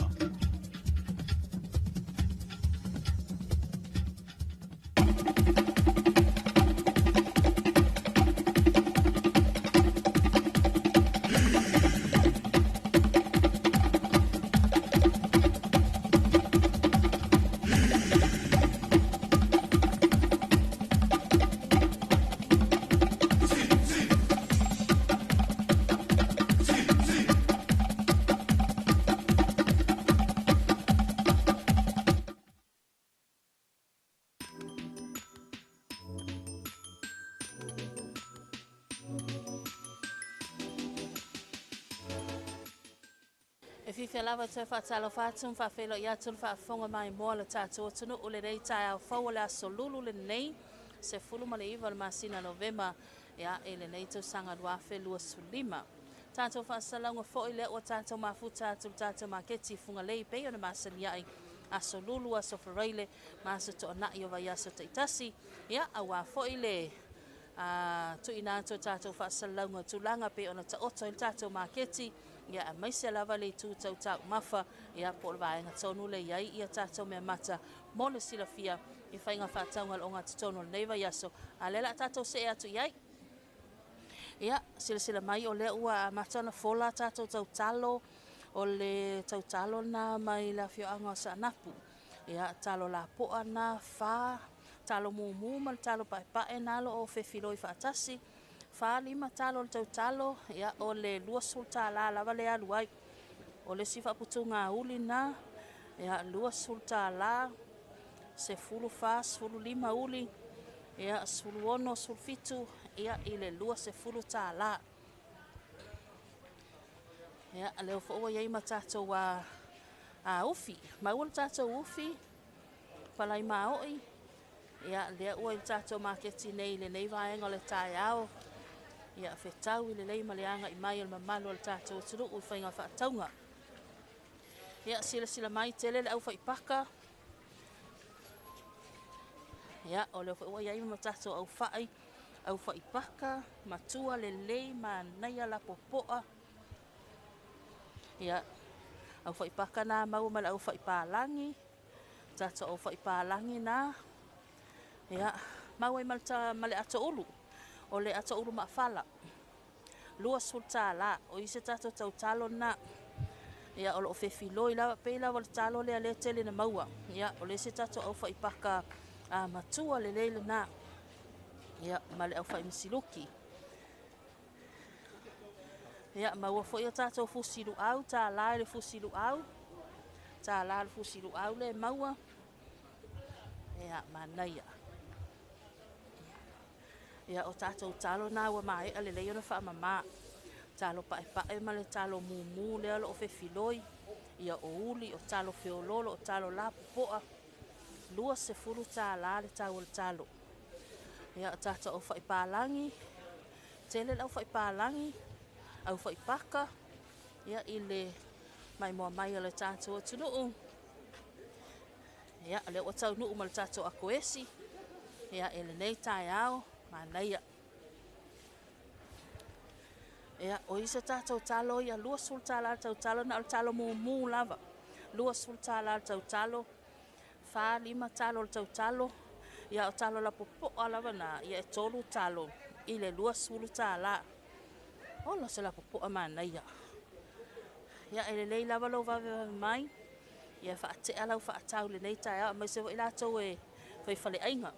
E fiafia lava e toe faatalofa atu ma faafeiloai atu le faafofoga maimoa a le tatou atunuu i lenei taeao fou o le aso Lulu lenei, 19 o le masina Novema ia, i lenei tausaga 2025. Tatou faasalauga foi lea ua tatou mafuta atu i le tatou maketi i Fugalei e pei ona masani ai aso Lulu, aso Faraile ma aso Toonai o vaiaso taitasi, ia, aua foi le a tuuina atu o tatou faasalalauga o tulaga pei ona taoto ai le tatou maketi, ia, aemaise lava le itu tau taumafa, ia, po o le vaega tonu lea i ai ia tatou meamata mo le silafia i faiga faatauga o le ogatotonu o lenei vaiaso, a lea o le a tatou see atu i ai. Ia, silasila mai o lea ua amata ona fola a tatou tautalo, o le tautalo lena mai le afioaga o Saanapu. Ia, talo lapoa na, fa, talo mumu ma le talo paepae na lo o fefiloi faatasi. Fa, lima talo o le tautalo, ia, o le $20 lava le alu ai. O le isi faaputuga uli na, ia, $20, 14, 15 uli, ia, 16, 17, ia, i le $20. Ia, lea foi ua i ai ma tatou a ufi. Maua le tatou ufi, palai maoi, ia, lea ua i le tatou maketi nei i lenei vaega o le taeao. Ia, fetau i lelei ma le agai mai o le mamalu o le tatou atunuu i faiga faatauga. Ia, silasila mai, tele le aufaipaka. Ia, o lea foi ua i ai ma tatou aufai, aufaipaka, matua lelei, manaia lapopoa. Ia, aufaipaka nā maua ma le aufaipālagi, tatou aufaipālagi nā. Ia, maua ai ma le ato ulu, o le ato ulu maafala. $20, o i se tatou tautalo nā. Ia, o loo fefiloi lava, pei lava le talo lea lea tele na maua. Ia, o le isi tatou aufaipaka matua lelei lena. Ia, ma le aufai misiluki. Ia, maua foi o tātou fusi luau, tālā i le fusi luau. Tālā le fusi luau le maua. Ia, manaia. Ia, o tātou talo nā ua maea le lei ona whaamama. Talo paepae ma le talo mumu lea lo o fefiloi. Ia o uli, o talo feololo, o talo lapopoa. 20 tālā le tau o le talo. Ia, o tātou au whaipālangi. Tele lau whaipālangi. Au whaipaka. Ia, i le maimoa mai o le tātou atunuu. Ia, le ua taunuu ma le tātou akoesi. Ia, e lenei taeao, manaia. Ia, o isa tātou talo, ia 20 tālā le tau talo, na o le talo mumu lava. 20 tālā le tau talo, 4-5 talo le tau talo. Ia, o talo la popoa lava na, ia e 3 talo, i le 20 tālā. Ola se la popoa manaia. Ia, e lelei lava lau vave vave mai. Ia, whaatea lau whaatau le nei taeao, mai se wai lātou e whaifale ainga.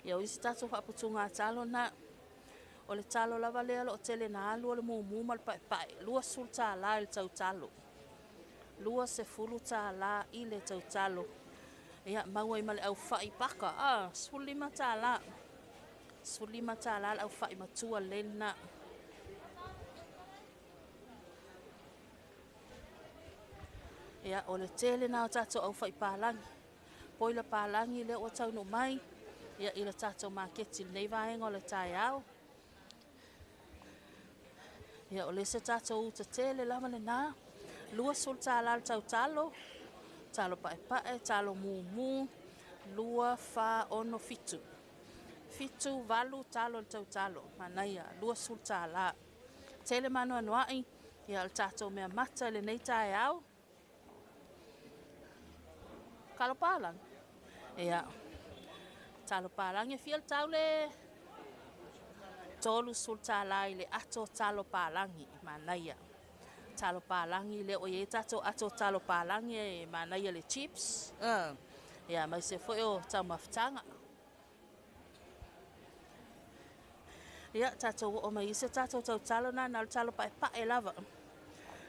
Ia, o isi tātou whaaputunga talo na, o le talo lava lea lo o tele na alu o le mumu ma le paepae. 20 tālā i le tau talo. 20 tālā i le tau talo. Ia, maua i ma le au whai paka. Ah, 15 tālā. 15 tālā le au whai matua lena. Ia, o le tele na o tātou au whai pālangi. Poila pālangi le o taunu mai. Ia, i le tātou maketi nei vaenga o le taeao. Ia, o le se tātou uta tele lava le nā. 20 tālā le tau talo. Talo paepae, talo mumu. 2, 4, 6, 7. 7, 8 talo le tau talo. Manaia, 20 tālā. Tele manu anuai. Ia, o le tātou mea mata le nei taeao. Kalo pālangi. Ia, talo pālangi e fia le tau le 30 tālā i le ato talo pālangi, manaia. Talo pālangi le o ie tātou ato talo pālangi e manaia le chips. Ia, mai se foi o tau mafutanga. Ia, tātou o mai se tātou tau talo nā, na o le talo paepae lava.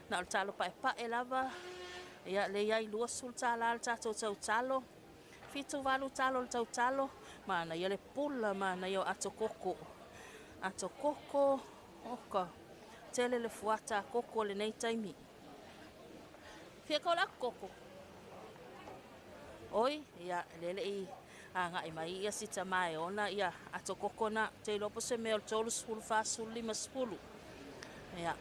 Na o le talo paepae lava. Ia, le iai 20 tālā le tātou tau talo. 7 8 talo le tau talo. Mana ia le pula, mana ia o ato koko. Ato koko, oka. Tele le fuata koko le nei taimi. Fia kau la koko. Oi, ia, lele i a ngai mai ia sita mai ona, ia, ato koko na, te ilopo se mea o le 30, 40, 50. Ia.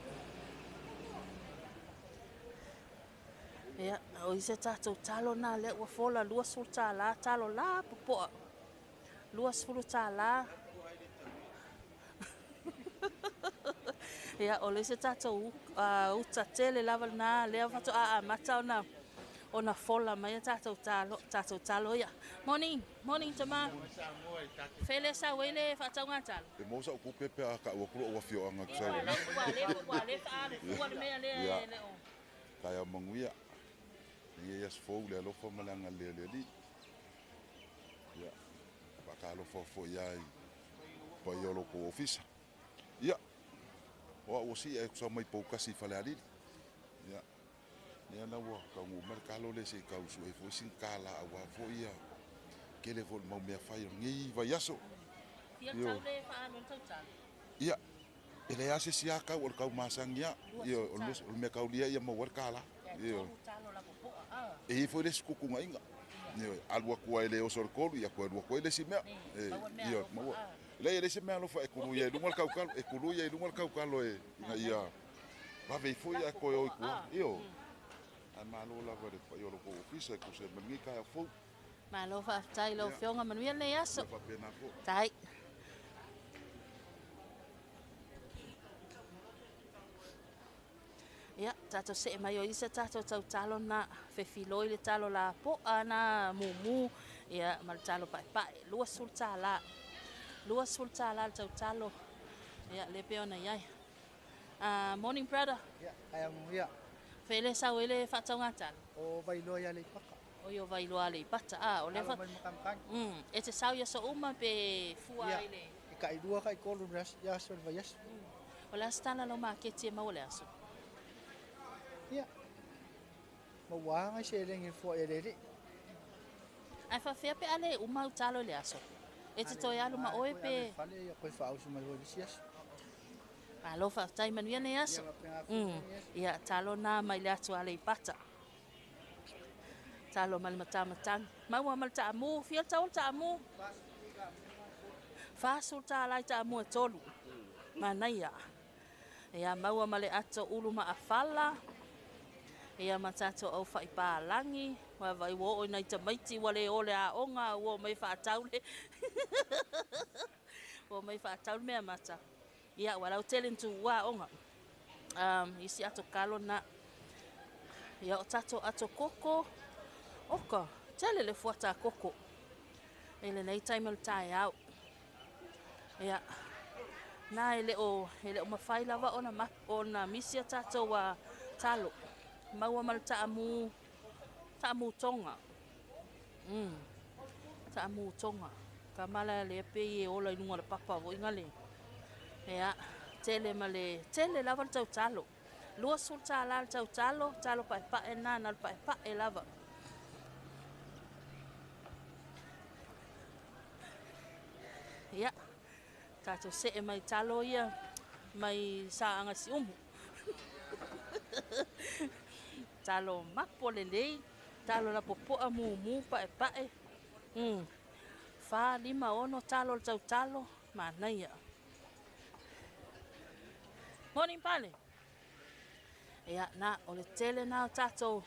Ia, o ise tātou talo nā le ua fola 20 tālā, talo la popoa. 20 tālā. Ia, o le ise tātou uta tele lava nā, lea whato a mata ona fola mai a tātou talo ia. Morning, morning tama. Fele sa wele whaatau ngā talo. E mōsa o kupe pea ka ua kuro ua whio anga kusau. Ua le, ua le, ua le mea lea le o. Kaya manguia. Ia ia fou le alofa ma le anga le le li. Ia, waka alofa fo ia i pa i olo ko ofisa. Ia, o a si e kusa mai paukasi whale alili. Ia, nea na ua ka ngu mara kalo le se kau su e fo sin kala a wā fo ia. Kele fo le mau mea whai o ngei vai aso. Ia tau le whaanu tau talo. Ia, e le ase si a kau o le kau masangia. Ia, o le mea kau lia ia mau ar kala. Ia. E foi le skuku nga inga. Ia, alua kua ele oso le kolu, ia kua alua kua ele si mea. Ia, maua. Le ele si mea alofa e kulu ia i lunga le kaukalo, e kulu ia i lunga le kaukalo e inga ia. Vave i foi ia koe oi kua. Ia, ai malo lava le pai o loko ofisa e kuse malingi kai a fou. Malo whaaftai lau whionga manuia nei aso. Ia whapena fo. Tai. Ia, tātou se e mai o isa tātou tau talo nā whewhiloi le talo la poa nā mumu, ia, ma le talo paepae, 20 tālā. 20 tālā le tau talo, ia, le peo na iai. Morning, brother. Ia, kaya mo ia. Whele sau ele whaatau ngā talo? O vailoa ia le ipaka. O i o vailoa le ipata, a, o le wha... Alo mai makamkang. E te sau ia so uma pe fua ia, ile. E ka i lua ka i kolu ia so le vai aso. O le a se tala a lau maketi e maua i le aso? Ia, maua lava nai seleni i le foai a le alii. Ae faapefea pe a le uma au talo i le aso? E te toe alu ma oe pe? Ave i le fale, ia toe faausu mai foi i le isi aso. Malo faafetai, manuia nei aso. Ia, talo na mai le atu Aleipata. Talo ma le matamatagi. Maua ma le taamu, fia le tau o le taamu? 40 tālā i taamu e tolu. Manaia. Ia, maua ma le ato ulu maafala. Ia, ma tatou au faipālagi. Vaavaai ua oo i nai tamaiti ua le o le aoga, ua omai faatau le ua omai faatau le meamata. Ia, ua lautele ni tuua aoga. Isi ato kalo na. Ia, o tatou ato koko. Oka, tele le fuata koko i lenei taimi o le taeao. Ia, na e le o, e le o mafai lava ona, ona misi a tatou a talo. Maua ma le taamu, taamu tonga. Taamu tonga. Ka mala le pe i e ola i lunga o le papa foi ngale. Ia, tele ma le, tele lava le tau talo. 20 tālā le tau talo, talo paepae na, na le paepae lava. Ia, tatou see mai talo ia, mai Saaga Siumu. Talo mapo lelei, talo lapopoa mumu paepae. 4, 5, 6 talo le tau talo, manaia. Morning pale. Ia, na, o le tele na o tatou,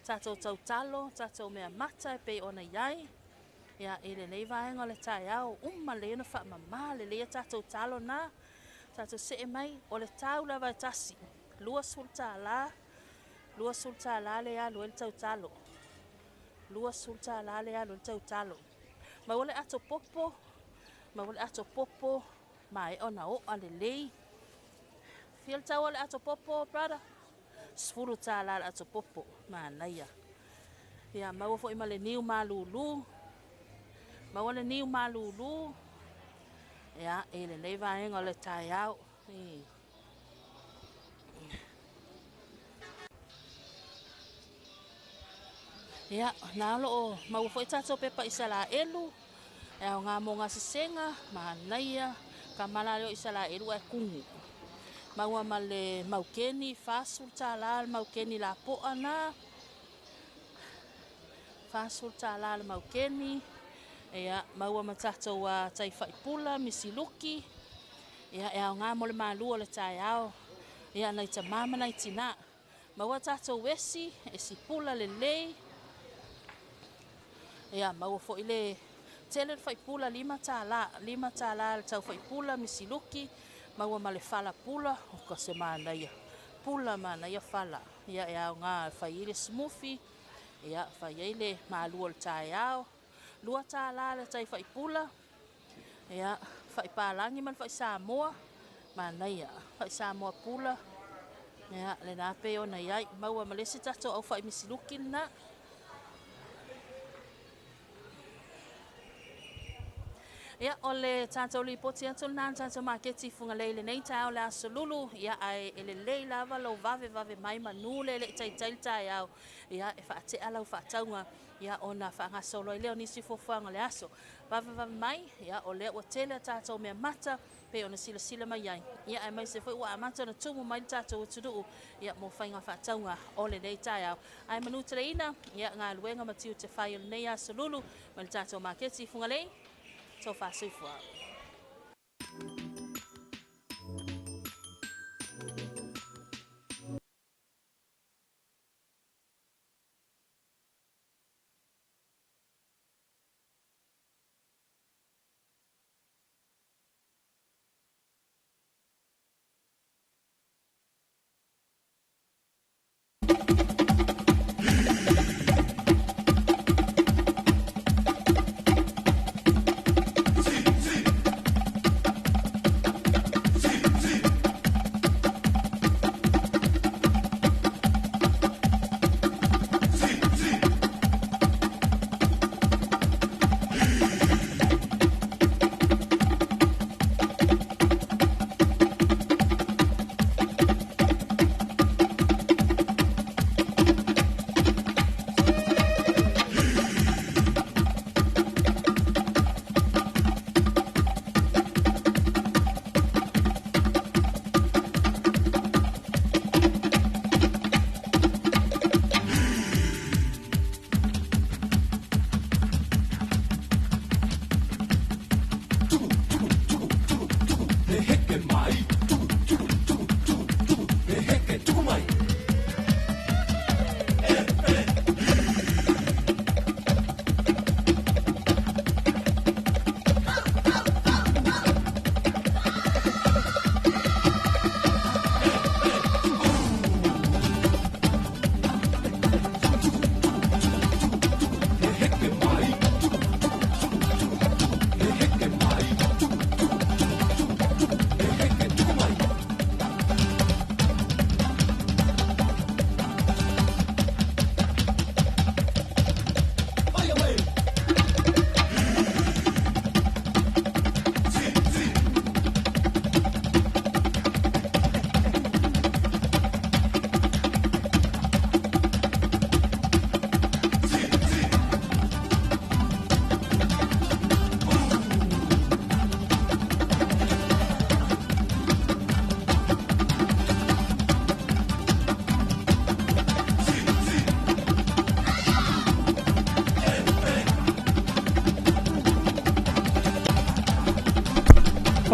tatou tautalo, tatou mea mata e pei ona i ai. Ia, i lenei vaega o le taeao, uma lelei ona faamama lelei a tatou talo na. Tatou see mai, o le tau lava e tasi, 20 tālā, 20 tālā le alu ai le tautalo. 20 tālā le alu ai le tautalo. Maua le ato popo, maua le ato popo, maea ona oa lelei. Fia le tau o le ato popo, brother? 10 tālā le ato popo, manaia. Ia, maua foi ma le niu malulu. Maua le niu malulu. Ia, i lenei vaega o le taeao. Ia, na o loo maua foi tatou pepa Isalaelu, e ao ngā mo ngā sesenga, manaia, ka mala leo Isalaelu e kugu. Maua ma le maukeni, 40 tālā le maukeni la poa na. 40 tālā le maukeni. Ia, maua ma tatou a tai faipula, misiluki. Ia, e ao ngā mo le malua le taeao. Ia, nai tamā ma nai tinā. Maua tatou esi, esi pula lelei. Ia, maua foi le tele le faipula, 5 tālā. 5 tālā le tau faipula, misiluki. Maua ma le fala pula, o ka se manaia. Pula manaia fala. Ia, e ao ngā whai i le smoothie. Ia, whai ai le malua le taeao. 2 tālā le tai faipula. Ia, whaipalangi ma le whaisamoa. Manaia, whaisamoa pula. Ia, le nā pe ona iai. Maua ma le se tatou au whai misiluki na. Ia, o le tatou lipoti atu lena tatou maketi Fugalei lenei taeao le aso lulu. Ia, ae e lelei lava lou vave vave mai manu le le i taitai le taeao. Ia, e faatea lau faatauga. Ia, ona faagasolo ai lea o nisi fuafuaga o le aso. Vave vave mai, ia, o lea ua tele a tatou mea mata, pei ona silasila mai ai. Ia, aemaise foi ua amata ona tumu mai le tatou atunuu, ia, mo faiga faatauga o lenei taeao. Ae manu teleina, ia, galuega ma tiute fai o lenei aso lulu mai le tatou maketi Fugalei. Tofa soifua.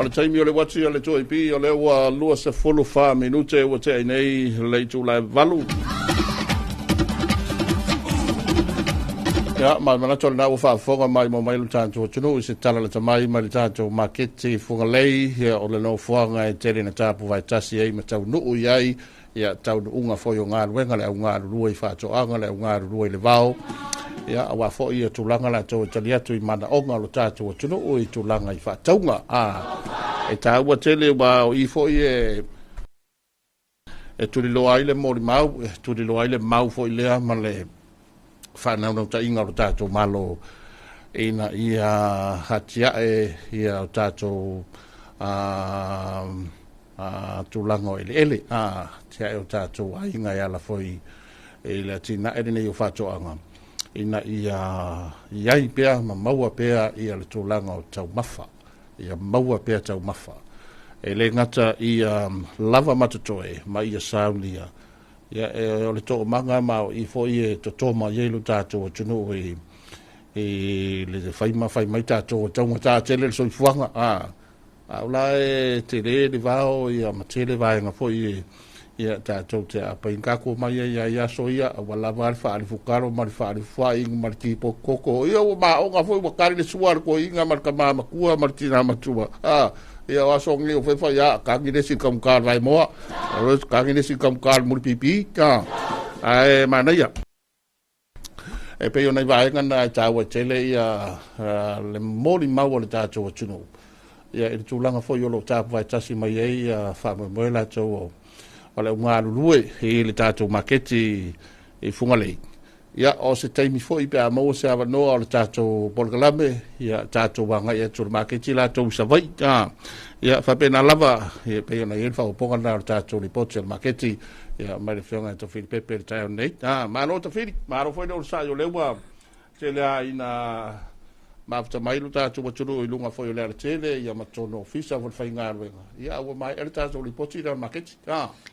le taimi o le uati a le 2AP o lea ua 24 minute ua tea ai nei le itula e 8. Ia, ma le manatu o lena ua faafofoga mai mo mai lo tatou atunuu i se tala lata mai mai le tatou maketi i Fugalei, ia, o le nofoaga e tele na tapu vaetasi ai ma taunuu i ai, ia, taunuuga foi o galuega, le au galulue i faatoaga, le au galulue i le vao, ia, aua foi ia tulaga latou e tali atu i manaoga o lo tatou atunuu i tulaga i faatauga. A, e taua tele ua o i foi e e tuliloa ai le molimau, e tuliloa ai le mau foi lea ma le faanaunautai o lo tatou Malo ina ia atiae ia o tatou tulaga o eleele, atiae o tatou aiga e ala foi i le atinae lenei o faatoaga, ina ia i ai pea ma maua pea ia le tulaga o taumafa, ia maua pea taumafa. E le gata ia lava matotoe ma ia saunia, ia, e, o le toomaga ma o i foi e toto mai ai lo tatou atunuu i le fai ma fai mai tatou e taugata tele le soifuaga. A o la e tele le vao ia ma tele vaega foi e ia tatou te apai kako mai ai ai aso ia ua lava le faalifukalo ma le faalifuai ma le tipo koko ia ua maoga foi ua kali le sua le koiga ma le kama matua ma le tina matua. Ia o aso ngi o fefa ia kangi le si kamu vai moa o kangi le si kamu ka muri pipi ae manaia e pei ona i vaega na e taua tele ia le molimau o le tatou atunuu ia i le tulaga foi o lo o tapu vaetasi mai ai ia faamoemoe latou o le au galulue i le tatou maketi i Fugalei. Ia, o se taimi foi pe a maua se avanoa o le tatou polokalame, ia tatou agai atu i le maketi latou i Savaii. Ia, faapena lava, ia, pei ona i ai le faaopoopoga lena o le tatou lipoti o le maketi, ia, mai le afioga ia Tafili Pepe i le taeao nei. Malo Tafili, malo foi le onosai o lea ua tele lava ina mafuta mai lo tatou atunuu i luga foi o le alatele, ia ma totonu o ofisa foi le faigaluega. Ia, ua maea le tatou lipoti lea o le maketi.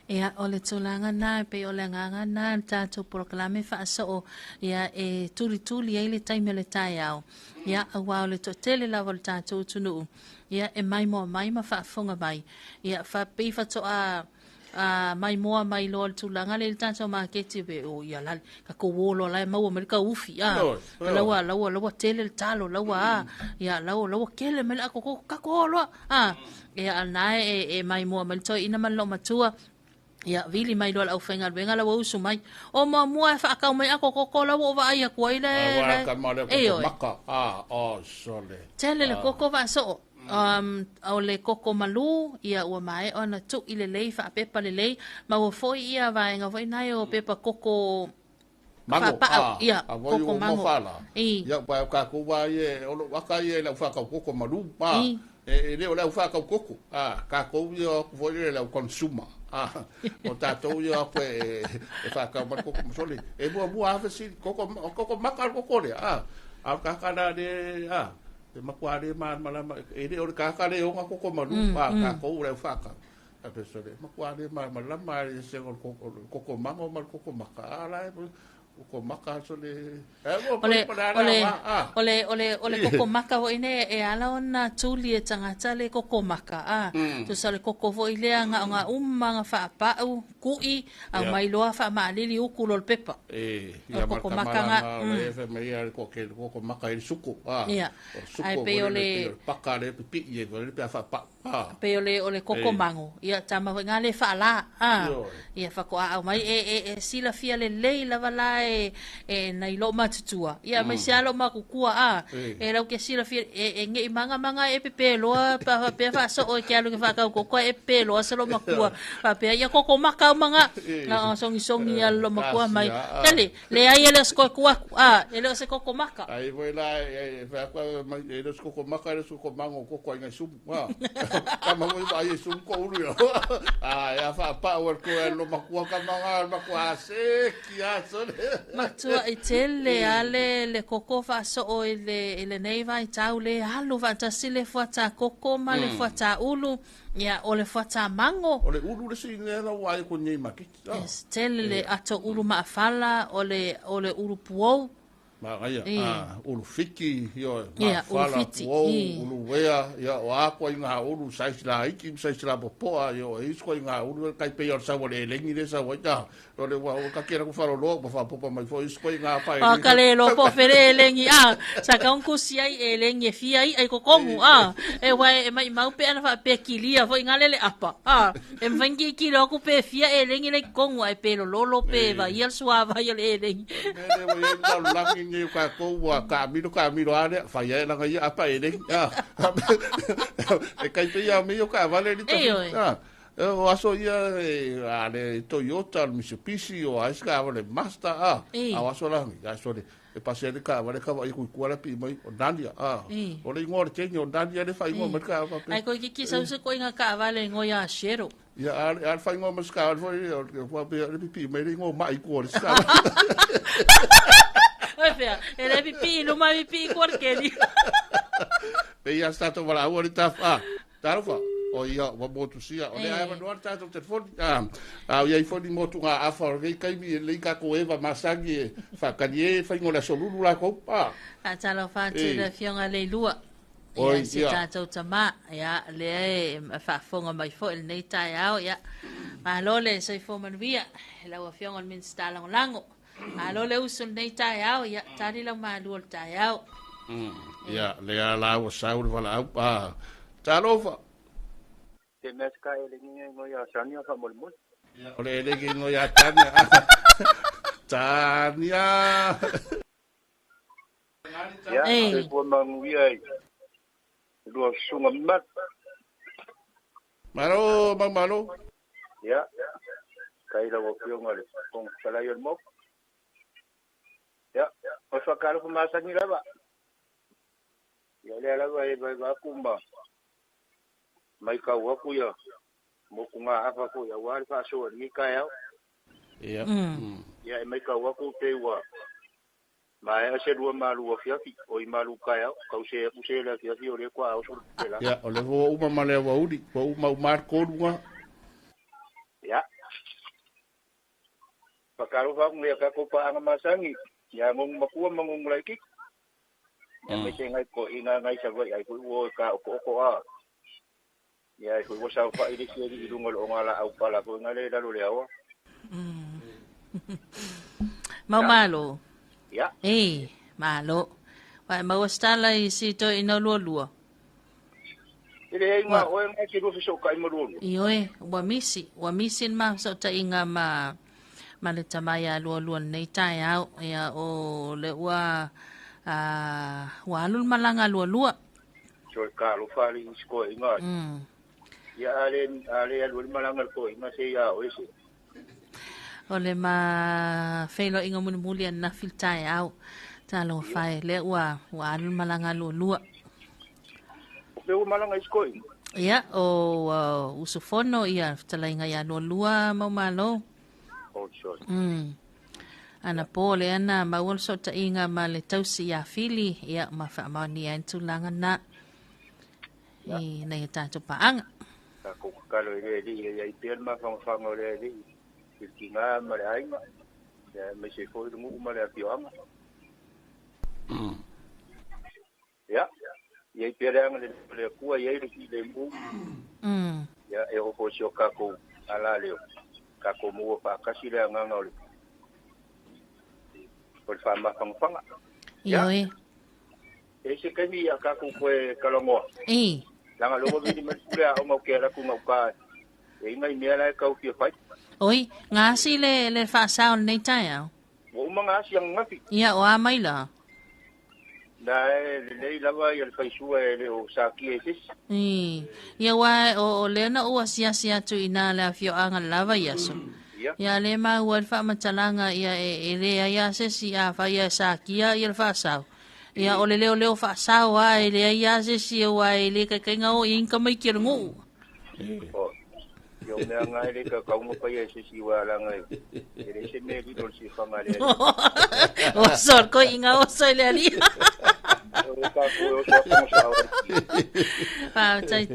Ia, o le tulaga na, e pei o le agaga na le tatou polokalame faasoo, ia, e tulituli ai le taimi o le taeao. Ia, aua o le toatele lava o le tatou atunuu, ia, e maimoa mai ma faafofoga mai. Ia, faapei faatoa mai moa mai loa le tulaga le i le tatou maketi pe o ia lale ka ko wolo la maua mai ka ufi a laua laua laua tele le talo laua a ia laua laua kele mai la ko ka ko loa a ia ana e mai moa mai toi ina man lo matua ia vili mai loa le aufaigaluega lau usu mai o muamua e faakau mai ako koko lau o vaai aku ai le e oi maka a o sole tele le koko vaasoo o le koko malu ia ua maea ona tu'i lelei faapepa lelei ma ua foi ia vaega foi nai o pepa koko mango faapaau ia koko mango i ia pa ka ko wa ye o lo waka ye la fa ka koko malu pa e le o la fa ka koko a ka ko yo ko foi le la consumer a o tatou yo ko e fa ka ma koko sole e mua mua a si koko koko maka koko le a a ka ka na le a e makua le ma ma la e le o le ka ka le o koko malu pa ka ko le fa ka a peso le makua le ma ma la ma le se ko koko mango ma koko maka a la koko maka so le ole ole ole ole ole koko maka foi ne e ala ona tuli e tangata le koko maka a to sa le koko foi le anga nga umma nga faapau ku'i au mai loa faamaalili uku lo le pepa e ia koko maka nga le fe mai ia ko ke koko maka e suku a ia ai pe o le paka le pipi e le pe fa pa pe o le koko mango ia tama foi nga le faala a ia fakoa au mai e silafia lelei lava la e nai lo matutua ia mai se alo makukua a e lau ke silafia e ngei manga manga e pepe loa pa pe fa so o ke alu ke fa ka koko e pe loa se lo makua pa pe ia koko maka manga na songi songi alo makua mai tele le ai ele sko ku a ele se koko maka ai voi la e fa kwa mai ele koko maka ele koko mango koko ai ngai sumu a kama voi ai sumu ko ulu yo a ya fa pa o ko lo makua kama makua se ki a so matua i tele ale le koko fa so o le nei vai tau le alu va tasi le fuata koko ma le fuata ulu ia o le fuata mango o le ulu le sine la wai ko nei maketi yes tele le ato ulu maafala o le ulu puou. Magaia, E. a, ulu fiki, ioe, Ia, ulu mafala, fiti, puou, e. ulu wea, ia, o a koa i ngā ulu, saisi la iki, saisi la popoa, ioe, isi koa i ngā ulu, kai pei o le sau o le elengi le sau ai, ta, o le ua, o ka kera ku wharoloa, ua whapopa mai fo, isi koa i ngā pa O ka le lo po fere e lengi a sa ka unku si ai e lengi e fia ai ai kokongu a e wa e mai mau pe ana fa pe kilia fo inga lele apa a e mfangi ki lo ku pe fia e lengi le kongu ai pe lo lolo pe va ia suava ia le lengi. Mele ua iai le lalolagi nei o kākou ua kaamilo kaamilo a lea, fai ae laga ia apa e lengi. A, e kai pei a mei o kaavale li Ei oe. A, o aso ia e, a le Toyota, o le Mitsubishi, o a isi kaavale Mazda, a, Ei. a o aso langi, aso le, e pasi ai le kaavale ka vai kui kuala pi mai, o Nania, a, Ei. o le ingoa o le teine o Nania le whaingoa mai le kaava pe. Ai ko ki sau se ko inga ka vale ngo ya shero. Ia, a le whaingoa mai se kaavale foi, o le kua pe, le pipi mai le ingoa mai kua le se kaavale. Oi fea, e le pipi i luma pipi i kua le keli. Pe ia sa tātou walaua le taf, a, talofa, o ia, ua motusia, o le ae manoa le tātou telefoni, a, a o ia i foni motu ngā afa o lei kaimi, e lei kako eva masangi e whakani e whaingo le asolulu la kou, a. A talo whātu E. le fionga le lua. Oi, Ia, se ia. tātou tama, ia, lea e whaafonga mai fo i lenei taeao, ia. Malo le soifua manuia, lau afioga i le Minisita Lagolago. Malo le uso i lenei taeao, ia, tali lau malua o le taeao. Ia, lea la ua sau le walaau, a, talofa. Te mea se ka ele ngi ngo ya sani fa mol mol. O le ele ngi ngo ya tania. Tania. Ya, Ei. te pua manguia i. Lua sunga mat. Malo, mau malo. Ya. Kai la wafio ngale. Kong salai ol mok. Ya, o fa kalu fu masangi lava. Ya le lava e vai va kumba. Mai ka waku ya. Mo kunga afa ko ya wa fa so ni ka ya. Ia. Ya e mai ka waku te wa. Ma e se lua malu wa fiafi o i malu ka ya ka se u se la fiafi o le kwa o so te la. Ia, o le ua uma ma le ua uri, ua uma umar korunga. Ya. Pakaro fa ngi ka ko pa anga masangi. Ya ngong makua mangong laiki. Ya mai se ngai ko inga ngai sa vai ai ko wo ka o ko a. Ya ko wo sa fa i si i lungo lo ngala au pala ko ngale la lo le awa. Mau malo. Ya. E, malo. Wa maua stala i si to ina lua lua. Ile ai nga o ngai ki rufi so kai malu. I oe, ua misi ma so ta inga ma ma le tamai a lua lua nei tai au ia o le ua a ua alu le malanga lua lua. So ka lo fa li ko inga. Ya ale ale alu le malanga ko inga se ya o ese. O le ma whailo inga mulimuli a nafi le tai au. Talo whai le ua alu le malanga lua lua. O pe ua malanga isko inga? Ia, o usufono ia whtalainga ia lua lua mau malo. Oh, sure. Ana pō le ana maual sota inga ma le tausi ia fili ia ma whaamaoni a tūlanga nā. I nei tātou paanga. Ka kukalo i le li, ia i pēr ma whangawhanga o le li. I ki ngā ma le ainga. Ia mai se fo i rungu ma le apioanga. Ia. Ia i pēr anga le kua ia i le ki le mu. Ia e ofo si o kako ala leo. Kako mua whakasi le anganga o le. O le whamawhangawhanga. I oe. E se kaimi ia kako koe kalongoa. E. Langa logo vili mai pule a onga o ke ala kunga uka. E inga i mea lae kau fia whai. Oi, ngā asi le whaasao nei tai au. Wa uma ngā asi ang ngafi. Ia, o a mai la. Nā e le lei lava ia le whaisua e le o sāki e sisi. Ia wa o lena ua siasi atu i nā le awhio anga lava ia so. Ia le maua le whaamatalanga ia e le ai a sesi a whai a sākia ia le whaasao. Ia o le leo leo whaasao a e le ai a sesi e wa e le kaikainga o inka mai ki rungu. Yo mea ngai le ka kaunga pai e sisi wa la ngai. E le se me li si whanga le. O sor ko inga o soi le ali. O ka ko o so whanga sa o. Pa tai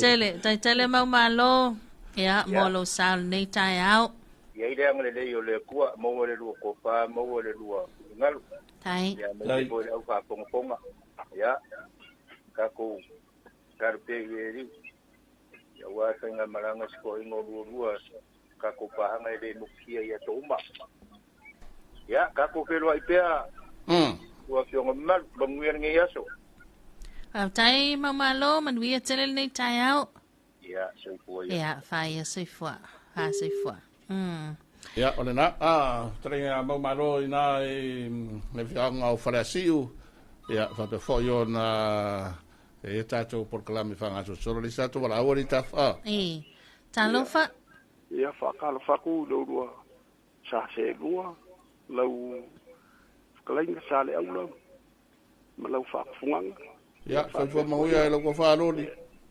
tele mau malo. Ia mo lo sal nei tai au. Ia ile anga le lei o le kua mo le lua ko pa mo le lua atugalu. Tai. Ia aemaise foi le au faafogafoga. Ia tatou tatalo pea i le Alii auā le faigamalaga i se toaiga o lualua tatou paaga e lē motusia i aso uma. Ia tatou feloai pea ua afioga mamalu, manuia lenei aso. Faafetai Maumalo, manuia tele lenei taeao. Ia, soifua ia. Ia, faia soifua. Faa soifua. Ia, o lena, a, fetalaiga Maumalo ina i le afioaga o Faleasiu, ia, faapea foi ona e i ai tatou polokalame faagasolosolo, le isi tatou valaau alii tafa. E, talofa. Ia, faatalofa atu i le ulua sa seelua, lau fetalaiga sa le aula ma lau faafugaga. Ia, soifua manuia i lau tofa Aloli.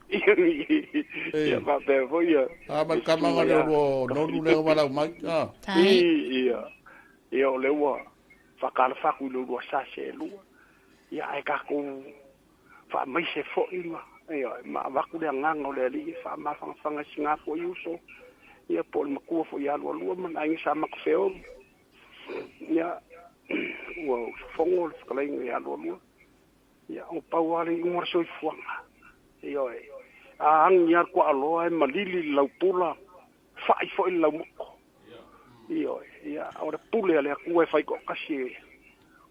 Ia, faapea foi ia. A, ma le tamaga le ulua nonu lea ua valaau mai. A. Ia, ia, o lea ua faatalofa atu i le ulua sa seelua. Ia, ae tatou faamaise foi ma, ia, ma avatu le agaga o le Alii e faamafanafanga i siga foi uso, ia, po o le matua foi ia lualua ma le aiga sa Makafeomi. Ia, ua usufono le fetalaiga ia lualua. Ia, o pau lava le iuga o le soifuaga. Ioe, a agi lava le kuaaloa e malili le laupula, fa'i foi le laumoko. Ioe, ia, o le pule a le Atua e fai toatasi e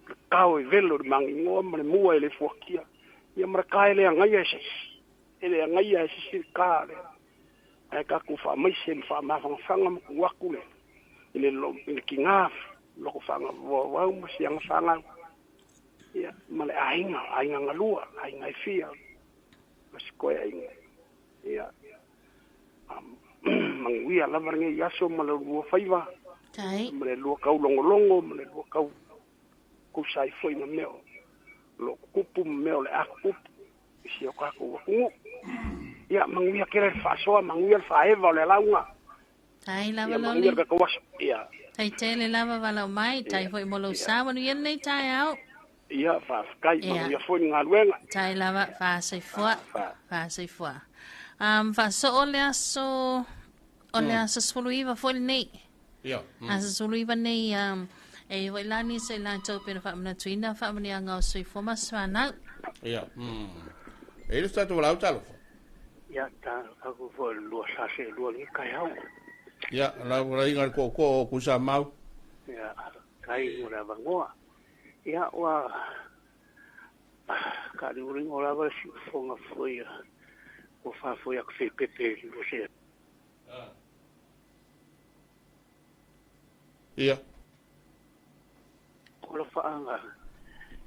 le kao e velo i le magigoa ma le mua e le fuatia, ia ma le ka e le agaia e se isi. E le agaia e se isi le ka lea. Ae tatou faamaise ma faamafagafaga ma tuu atu le, i le, i le tiga loko faagauau ma siaga fagau. Ia, ma le aiga, aiga galua, aiga e fia, ma si koe aiga. Ia, manuia lava lenei aso ma le lua faiva, ma le lua kaulogologo, ma le lua kau tusa ai foi ma mea o lo o tutupu ma mea o le a tutupu i si o tatou atunuu. Ia, manuia tele le faasoa, manuia le faaeva o le alauga. Tai lava Ia, manuia Loli. le tatou aso. Ia. Tai tele lava valaau mai, tai foi mo lou sa, manuia lenei taeao. Ia, faafetai, Ia. manuia foi le galuega. Tai lava, faasoifua, faasoifua. Um, faasoo le aso, o le aso 19 foi lenei. Ia. Aso 19 nei, um, e i foi la nisi o i latou pei ona faamanatuina faamanuiaga o soifua ma suanau. Ia. E i le se tatou valaau talofa. Ia, ta aku foi le lua sa se lua lenei taeao. Ia, lau fetalaiga le tootoo o Tuisamau. Ia, tai mo le avanoa. Ia, ua kaaligoligo lava le siufofoga foi a ua faafoe atu feipepe i le lua se. Ia. O lofaaga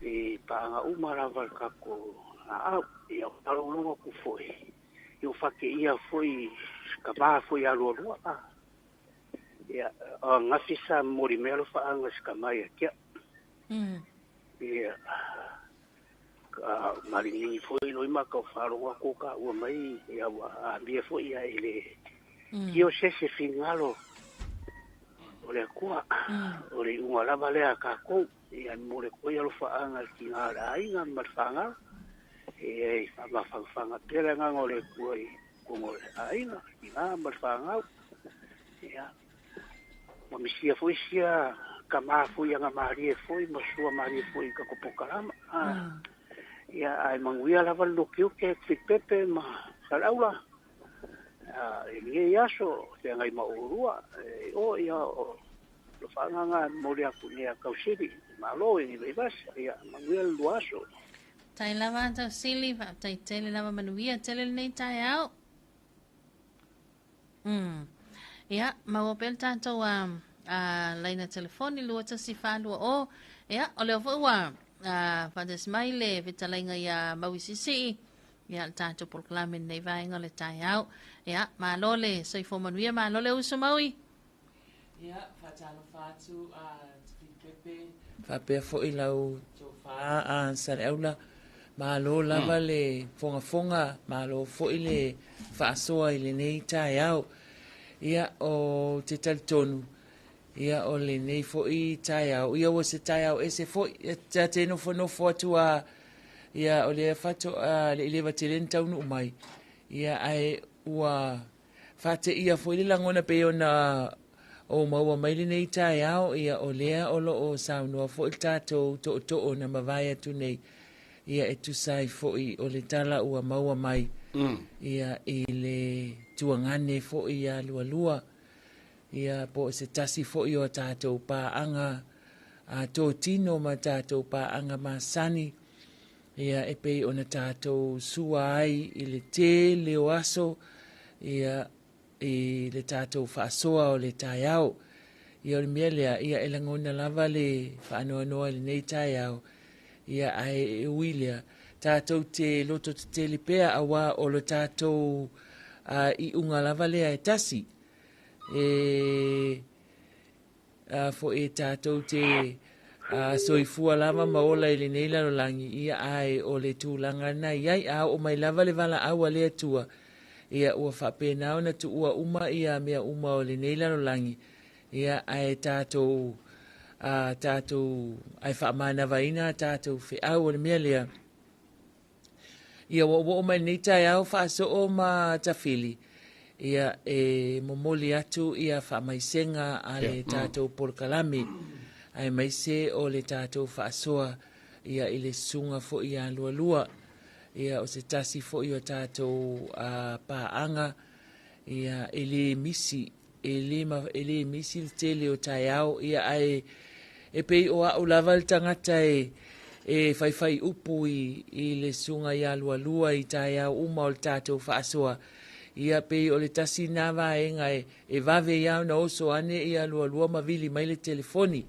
i paaga uma lava le tatou laau. Ia, o faalogologo atu foi, ia ua faateia foi se tama foi ia lualua. Ia, o ananafi sa momoli mai alofaaga i se tama ia te au. Ia, maligi foi loi ma ka faalogo atu o taua mai, ia ua amia foi ia i le tio se se finagalo o le Atua. O le iuga lava lea a tatou, ia momoli atu ai alofaaga i le tiga o le aiga ma le fanau. Ia e faamafanafanga pea le agaga o le Atua i totonu o le aiga, tiga ma le fanau. Ia, ua misia foi sia tama foi aga malie foi ma sua malie foi i tatou polokalama. Ia, ae manuia lava le nukiuki e Tuipepe ma Saleaula. I lenei aso, feagai ma oulua. E o, ia, o lo faaagaga e momoli atu i nei a Tausili, Malo i Vaivasa. Ia, manuia le lua aso. Tai lava Tausili, faafetai tele lava manuia tele lenei taeao. Ia, maua pea le tatou a, a laina telefoni 21420. Ia, o lea foi ua faatasi mai le fetalaiga ia Mauisisii. Ia, le tatou polokalame lenei vaega o le taeao. Ia, malo le soifua manuia, malo le uso Maui. Ia, faatalofa atu a Tuipepe, faapea foi lau tofa a Saleaula. Malo lava le fogafoga, malo foi le faasoa i lenei taeao. Ia, o te talitonu, ia, o lenei foi taeao, ia ua se taeao ese foi, e ta te nofonofo atu a, ia, o lea faatoa le i leva tele ni taunuu mai, ia, ae ua faateia foi le lagona pei ona ou maua mai lenei taeao, ia o lea o lo o saunoa foi le tatou tootoo na mavae atu nei, ia e tusa ai foi o le tala ua maua mai, ia i le tuagane foi ia Lualua, ia po o se tasi foi o tatou paaga a totino ma tatou paaga masani, ia e pei ona tatou sua ai i le tele o aso, ia i le tatou faasoa o le taeao. Ia o le mea lea, ia e lagona lava le faanoanoa i lenei taeao, ia ae e ui lea, tatou te loto tetele pea auā o le tatou iuga lava lea e tasi. E foi e tatou te soifua lava ma ola i lenei lalolagi, ia ae o le tulaga na i ai, a oo mai lava le valaau a le Atua, ia ua faapena ona tuua uma ia mea uma o lenei lalolagi, ia ae tatou tatou ae faamanavaina tatou feau o le mea lea. Ia ua oo mai lenei taeao faasoo ma tafili, ia e momoli atu ia faamaisega a le tatou polokalame, aemaise o le tatou faasoa ia i le susuga foi ia Lualua, ia o se tasi foi o tatou paaga, ia e le misi, e le misi le tele o taeao, ia ae e pei o au lava le tagata e faifai upu i le susuga ia Lualua i taeao uma o le tatou faasoa, ia pei o le tasi na vaega e vave ia ona oso ane ia Lualua ma vili mai le telefoni.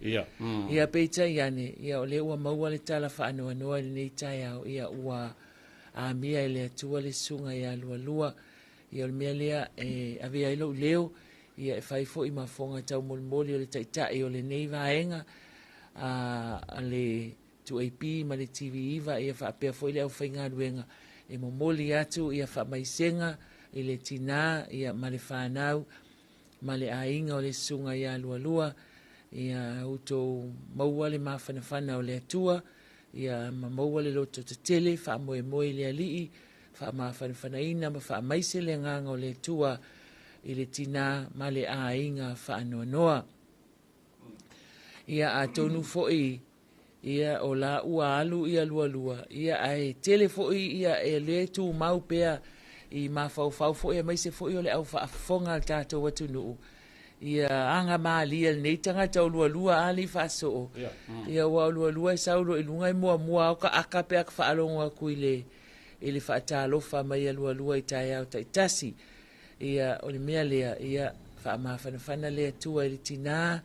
Ia peitai ane, ia o lea ua maua le tala faanoanoa i lenei taeao, ia ua amia e le Atua le susuga ia Lualua. Ia o le mea lea e ave ai lou leo, ia e fai foi ma fofoga taumolimoli o le taitai o lenei vaega a le 2AP ma le TV9, ia faapea foi le aufaigaluega e momoli atu ia faamaisega i le tinā, ia ma le fanau ma le aiga o le susuga ia Lualua, ia outou maua le mafanafana o le Atua, ia ma maua le loto tetele faamoemoe i le Alii, faamafanafanaina ma faamaise le agaga o le Atua i le tinā ma le aiga faanoanoa. Ia atonu foi ia o la ua alu ia Lualua, ia ae tele foi ia e le tumau pea i mafaufau foi aemaise foi o le au faafofoga a le tatou atunuu, ia aga malia lenei tagata o Lualua a le faasoo, ia ua o Lualua e sau loa i luga e muamua ao ka aka pe a ka faalogo atu i le faatalofa mai a Lualua i taeao taitasi. Ia o le mea lea, ia faamafanafana le Atua i le tinā,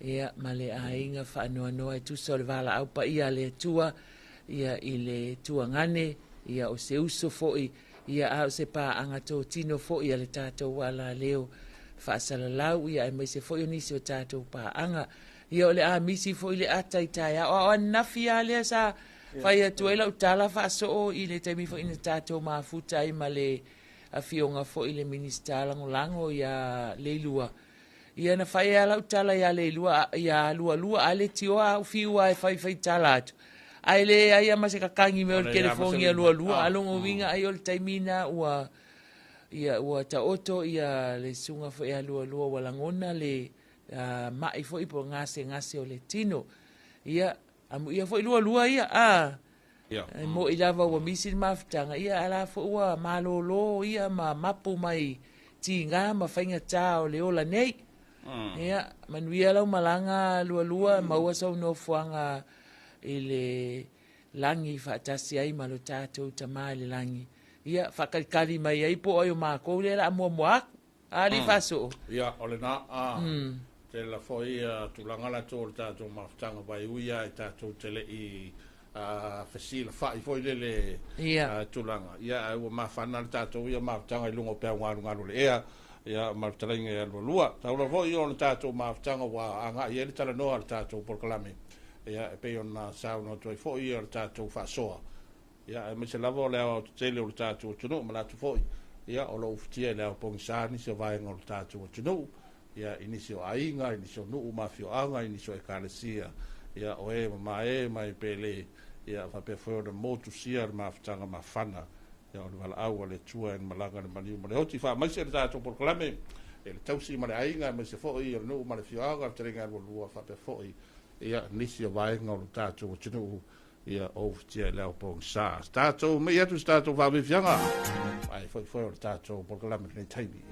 ia ma le aiga faanoanoa e tusa o le valaau paia a le Atua, ia i le tuagane, ia o se uso foi, ia a o se paaga totino foi a le tatou alaleo faasalalau, ia aemaise foi o nisi o tatou paaga. Ia o le a misi foi le ata i taeao, a o ananafi lava lea sa fai atu ai lau tala faasoo i le taimi foi na tatou mafuta ai ma le afioga foi le Minisita Lagolago ia Leilua. Ia na fai ai lau tala ia Leilua, ia Lualua a le tioa au fiu a e fai fai tala atu. Ai le ai ama se kakangi me o le telefoni ia Lualua, a longo winga ai o le taimi na ua ia ua taoto ia le susuga foi ia Lualua ua lagona le mai foi po ngase ngase o le tino. Ia amu ia foi Lualua ia a e mo i lava ua misi le mafutaga, ia ala foi ua malolo ia ma mapu mai tiga ma faigata o le ola nei. Ia manuia lau malaga Lualua, maua sau nofoaga i le lagi faatasi ai ma lo tatou tamā i le lagi. Ia faakalikali mai ai po o ai o makou lea la muamua atu ali faasoo. Ia o lena a te la foi tulaga latou o le tatou mafutaga vai ui ia e tatou te le'i fesila fai foi lele tulaga. Ia ai ua mafana le tatou ia mafutaga i luga o peau galugalu le ea, ia ma le fetalaiga ia Lualua. Taula foi o le tatou mafutaga ua agai ai le talanoa a le tatou polokalame, ia e pei ona saunoa atu ai foi ia le tatou faasoa, ia aemaise lava o le aoaotetele o le tatou atunuu ma latou foi, ia o lo o ufitia i le ao pogisa nisi o vaega o le tatou atunuu, ia i nisi o aiga, i nisi o nuu ma afioaga, i nisi o ekalesia, ia o e mamae mai pele, ia faapea foi ona motusia le mafutaga mafana, ia o le valaau a le Atua e malaga le maliu ma le oti. Faamaise le tatou polokalame, e le tausi ma le aiga aemaise foi o le nuu ma le afioaga, le fetalaiga ia Lualua faapea foi ia nisi o vaega o lo tatou atunuu ia o ufitia i le ao pogisa. Se tatou mei atu se tatou faafiafiaga ae foefoe o le tatou polokalame i lenei taimi.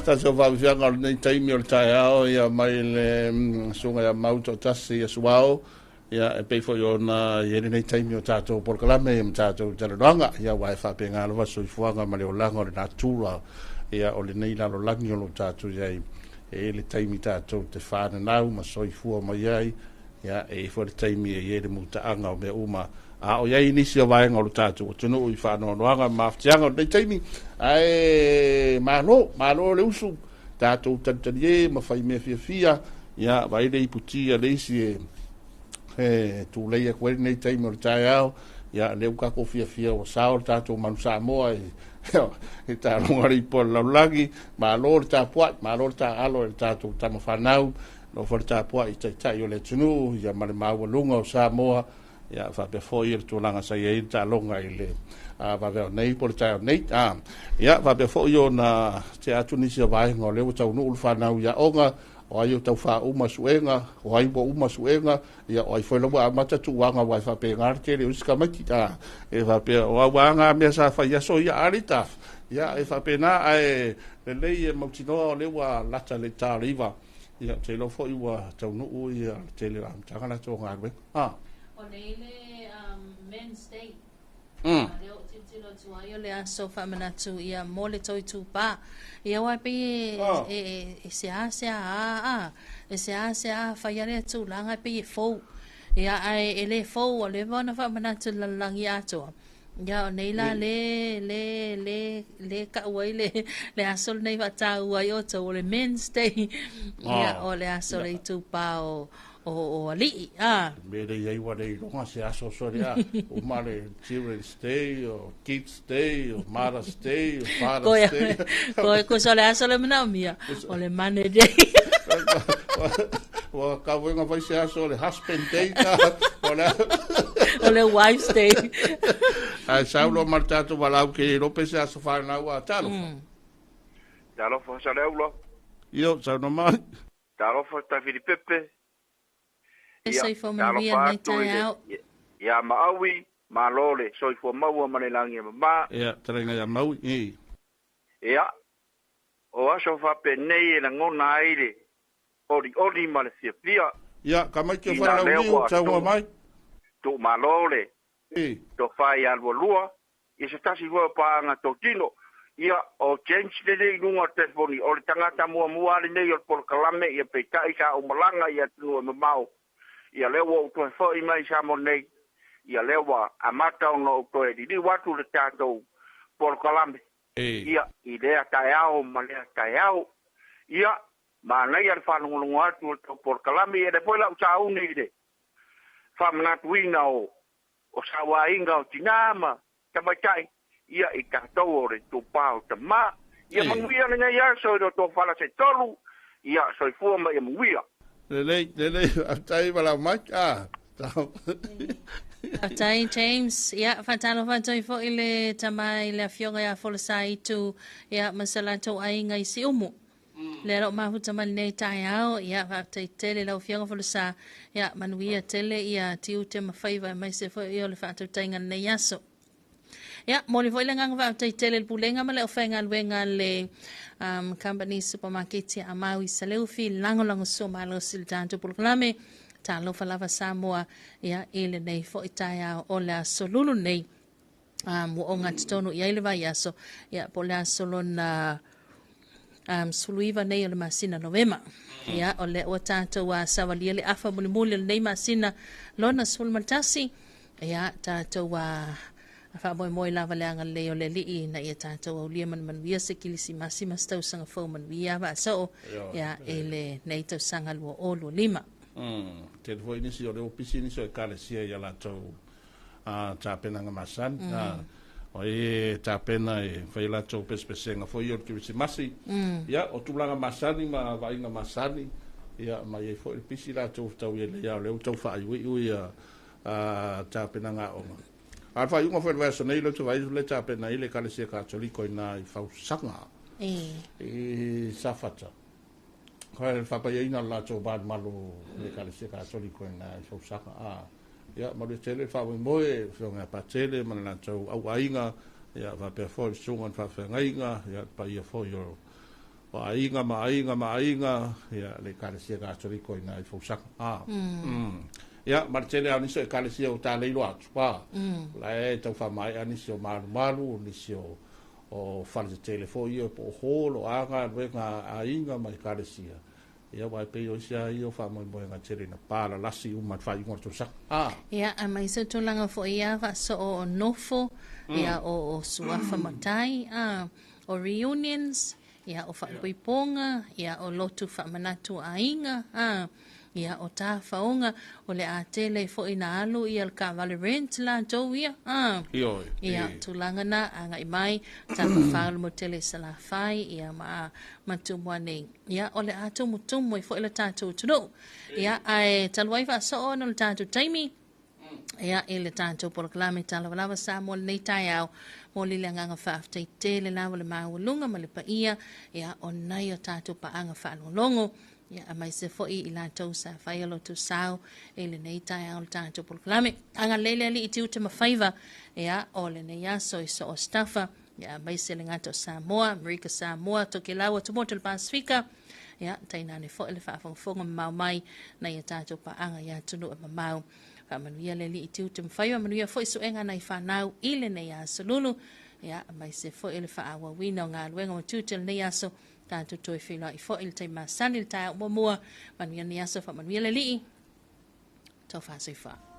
Tasi o faafiafiaga o lenei taimi o le taeao ia mai le susuga ia Mau Toatasi ia Suao ia e pei foi ona i ai lenei taimi o tatou polokalame ia ma tatou talanoaga ia aua e faapena lava soifuaga ma le olaga o le natura ia o lenei lalolagi o lo o tatou i ai e i ai le taimi tatou te fananau ma soifua mai ai ia e i ai foi le taimi e i ai le mutaaga o mea uma a o i ai nisi o vaega o lo tatou atunuu i faanoanoaga ma mafatiaga o lenei taimi ae malo malo le usu tatou talitalie ma fai mea fiafia ia vaai le iputi a le isi e e tulei atu ai lenei taimi o le taeao ia lea ua tatou fiafia ua sao le tatou manu Samoa i i taaloga le ipo o le lalolagi malo le tapuai malo le taalo e le tatou tama fanau lo foi le tapuai i taitai o le atunuu ia ma le maualuga o Samoa ia faapea foi le tulaga sa i ai le taaloga i le vaveao nei po o le taeao nei. Ia faapea foi ona tea atu nisi o vaega o lea ua taunuu le fanau i aoga, o ai o tau faauma suega, o ai ua uma suega, ia o ai foi la ua amata tuuaga aua e faapena le tele o isi tamaiti. E faapea o au lava na mea sa fai aso ia a le taf. Ia, e faapena, ae lelei e mautinoa o lea ua lata le ta o le 9. Ia, ou te iloa foi ua taunuu ia le tele o le amataga latou o galuega. Ah. O nei le Men's Day. Lea ou tilotilo atu ai o le aso faamanatu ia mo le tou itupa. Ia aua e pei e seasea a, e seasea faia lea tulaga e pei e fou. Ia ae e le fou ua leva ona faamanatu i le lalolagi atoa. Ia o nei la le le le le kau ai le le aso lenei faataua ai outou o le Men's Day. Ia o le aso le itupa o o alii a. Me le iai ua le iloga se aso sole a. Uma le Children's Day, o Kids Day, o Mother's Day, o Father's Day. Koe ko so le aso le manaomia, o le Money Day. Ua kawenga fai se aso o le Husband Day ta. O le o le Wife's Day. Ai saulo ma le tatou valaau ke iloa pe se aso whanau a talofa. Talofa Saleaula. Io, saunoa mai. Talofa Tafilipepe. E soifua manuia lenei taeao. Ia Maaui, malo le soifua maua ma le lagi e mamā. Ia, talaiga ia Maui, i. Ia, o aso faapenei e lagona ai le olioli ma le fiafia. Ia, Kamaiti o Falelauniu, saunoa mai. Tuumalo le tofa ia lualua, ia se tasi foi o paaga totino. Ia, o James lenei i luga o le telefoni, o le tagata muamua lenei o le polokalame, ia peitai sa ou malaga i atunuu e mamao. Ia lea ua ou toe foi mai i Samoa nei, ia lea ua amata ona ou toe liliu atu le tatou polokalame. Ia, i lea taeao ma lea taeao. Ia, manaia le faalogologo atu o le tou polokalame, ia lea foi la ou sauni i le faamanatuina o o sauaiga o tinā ma tamaitai, ia i tatou o le itupa o tamā. Ia manuia lenei aso i lo outou fala se tolu, ia soifua ma ia manuia. Lelei, lelei, faafetai valaau mai. Ah, tau. Faafetai James. Ia, faatalofa atu ai foi le tama i le afioga ia Folosaitu, ia, ma se latou aiga i Siumu. Lea lo mafuta mai lenei taeao, ia, faafetai tele lau afioga Folosā, ia, manuia tele ia tiute ma faiva aemaise foi o le faatautaiga lenei aso. Ia, momoli foi le agaga faafetai tele i le Pulega ma le aufaigaluega a le Company Supermarket a Maui Saleufi, lagolagosua malosi i le tatou polokalame. Talofa lava Samoa, ia, i lenei foi taeao o le aso Lulu nei. Ua ogatotonu i ai le vaiaso, ia, po o le aso lona 19 nei o le masina Novema. Ia, o lea ua tatou savalia le afa mulimuli o lenei masina lona 11. Ia, tatou faamoemoe lava le agalelei o le Alii ina ia tatou aulia ma le manuia se Kilisimasi ma se tausaga fou manuia faasoo, ia, i lenei tausaga 2025. Tele foi nisi o le opisi nisi o ekalesia ia latou tapenaga masani. O ai e tapena e fai latou pesepesega foi o le Kerisimasi. Ia, o tulaga masani ma vaaiga masani, ia, ma i ai foi le pisi latou tau i ai o lea ua tau faaiuiu ia tapenaga aoga. A o le faaiuga foi o le vaiaso nei, lea ou te vaai atu lea e tapena ai le Ekalesia Katoliko i nā i Fausaga i Safata. Koe le faapaiaina o le latou malumalu i le Ekalesia Katoliko i nā i Fausaga. Ia, manuia tele le faamoemoe, le Afioga ia Patele ma le latou auaiga, ia, faapea foi le susuga i le faafeagaiga, ia, le paia foi o aiga ma aiga ma aiga, ia, le Ekalesia Katoliko i nā i Fausaga. Ia, ma le tele lava o nisi o Ekalesia ua taleilo atu, la e tau faamaea nisi o malumalu, nisi o o fale tetele foi ia po o hall o a galuega a aiga ma Ekalesia. Ia, aua e pei o isi lava ia o faamoemoega tele ina palalasi uma i le faaiuga o le tausaga. Ia, aemaise o tulaga foi ia faasoo o nofo, ia, o suafa matai, o reunions, ia, o faaipoipoga, ia, o lotu faamanatu aiga, ia, o tafaoga, o le a tele foi na alu ia le taavale rent latou ia, Ioe, ia, tulaga na agai mai, tafafao le motu tele i Salafai, ia, ma Tumua nei. Ia, o le a tumutumu ai foi le tatou atunuu. Ia, ae talu ai faasoo ona o le tatou taimi, ia, i le tatou polokalame Talavalava Samoa lenei taeao, momoli le agaga faafetai tele lava le maualuga ma le paia, ia, o nai o tatou paaga faalogologo, ia, aemaise foi i latou sa fai o lotu sao i lenei taeao le tatou polokalame. Agalelei le Alii i tiute ma faiva, ia, o lenei aso i so o se tafa. Ia, aemaise le gata o Samoa, Amerika Samoa, Tokelau, Atumotu o le Pasefika, ia, tainane foi le faafogafoga mamao mai nai a tatou paaga i atunuu e mamao. Faamanuia le Alii i tiute ma faiva, manuia foi suega nai fanau i lenei aso lulu, ia, aemaise foi le faaauauina o galuega ma tiute o lenei aso. Tatou toe feiloai foi i le taimi masani i le taeao muamua. Manuia lenei aso, faamanuia le Alii. Taufa soifua.